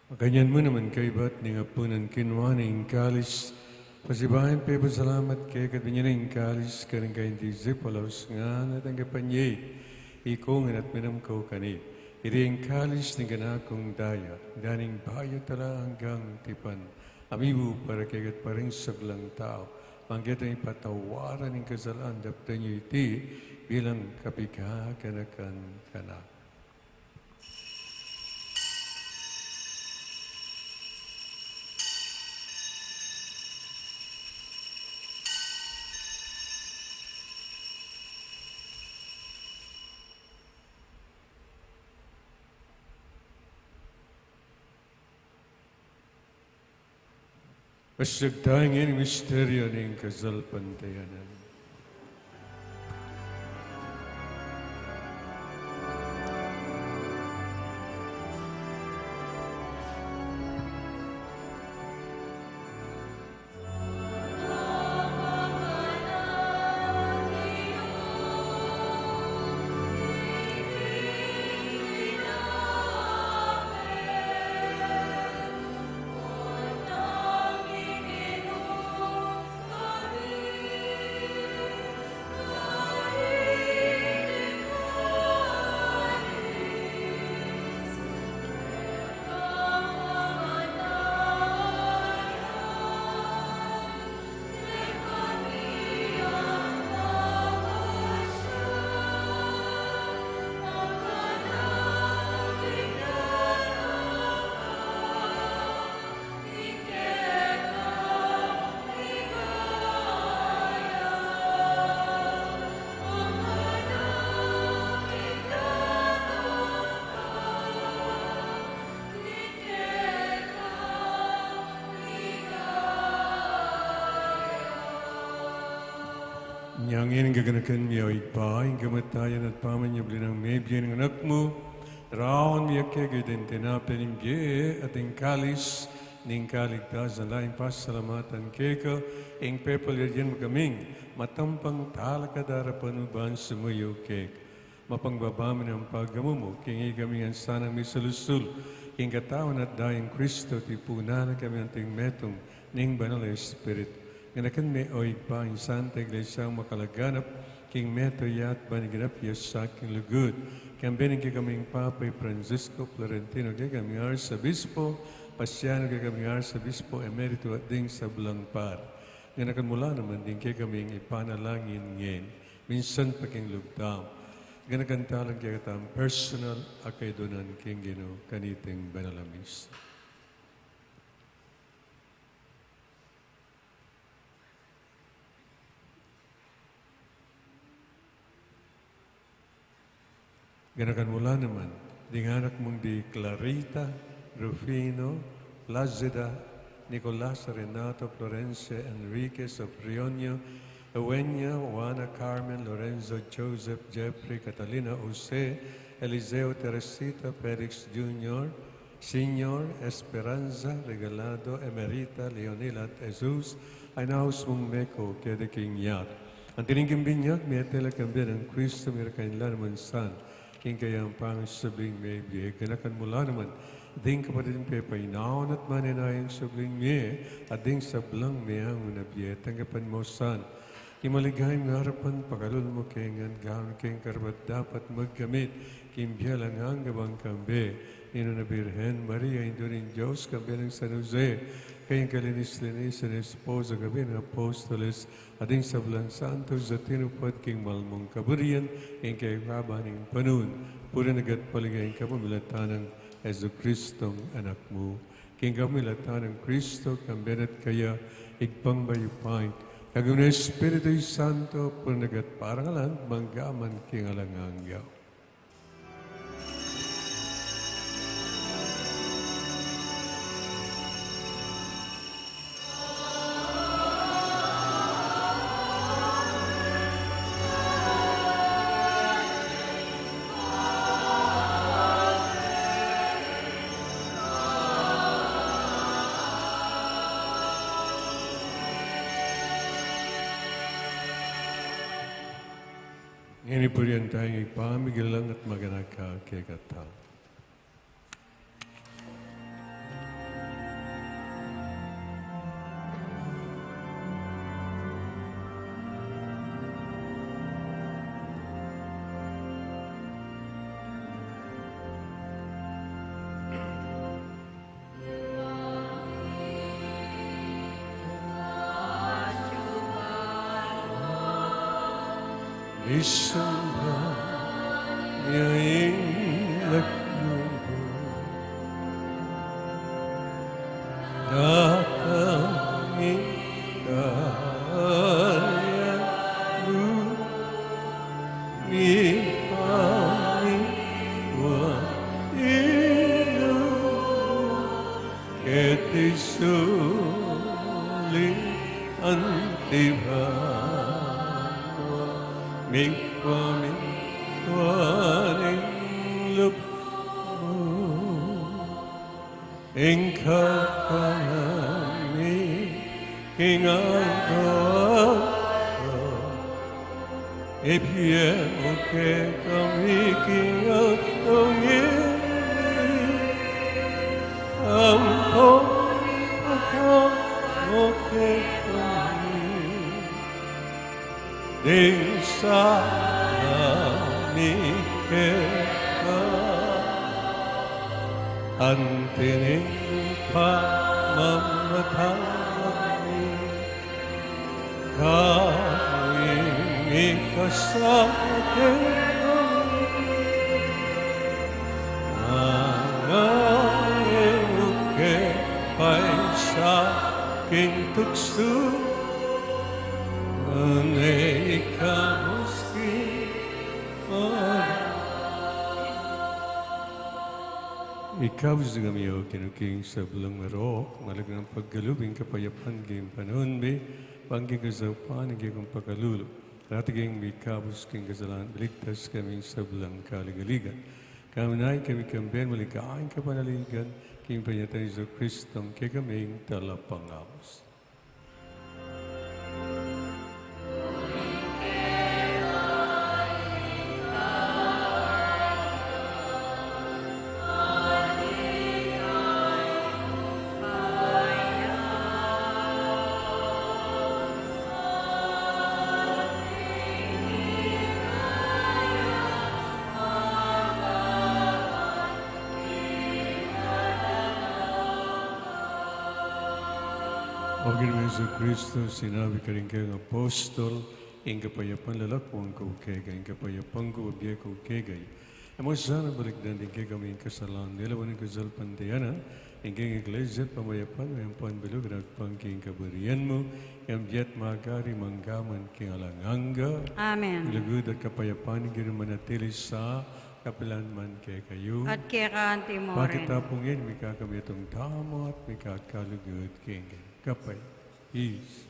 Makanyan mu naman, kaybat ning apunan, kinua ne ing kalis, pasibayu pepasalamat keka, binie ne ing kalis karing kayang disipulos, ngana, tanggapan ye, ikong ngan at minum kayu keni, iti ing kalis ning kanakung daya, daya ning bayu at alang anggang tipan, a mibu para kekayu at para king sablang tau, mangketa ipatawaran ning kasalan. Daptan yu iti bilang kapagkakanakan kanaku. Pasagtayan ing misteryu ning kasalpantayanan. Inya ngeni gaganakan mi, o Ibpa, ing kamatayan at pamanyubli nang mebie ning Anak mu. Daraun mi keka ding tinape ning bie at ding kalis ning kaligtasan, lalu pasalamatan keka, ing pepalyarian mu kaming matampang talakad arapan mu ban sumuyu keka. Mapangbaba mi ing pagamu mu, king ikami ngan sanang misalusul king katawan at dayang Kristo, tipunan na kami anting metung ning Banal a Espiritu. Ganakan me, o Ibpa, ing Santa Iglesia mung makalaganap king metung ya at ban iganap ya sa king lugud. Kambe ning kekaming Papa i Francisco, Florentino kekaming Arsobispo, Pasiano kekaming Arsobispo Emerito at ding sablang pari. Ganakan mu la naman ding kekaming ipanalangin ngeni minsan pa king lugdam. Ganakan talang kekatang personal a kaidunan king Ginu kaniting banal a misa. Ganakan mu la naman ding anak mung di Clarita, Rufino, Plazida, Nicolas, Renato, Florencia, Enrique, Sofronio, Eugenia, Juana, Carmen, Lorenzo, Joseph, Jeffrey, Catalina, Jose, Eliseo, Teresita, Felix Junior, Senior, Esperanza, Regalado, Emerita, Leonila, at Jesus, a inaus mung meko keti king yatu. Anti ning king binyag, mete la kambe nang Kristo, mirakan la naman san king kayang pangasubling mebie. Ganakan mu la naman ding kapatad ming pepainaun at manenayang subling mie, at ding sablang meangu na bie. Tanggapan mu san king maligayang arapan, pakalulu mu kami ngan gawang keng karapat-dapat magkamit king bie alang angga ban kambe ning Nuan a Birhen Maria, Indu ning Dios, kambe nang San Jose, kayang kalinis-linis a esposo, kambe ning apostoles, at ding sablang santos a tinupad king mal mung kaburian king kekaban ning panaun, purian at ligaya king kapamilatan nang Jesucristong Anak mu. King kapamilatan nang Kristo, kambe na at kaya, Ibpang mayupaya, king lagyu ning Espiritu Santo, purian at parangalan, mangga man king alang angga. Ngeni purian taya ing Ibpa, migalalang at maganaka kekatamu. Misamban ya ing lagyu mu. Datang ing kayarian mu, mipamintuan ing lub mu keti sulip anti banua. Mipamintuan ing lub mu. Ing kakanan mi king aldo-aldo ibie mu kekami king aldo ngeni, ampon ipatawad mu kekami ding sala mi keka, anti ning pamamatawad mi kekami, e mu ke ikasala kekami, nune e mu ke paisaul king tuksu, nune ikabus king marok. Ikabus kami, o Ginu, king sablang marok, malaga nang pagkalub ing kapayapan king panaun mi, ban king kasaupan ning kekang pakalulu, Dati king mikabus king kasalanan, iligtas kami king sablang kaligaligan. Kaminay kami kambe king maligayang kapanaligan, king panyatang Jesucristo, kekaming talapangabus. O Ginu Jesucristo, sinabi mu karing kekang apostol, ing kapayapan lalakwan ku kekayu, ing kapayapan ku bibie ku kekayu. E mu sana balikdan ding kekaming kasalanan, lawan ing kasalpantayanan ning kekang Iglesia at pamayapan mu, mayampan bilug at pangking kaburian mu, ing mabie at magari mangga man king alang angga. Amen. Ing lugud at kapayapan ning Ginu manatili sa kapilan man kekayu. At keka anti mu rin. Pakit ta pu ngeni mikakamitung tamu at mikakalugud king kapay. Peace.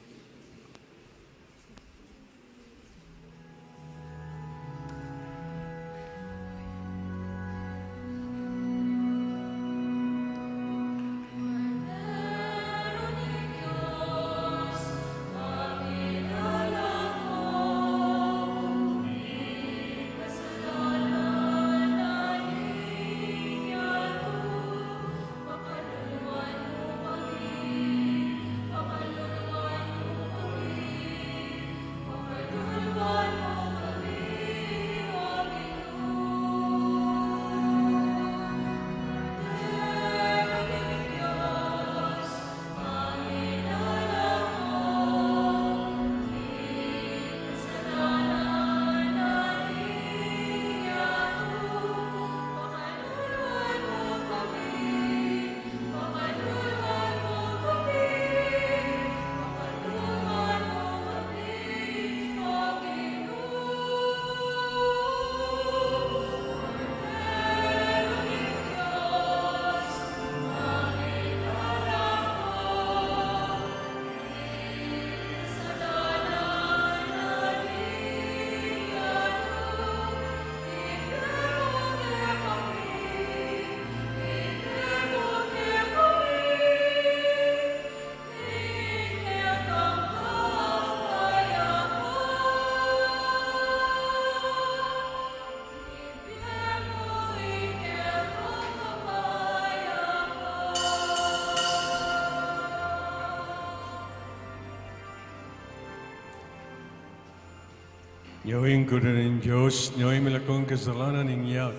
Yawe ing Kordero ning Dios, yawe ing milakung kasalanan ning yatu,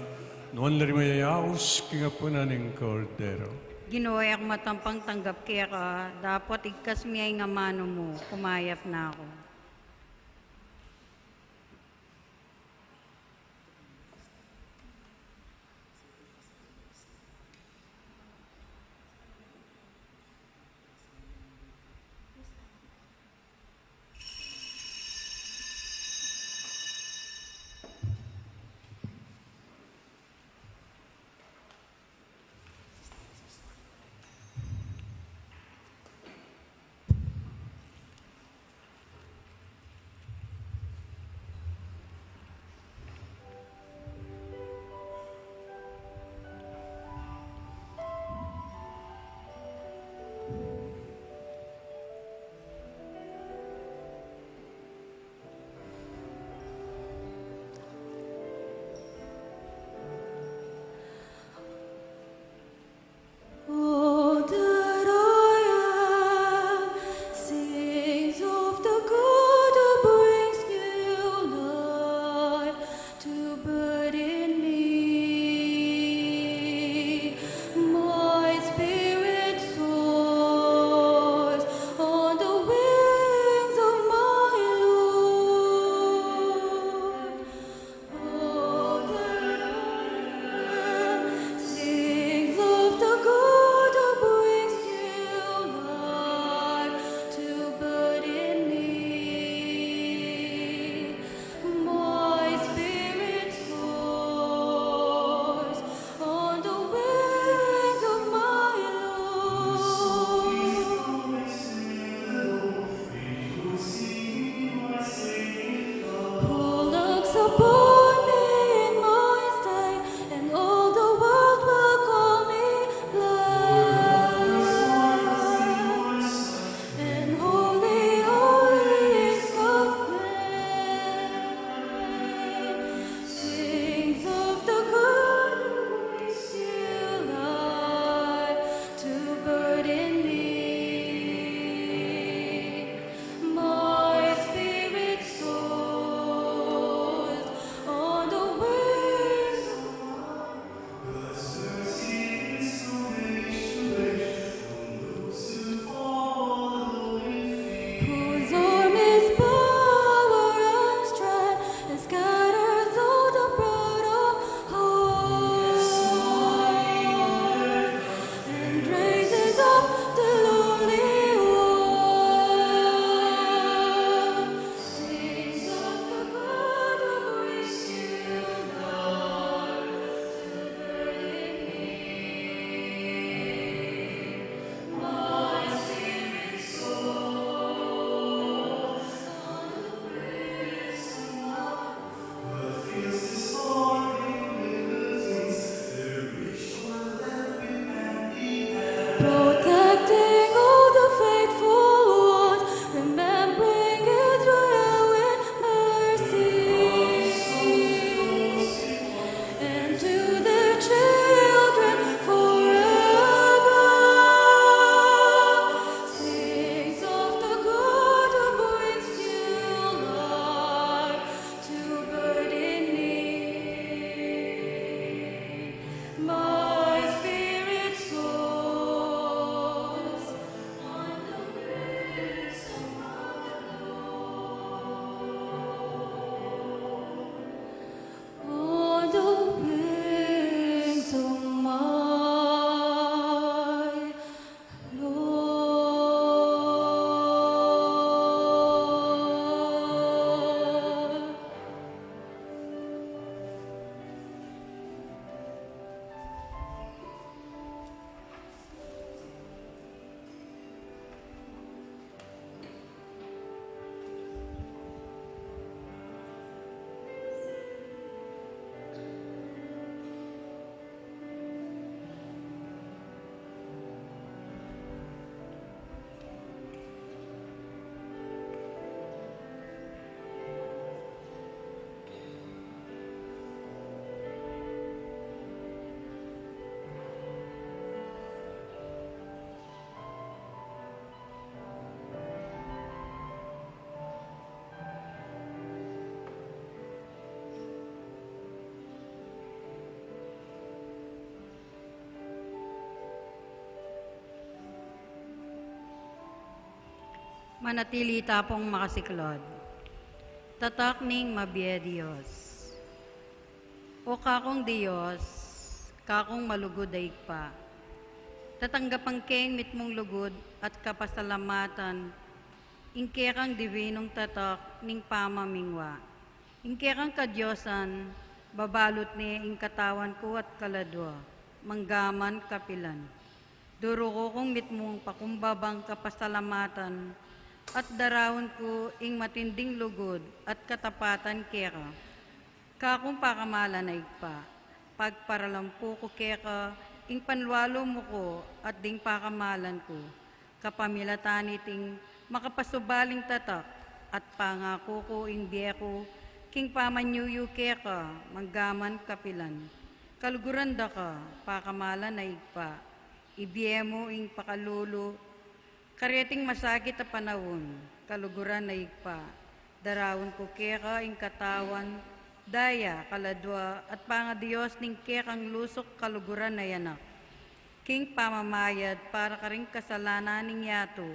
nuan la ring mayayaus king apunan ning Kordero. Ginu, e ku matampang tanggap keka, dapot igkas mu ya ing amanu mu, kumayap na ku. Manatili ta pung makasiklod. Tatak ning mabie Dios. O kakung Dios, kakung malugud a Ibpa, tatanggapan keng mitmung lugud at kapasalamatan ing kekang dibinung tatak ning pamamingwa. Ing kekang kadiosan, babalut ne ing katawan ku at kaladua, manggaman kapilan. Duruku kung mitmung pakumbabang kapasalamatan, at daraun ku ing matinding lugud at katapatan keka. Kakung pakamalan a Ibpa, pagparalampu ku keka ing panlualu mu ku at ding pakamalan ku, kapamilatan niting makapasubaling tatak, at pangaku ku ing bie ku king pamanyuyu keka, manggaman kapilan. Kaluguran da ka, pakamalan a Ibpa, ibie mu ing pakalulu kareting masakit a panaun. Kaluguran a Ibpa, daraun ku keka ing katawan, daya, kaladua, at pangadios ning kekang lusuk kaluguran a Anak, king pamamayad para karing kasalanan ning yatu,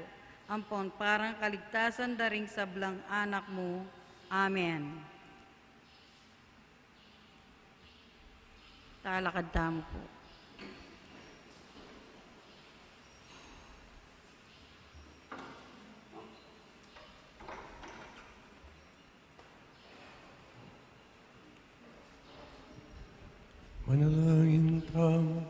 ampon parang kaligtasan da ring sablang anak mu. Amen. Talakad tamu pu. Manalangin tamu.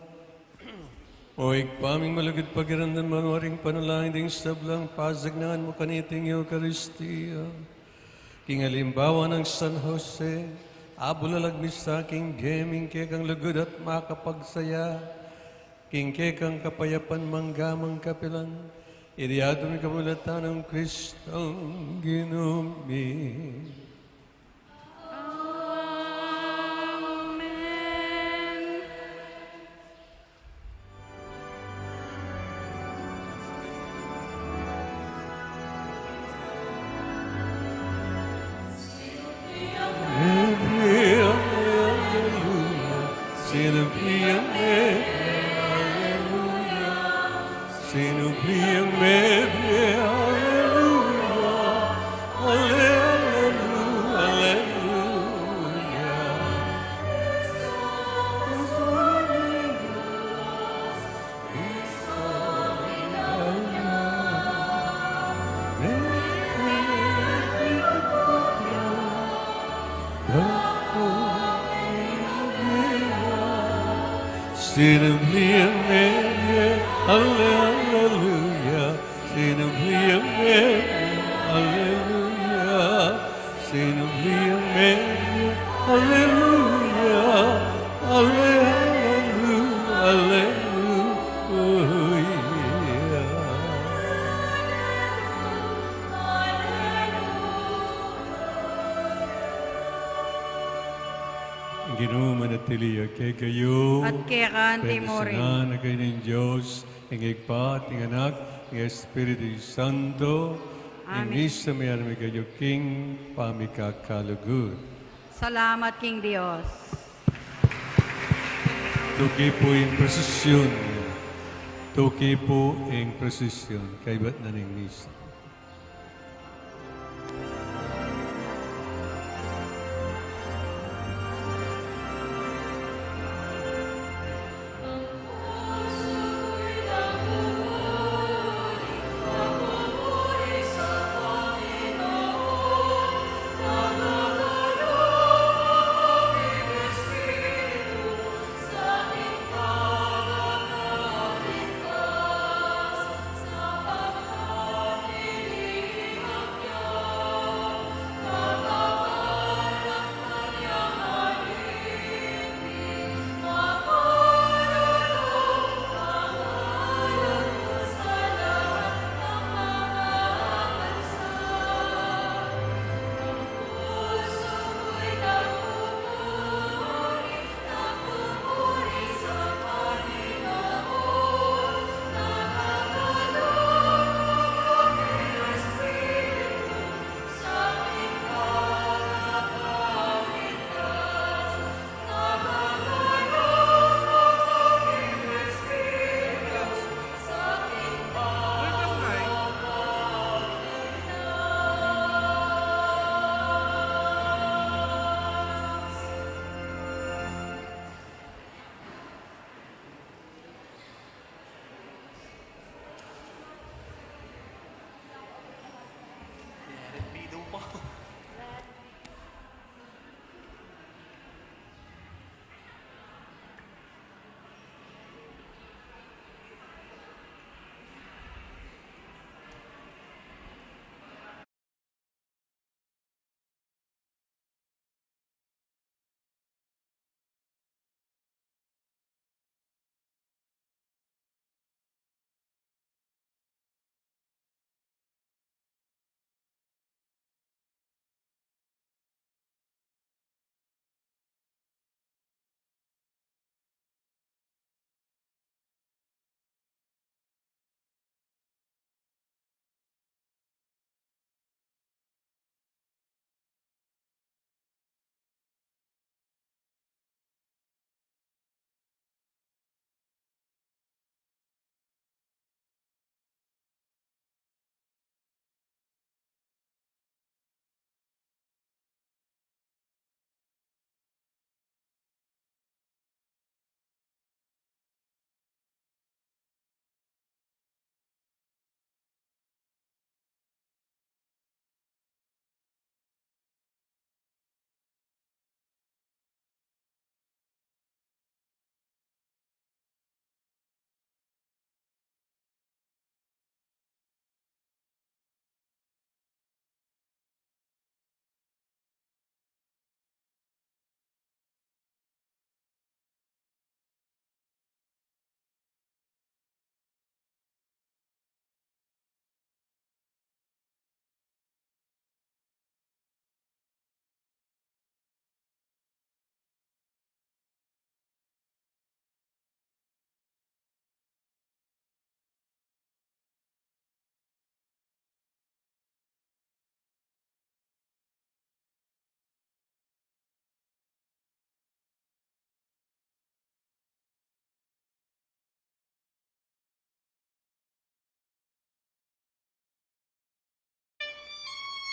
O Ibpa ming malugud, pakiramdaman mu ring panalangin ding sablang pasagnaan mu kaniting Eukaristia. King alimbawa nang San Jose, abulalag mi sa king bie ming kekang lugud at makapagsaya king kekang kapayapan manggaman kapilan. Iti aduan mi king kapamilatan nang Kristong Ginu mi. Amen. Alleluia, alleluia, alleluia. Alleluia, alleluia, alleluia. Sinubli ang mebie, alleluia. Sinubli ang mebie, alleluia. Sinubli ang mebie, alleluia. Alleluia, alleluia. Ing Ginu manatili ya kekayu. At keka mu rin. Bendisyunan na kayu ning Dios, ing Ibpa, ing Anak, ing Espiritu Santo. Amen. Ing misa meyari mi kayu king pamikakalugud. Salamat king Dios. Tuki pu ing prosesyun. Tuki pu ing prosesyun. Kaybat na ning misa.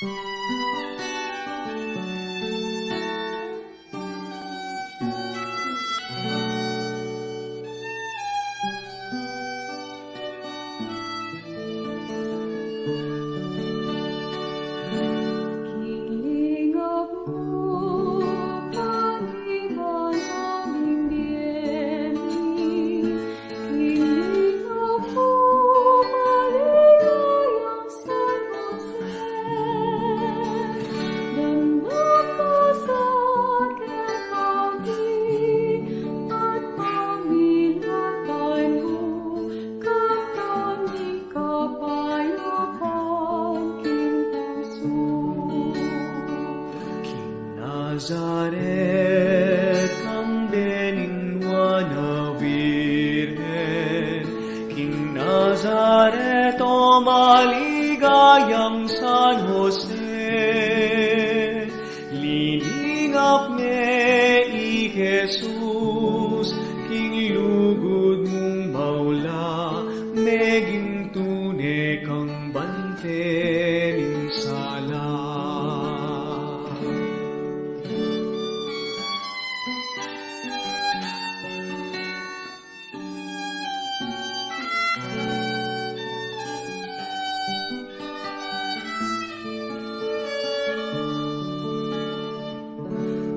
King Nazaret, kang beninuan a Virgen, king Nazaret, o maligayang San Jose, liningap ne i Jesus, king lugud mung maula, meging tune kang bante ning sala.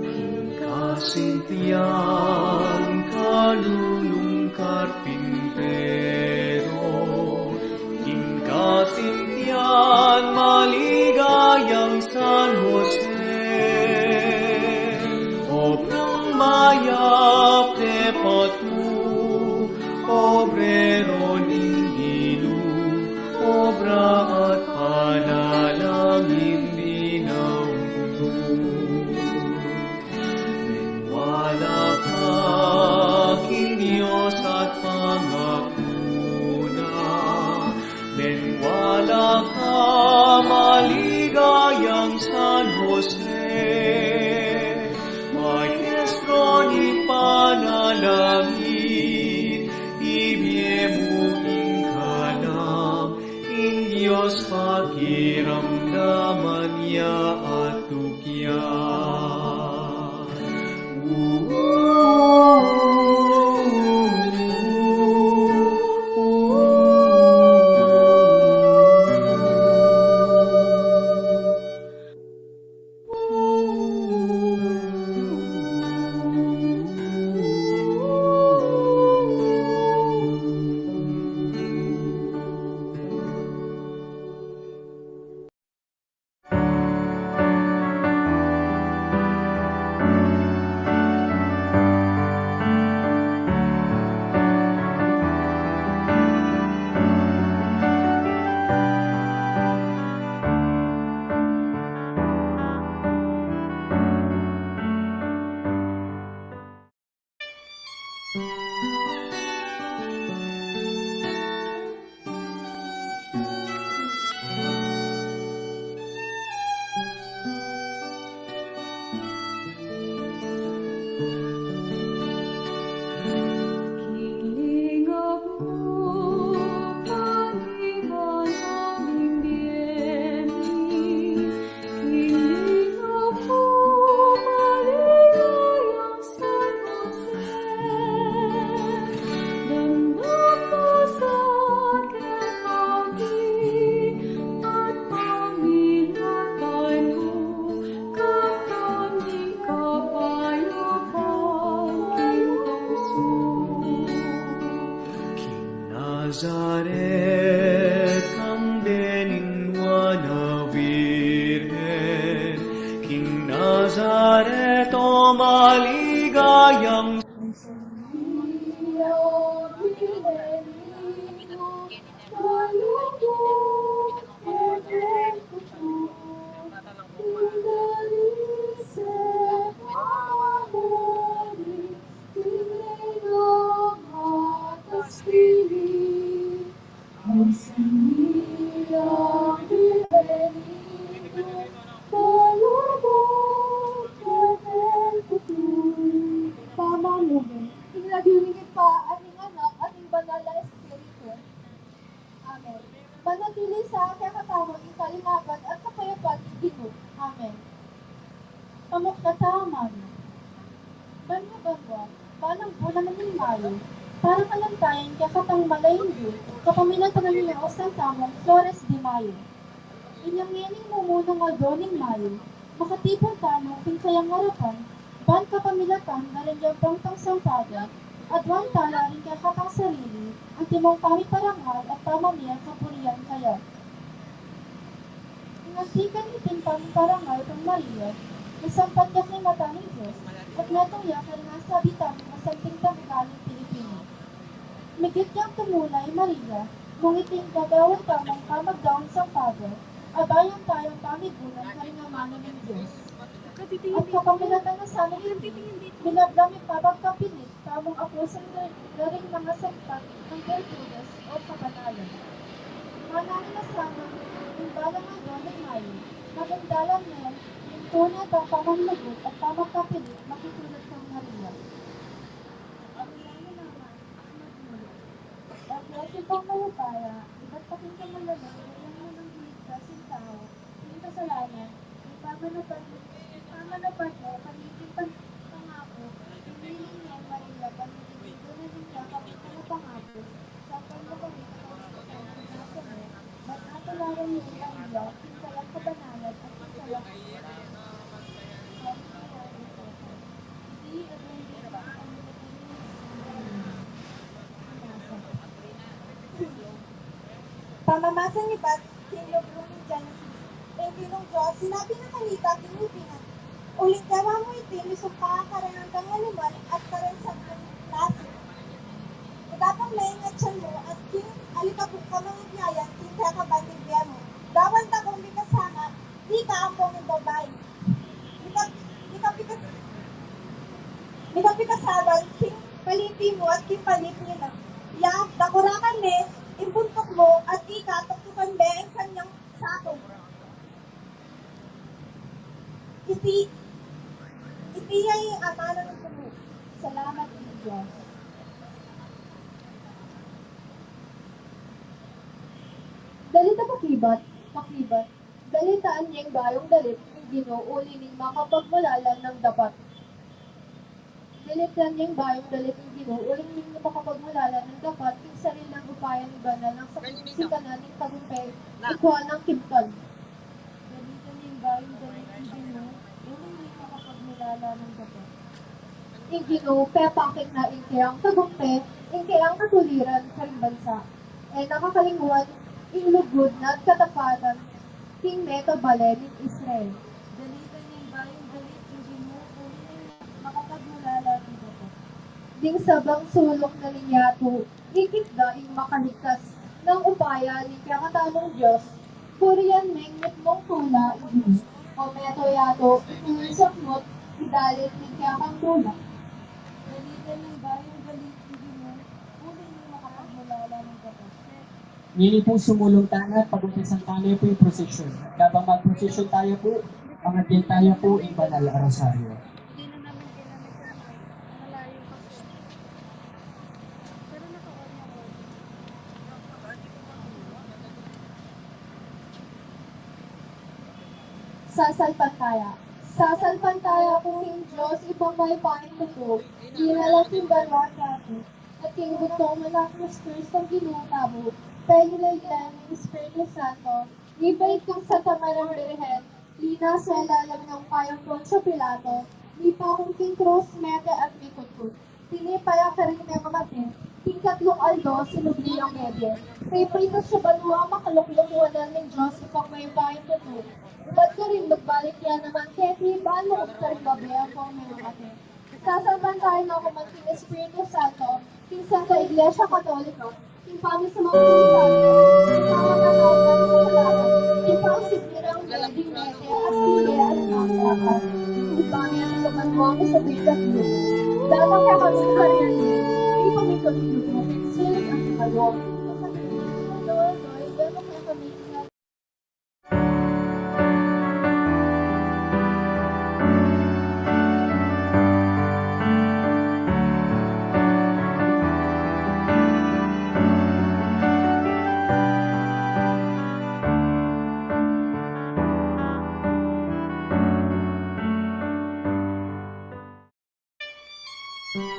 King kasintian kalulung karpintero, king kasintian maligayang San Jose, obrang mayap tepat mu, obrero ning Ginu, obra at panalangin dinaun mu. Maniwala ka king Dios at pangaku na, maniwala ka, maligayang San Jose, maestro ning panalangin, ibie mu ing kalam, ing Dios pakiramdaman ya at tukyan. King Nazaret, kang beninuan a Virgen, king Nazaret, o maligayang King lagyu ning Ibpa, at ning Anak, at ning Banal a Espiritu. Amen. Mayo. Banwa-banwa, balang bulan na ning Mayo, para kalantayan kekatang malaindu, kapamilatan na ning ausan tamung Flores de Mayo. Inyang ngening mumunang aldo ning Mayo, makatipun tamu king kayang arapan, ban kapamilatan na ring yampang tang Sampag, aduan tala ring kekatang sarili, antimong pamiparangal at pamamie kapurian kaya. Ing anti kaniting pamiparangal kang Maria, misampat ya king mata ning Dios, at metung ya karing asabi tamung masanting pamigaling Pilipino. Migit yang tumula i Maria, nung iting gagawan tamung pamagdaun Sampag, abayan tayang pamigunan karing amanu ning Dios. At kapamilatan na sana niti, minablang ing pamagkapilit tamung apusang da-, daring mga sampat ng birtudes o kabanalan. Mananu na sana ing balang aldo ning Mayo, maging dalan ne ning tune tang pamamulugud at pamagkapilit makitulad kang Maria. Ang ilan naman, ang magmulugud. O Dios, Ibpang mayupaya, ibat pa king kamalalang, iyan mo nang iligtas ing tau king kasalanan, ipamanupad, ipamanupad mo kaniting pan-, pangaku, piniling neng Maria, pamilipin ko na ning kakapit na pangapus, sampan mo kami katawan ning grasya mo, bat natularan mo ing Maria, king kayang kabanalan at king kayang Pamamasang ibat king libru ning Genesis, ing Ginung Dios sinabi na kanita king libingan, uling gawa mu iti misumpa kareng anggang animal at kareng saklung lasi. Itapang me ing atian mu at king alikabuk ka mangabiayan king kekaban ning bie mu. Gawan da kung mikasama ika ampong ing babai. Mika-, mikapika-, mikapikasawan king palipi mu at king palipi na. Ya, dakurakan me ing buntuk mu at ika tuktukan me ing kanyang saku. Iti, iti ya ing amanu ning tulu. Salamat king Dios. Dalit a pakibat, pakibat. Dalitan yeng bayung dalit ing Ginu uli ning makapagmulalan nang dapat. Dalitan yeng bayung dalit ing Ginu uli ning makapagmulalan nang dapat king sariling upaya ning banal nang sa-, sikanan ning tagumpay ikwa nang kimtan. Dalitan yeng bayung dalit ing Ginu uli ning makapagmulalan nang dapat. Ing Ginu pepakit na ing kayang tagumpay, ing kayang katuliran karing bansa. E na kakalingwan ing lugud na at katapatan king mekabale ning Israel. Dalitan yeng bayung dalit ing Ginu uli ning makapagmulalan nang dapat. Ding sablang suluk na ning yatu, ikit da ing makaligtas nang upaya ning kekatamung Dios. Purian meng mitmung tula ing Ginu, o meto yatu, ing sapnut, ing dalit ning kekang tula. Dalitan yeng bayung dalit ing Ginu uli ning makapagmulalan nang dapat. Ngeni pu sumulung tana at pag-umpisan tana pu ing prosesyon. Kabang magprosesyon taya pu, angatyan taya pu ing banal a rosaryo. Sasalpantaya. Sasalpantaya ku king Dios, Ibpang mayupayang tutu, dinalan king banua at yatu, at king bugtung anak nang Jesucristo, Ginu tamu, pelilayan ning Espiritu Santo, ibait kang Santa Mariang Birhen, linasa lalam ning upayang Poncio Pilato, mipaku king krus, mete at mikutkut. Tinipa ya karing mete, king katlung aldo sinubli yang mebie. Pepaitas ya banua, makalukluk wanan ning Dios, Ibpang mayupayang tutu. Ubat karin magbalik ya naman keti, ban lugud karing mabie ampong mete. Sasalpantaya ku naman king Espiritu Santo, king Santa Iglesia Katolika, king pamisamang king Santo, king pamamatauran ning kasalanan, king pausigli rang mie ding mete, at king bie alang angga. King pamisamang king banua, king sablang katlu. Datang kekami ing karian mi, ipamintut mu kekami king sulip at king aldo. King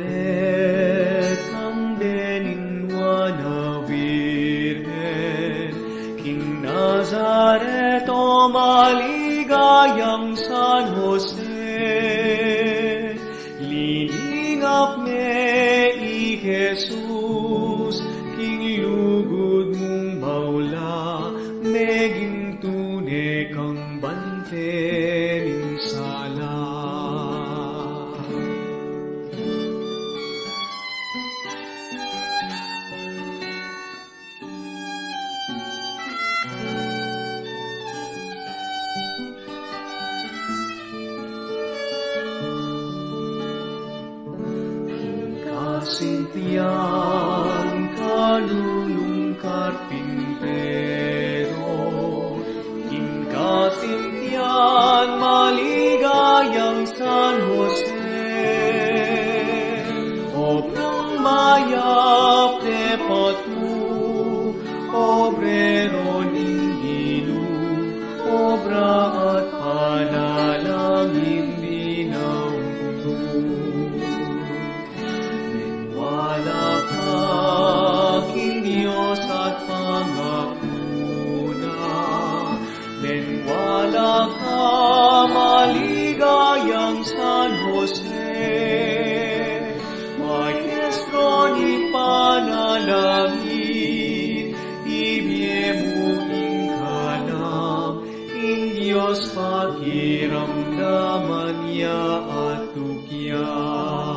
Nazaret, kang beninuan a Virgen, king Nazaret, o maligayang San Jose, liningap me i Jesus, king lugud mung maula, meging tune kang bante ning sala. Kasintian kalulung karpintero, king kasintian maligayang San Jose, obrang mayap tepat mu, obrero ning Ginu, obra at panalangin dinaun mu. Maniwala ka king Dios at pangaku na. Maniwala ka, maligayang San Jose, maestro ning panalangin, ibie mu ing kalam, ing Dios pakiramdaman ya at tukyan.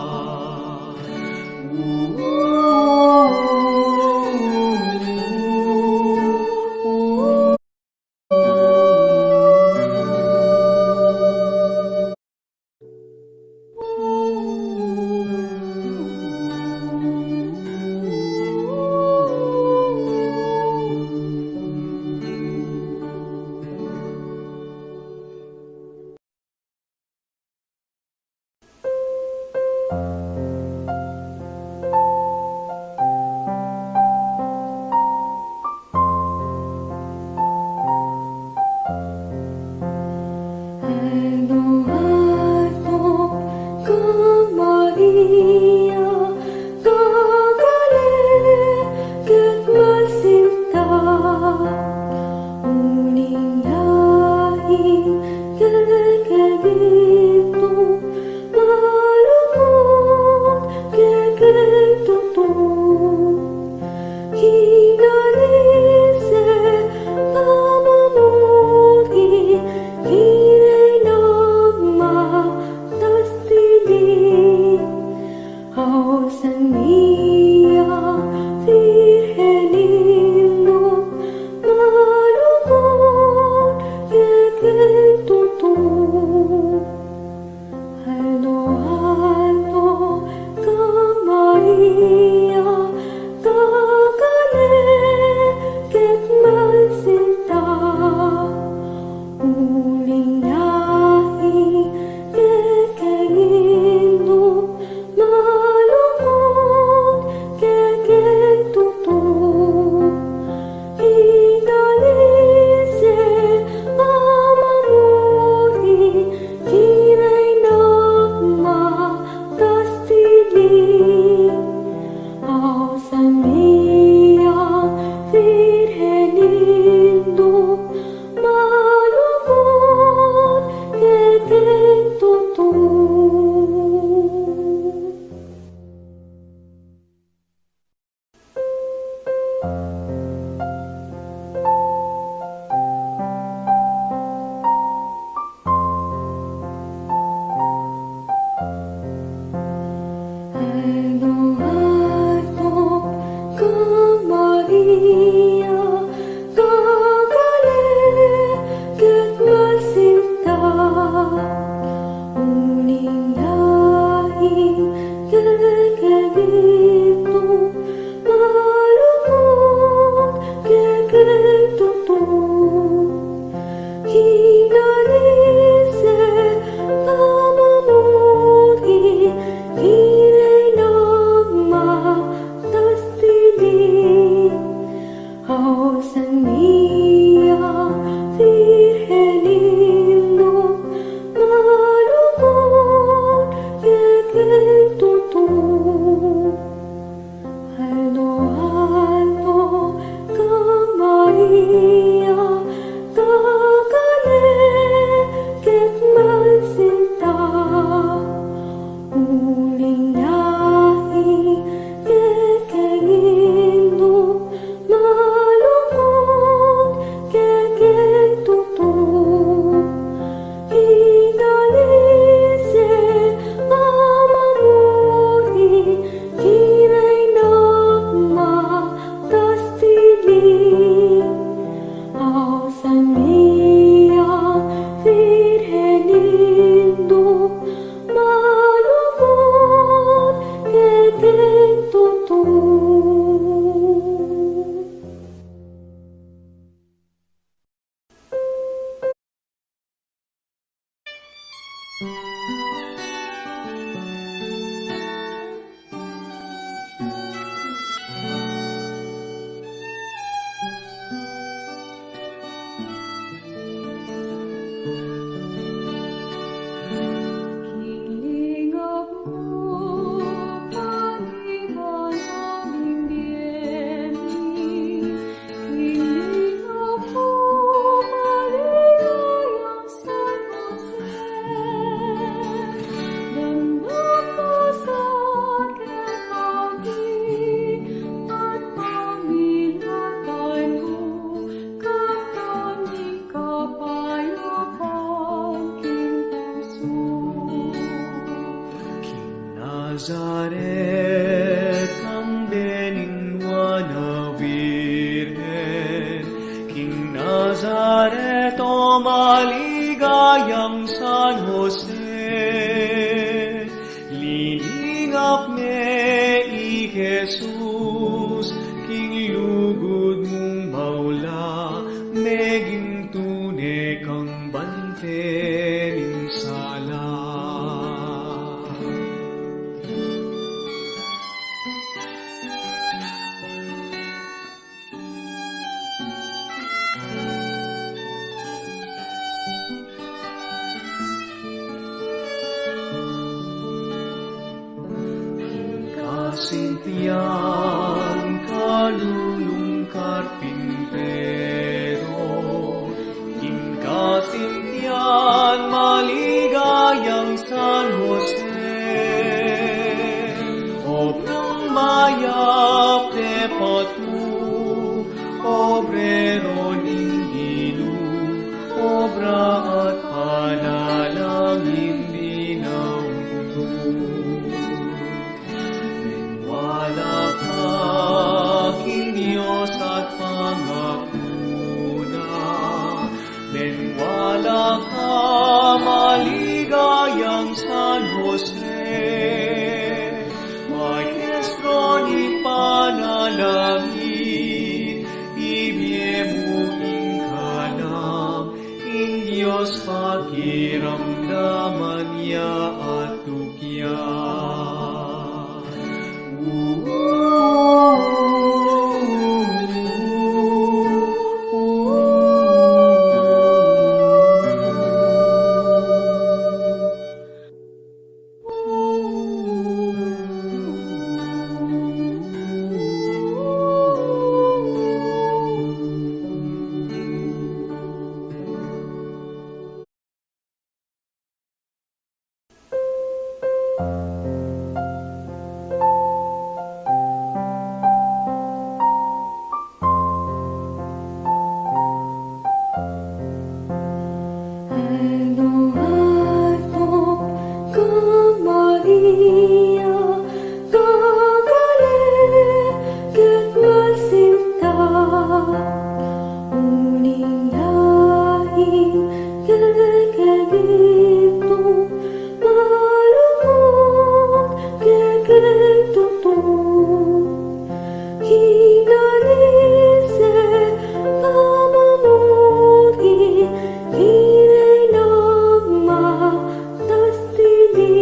King Nazaret, kambe ning Nuan a Virgen, king Nazaret, o maligayang San Jose, liningap me i Jesus, king lugud mung maula, meging tune kang bante ning sala. King kasintian kalulung karpintero, king kasintian maligayang San Jose, obrang mayap tepat mu, obrero ning Ginu, obra at panalangin dinaun mu. Maniwala ka king Dios at pangaku na, maniwala ka, maligayang San Jose, maestro ning panalangin, ibie mu ing kalam, ing Dios pakiramdaman ya at tukyan. Aldo aldo kang Maria, gagale keng masinta, uling ya ing kekeng Kristu, malugud kekeng tutu. Kinalise pamamuri, tinay nang matas tini.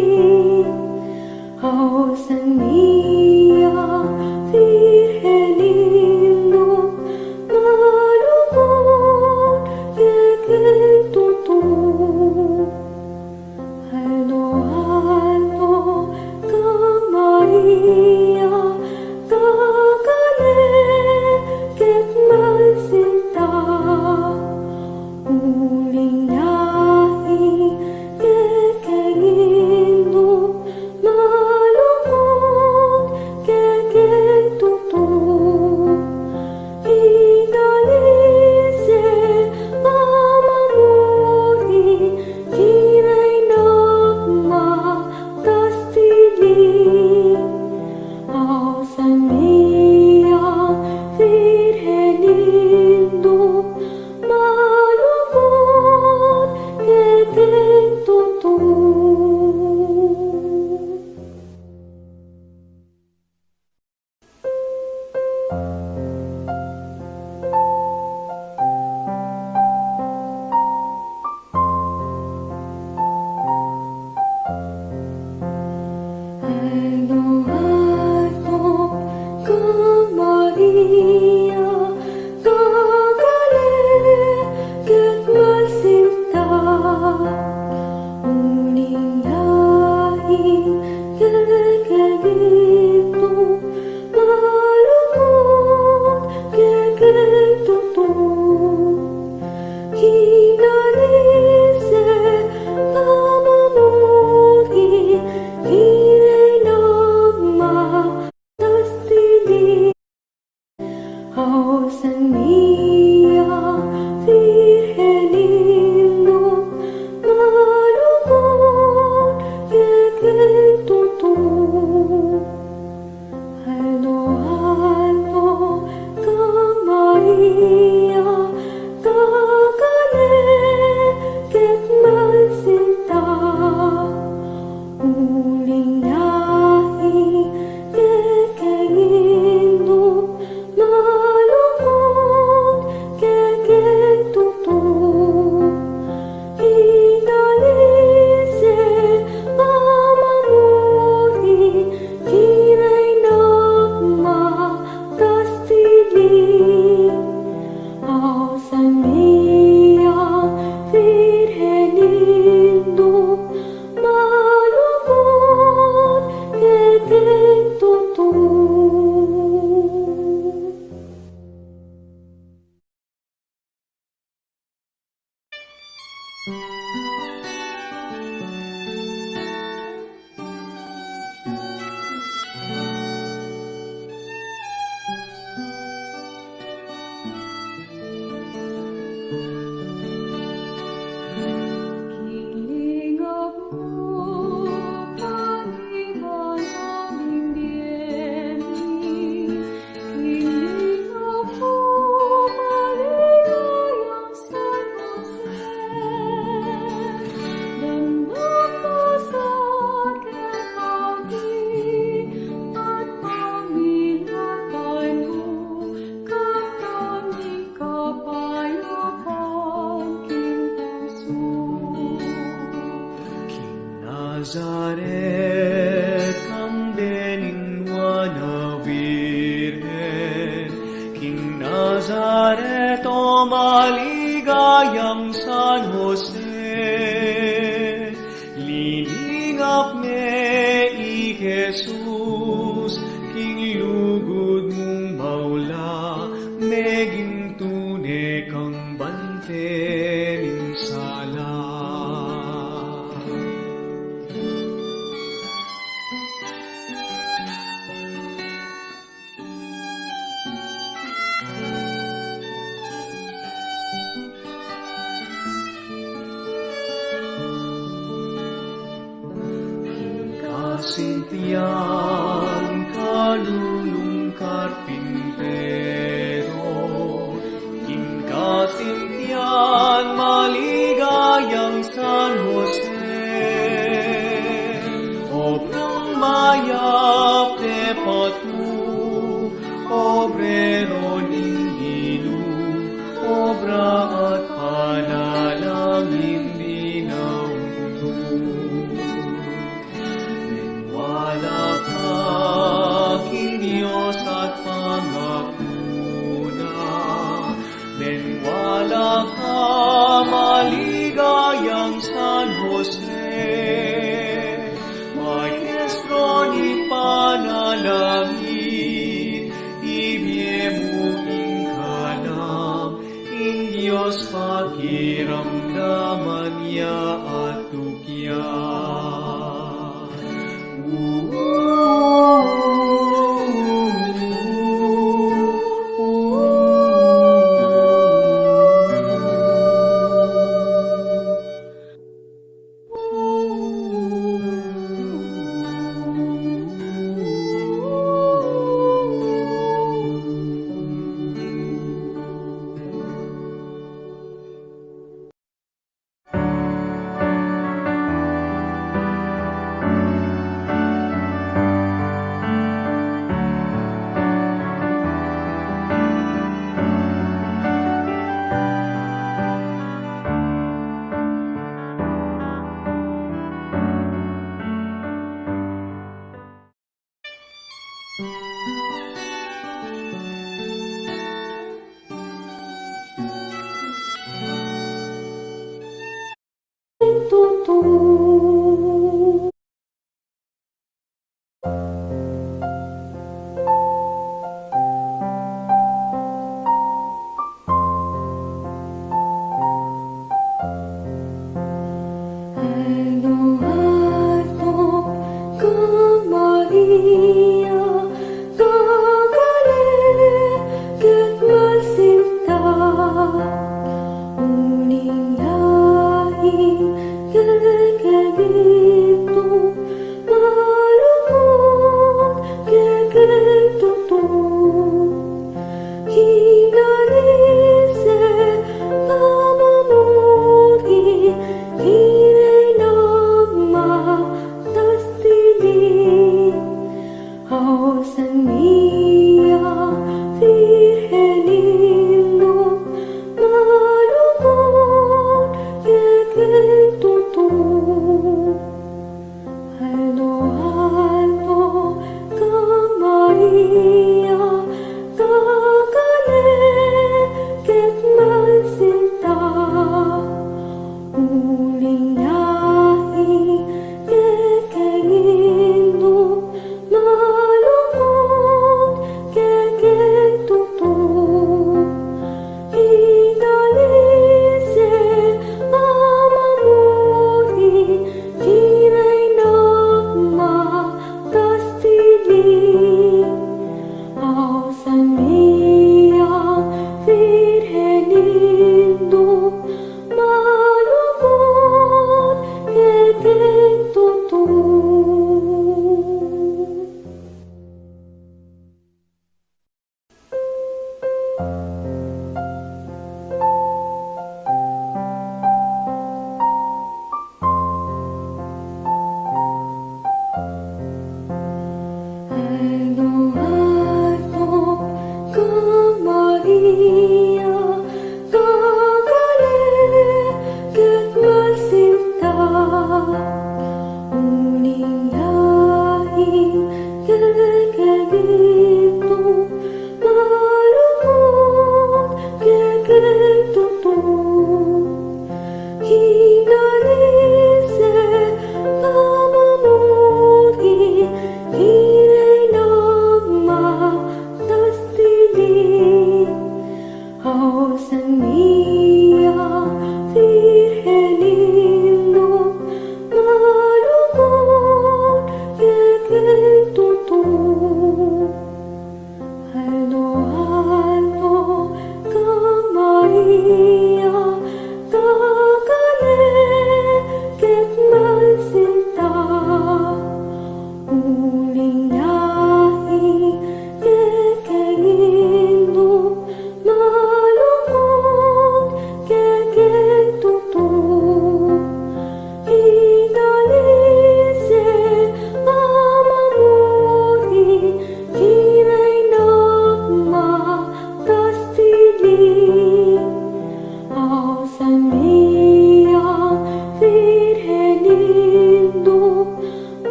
Ausan ya, Virgen Indu, malugud kekeng tutu. King Nazaret, kang beninuan a Virgen, king Nazaret, o maligayang San Jose, liningap me i Jesus, king lugud mung maula, meging tune kang bante ning sala. King kasintian kalulung karpintero, king kasintian maligayang San Jose, obrang mayap, tepat mu, obrero ning Ginu, obra at panalangin di na untung. Maniwala ka king Dios at pangaku na, maniwala ka, maligayang San Jose, maestro ning panalangin, ibie mu ing kalam, ing Dios pakiramdaman ya at tukyan. Aldo, aldo, kang Maria, kakale keng masinta, uling yaing kekeng indu, malugud kekeng tutu. Kinalise pamamuri, tinenang matas tili. Ausan mia, Virgen Indu, malugud kekeng tutu. Aldo-aldo kang Maria, kakale keng masinta, uling yaing kekeng indu, malugud kekeng tutu. Kinalise, Ama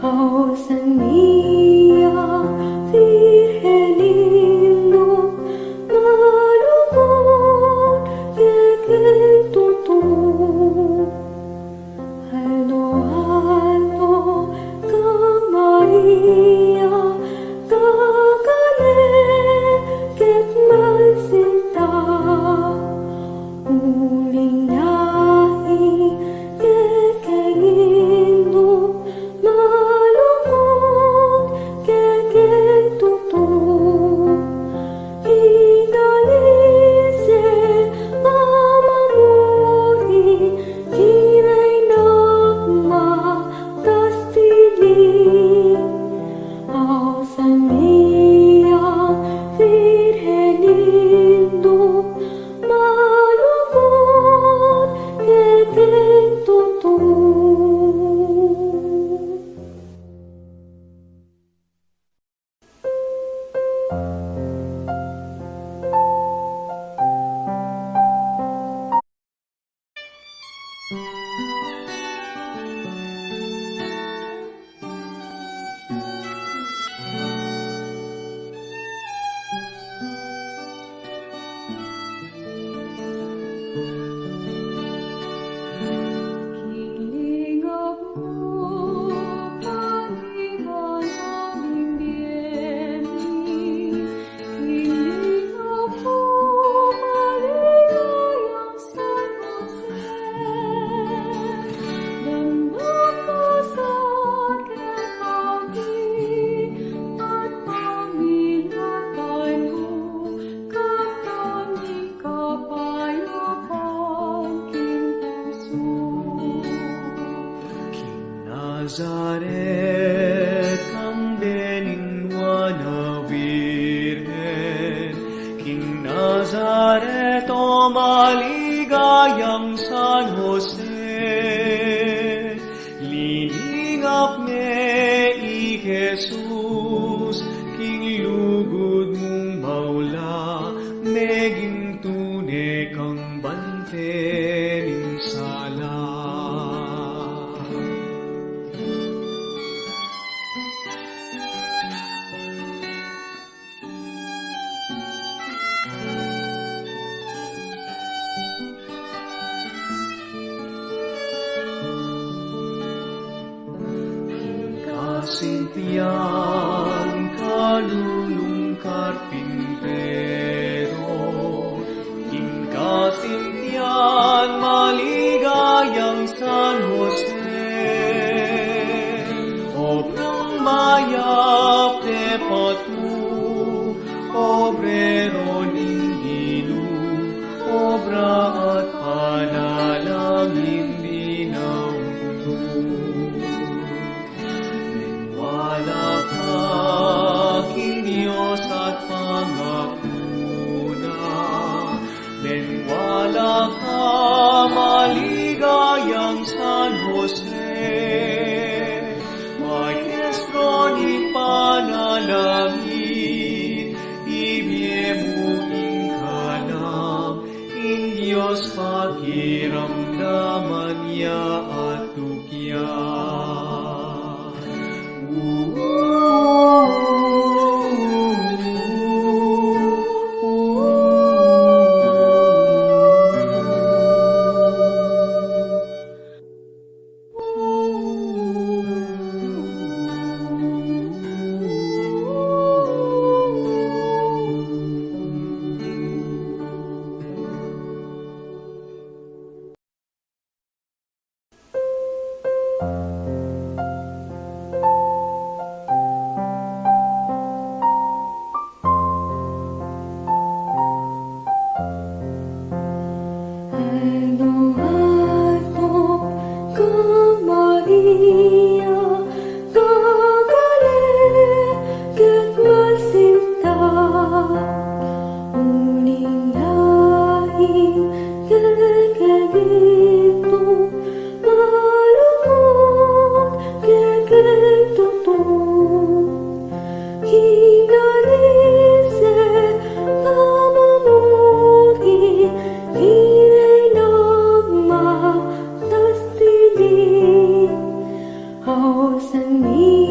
Ausan mi ya, Virgen Indu, malugud kekeng tutu. Aldo-aldo kang Maria, kakale keng banua sinta. Uling ya ing kekeng Indu, malugud kekeng tutu. Ing dalise pamamuri, kiraynak matastili. Ausan mi ya, Virgen Indu, malugud kekeng tutu. Nazaret, kang beningwan a Virgen, king Nazaret, o maligayang San Jose, liningap me i Jesus, king lugud mung maula, meging tune kang bante ning sala. King kasintian kalulung karpintero, king kasintian maligayang San Jose, obrang mayap e patu, obrero ning Ginu, obra at panalangin di na untu. Maniwala ka king Dios at pangaku na. Maniwala ka, maligayang San Jose, maestro ning panalangin, ibie mu ing kalam, ing Dios pakiramdaman ya at tukyan. Aldo-aldo kang Maria, kakale keng banua sinta. Uling ya ing kekeng Indu, malugud kekeng tutu. King dalise pamamuri, kiraynak matastili. Ausan mi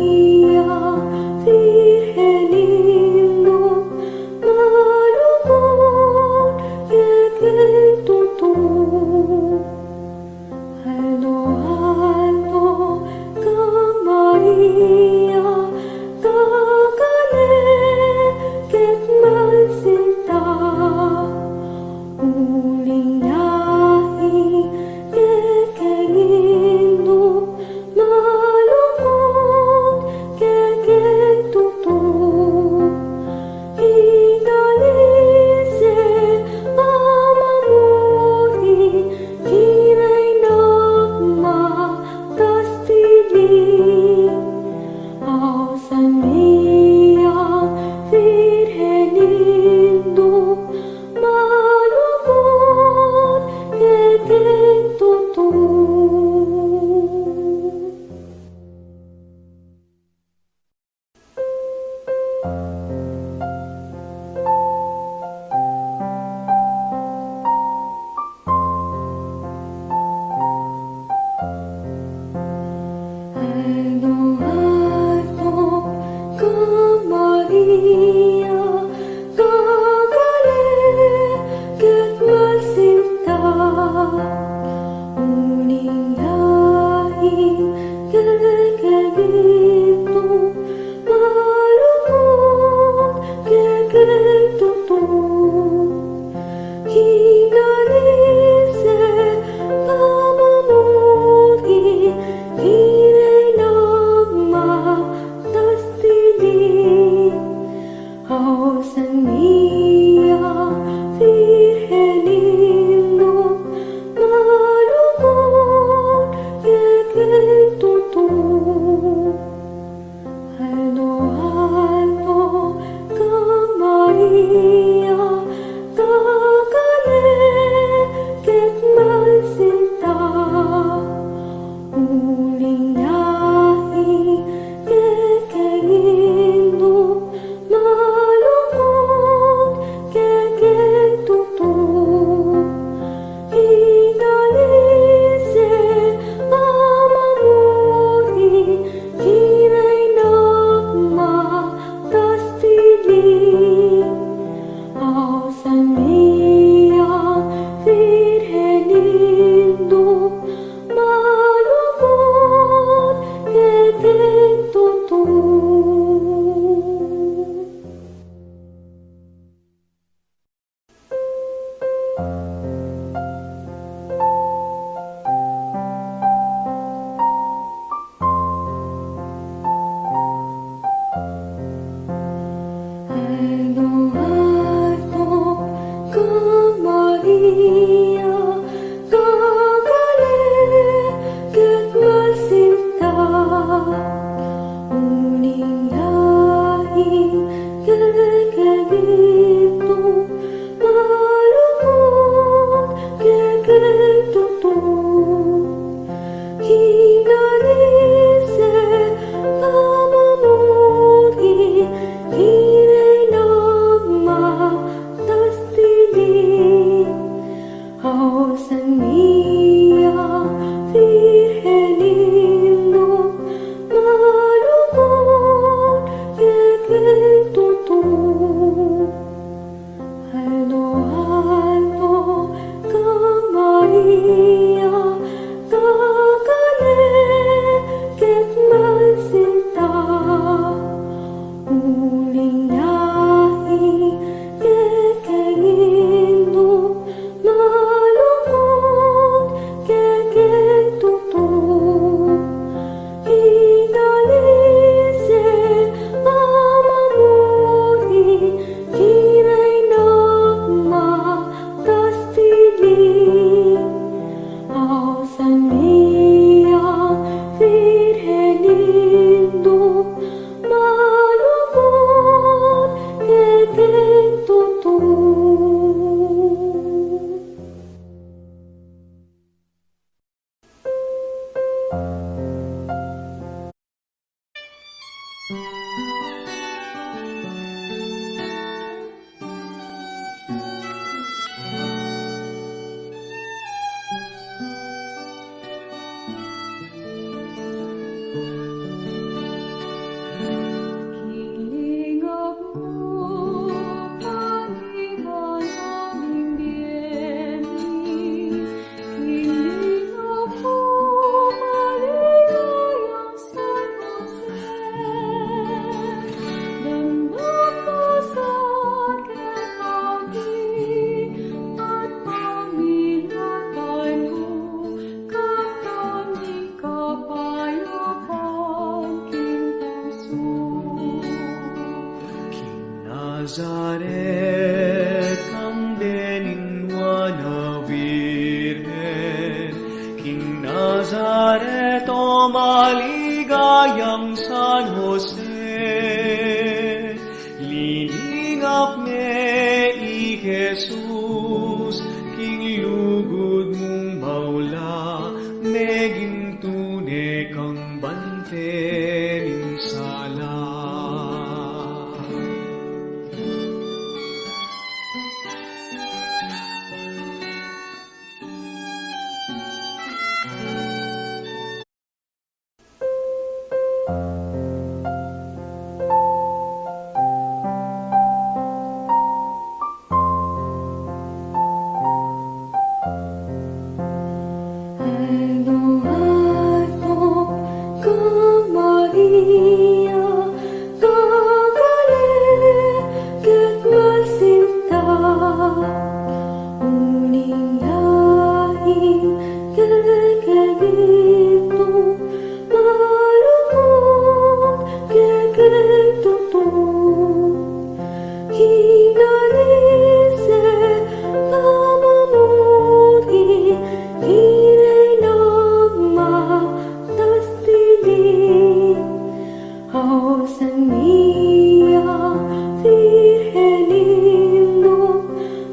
King Nazaret, kang beninuan a Virgen, king Nazaret, o maligayang San Jose, liningap me i Jesus, king lugud mung maula, meging tune kang bante ning sala. Aldo, aldo, kang Maria, kagale keng masinta, uling yaing kekeng indu, malugud kekeng tutu. King nais e pamamuri, king reyna magdasdili. Ausan mi ya, Virgen Indu,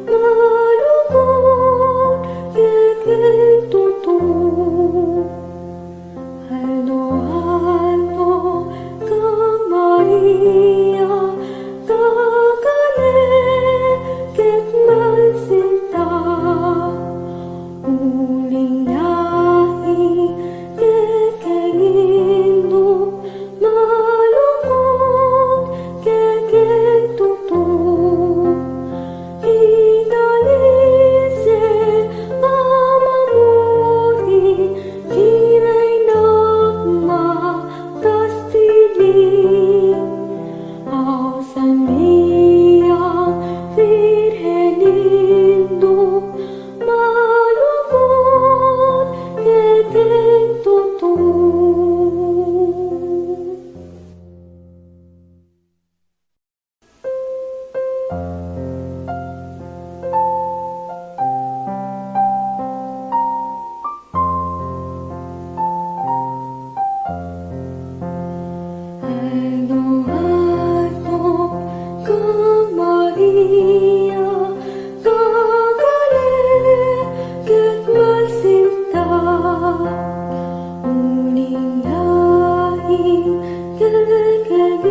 malugud kekeng tutu. Aldo-aldo kang Maria, kagale keng masinta, uling yaing kekeng indu, malugud kekeng tutu. King nais e pamamuri, king reyna magdasdili. Ausan mi ya, Virgen Indu, malugud kekeng tutu. Aldo-aldo kang Maria, kagale keng masinta, uling yaing kekeng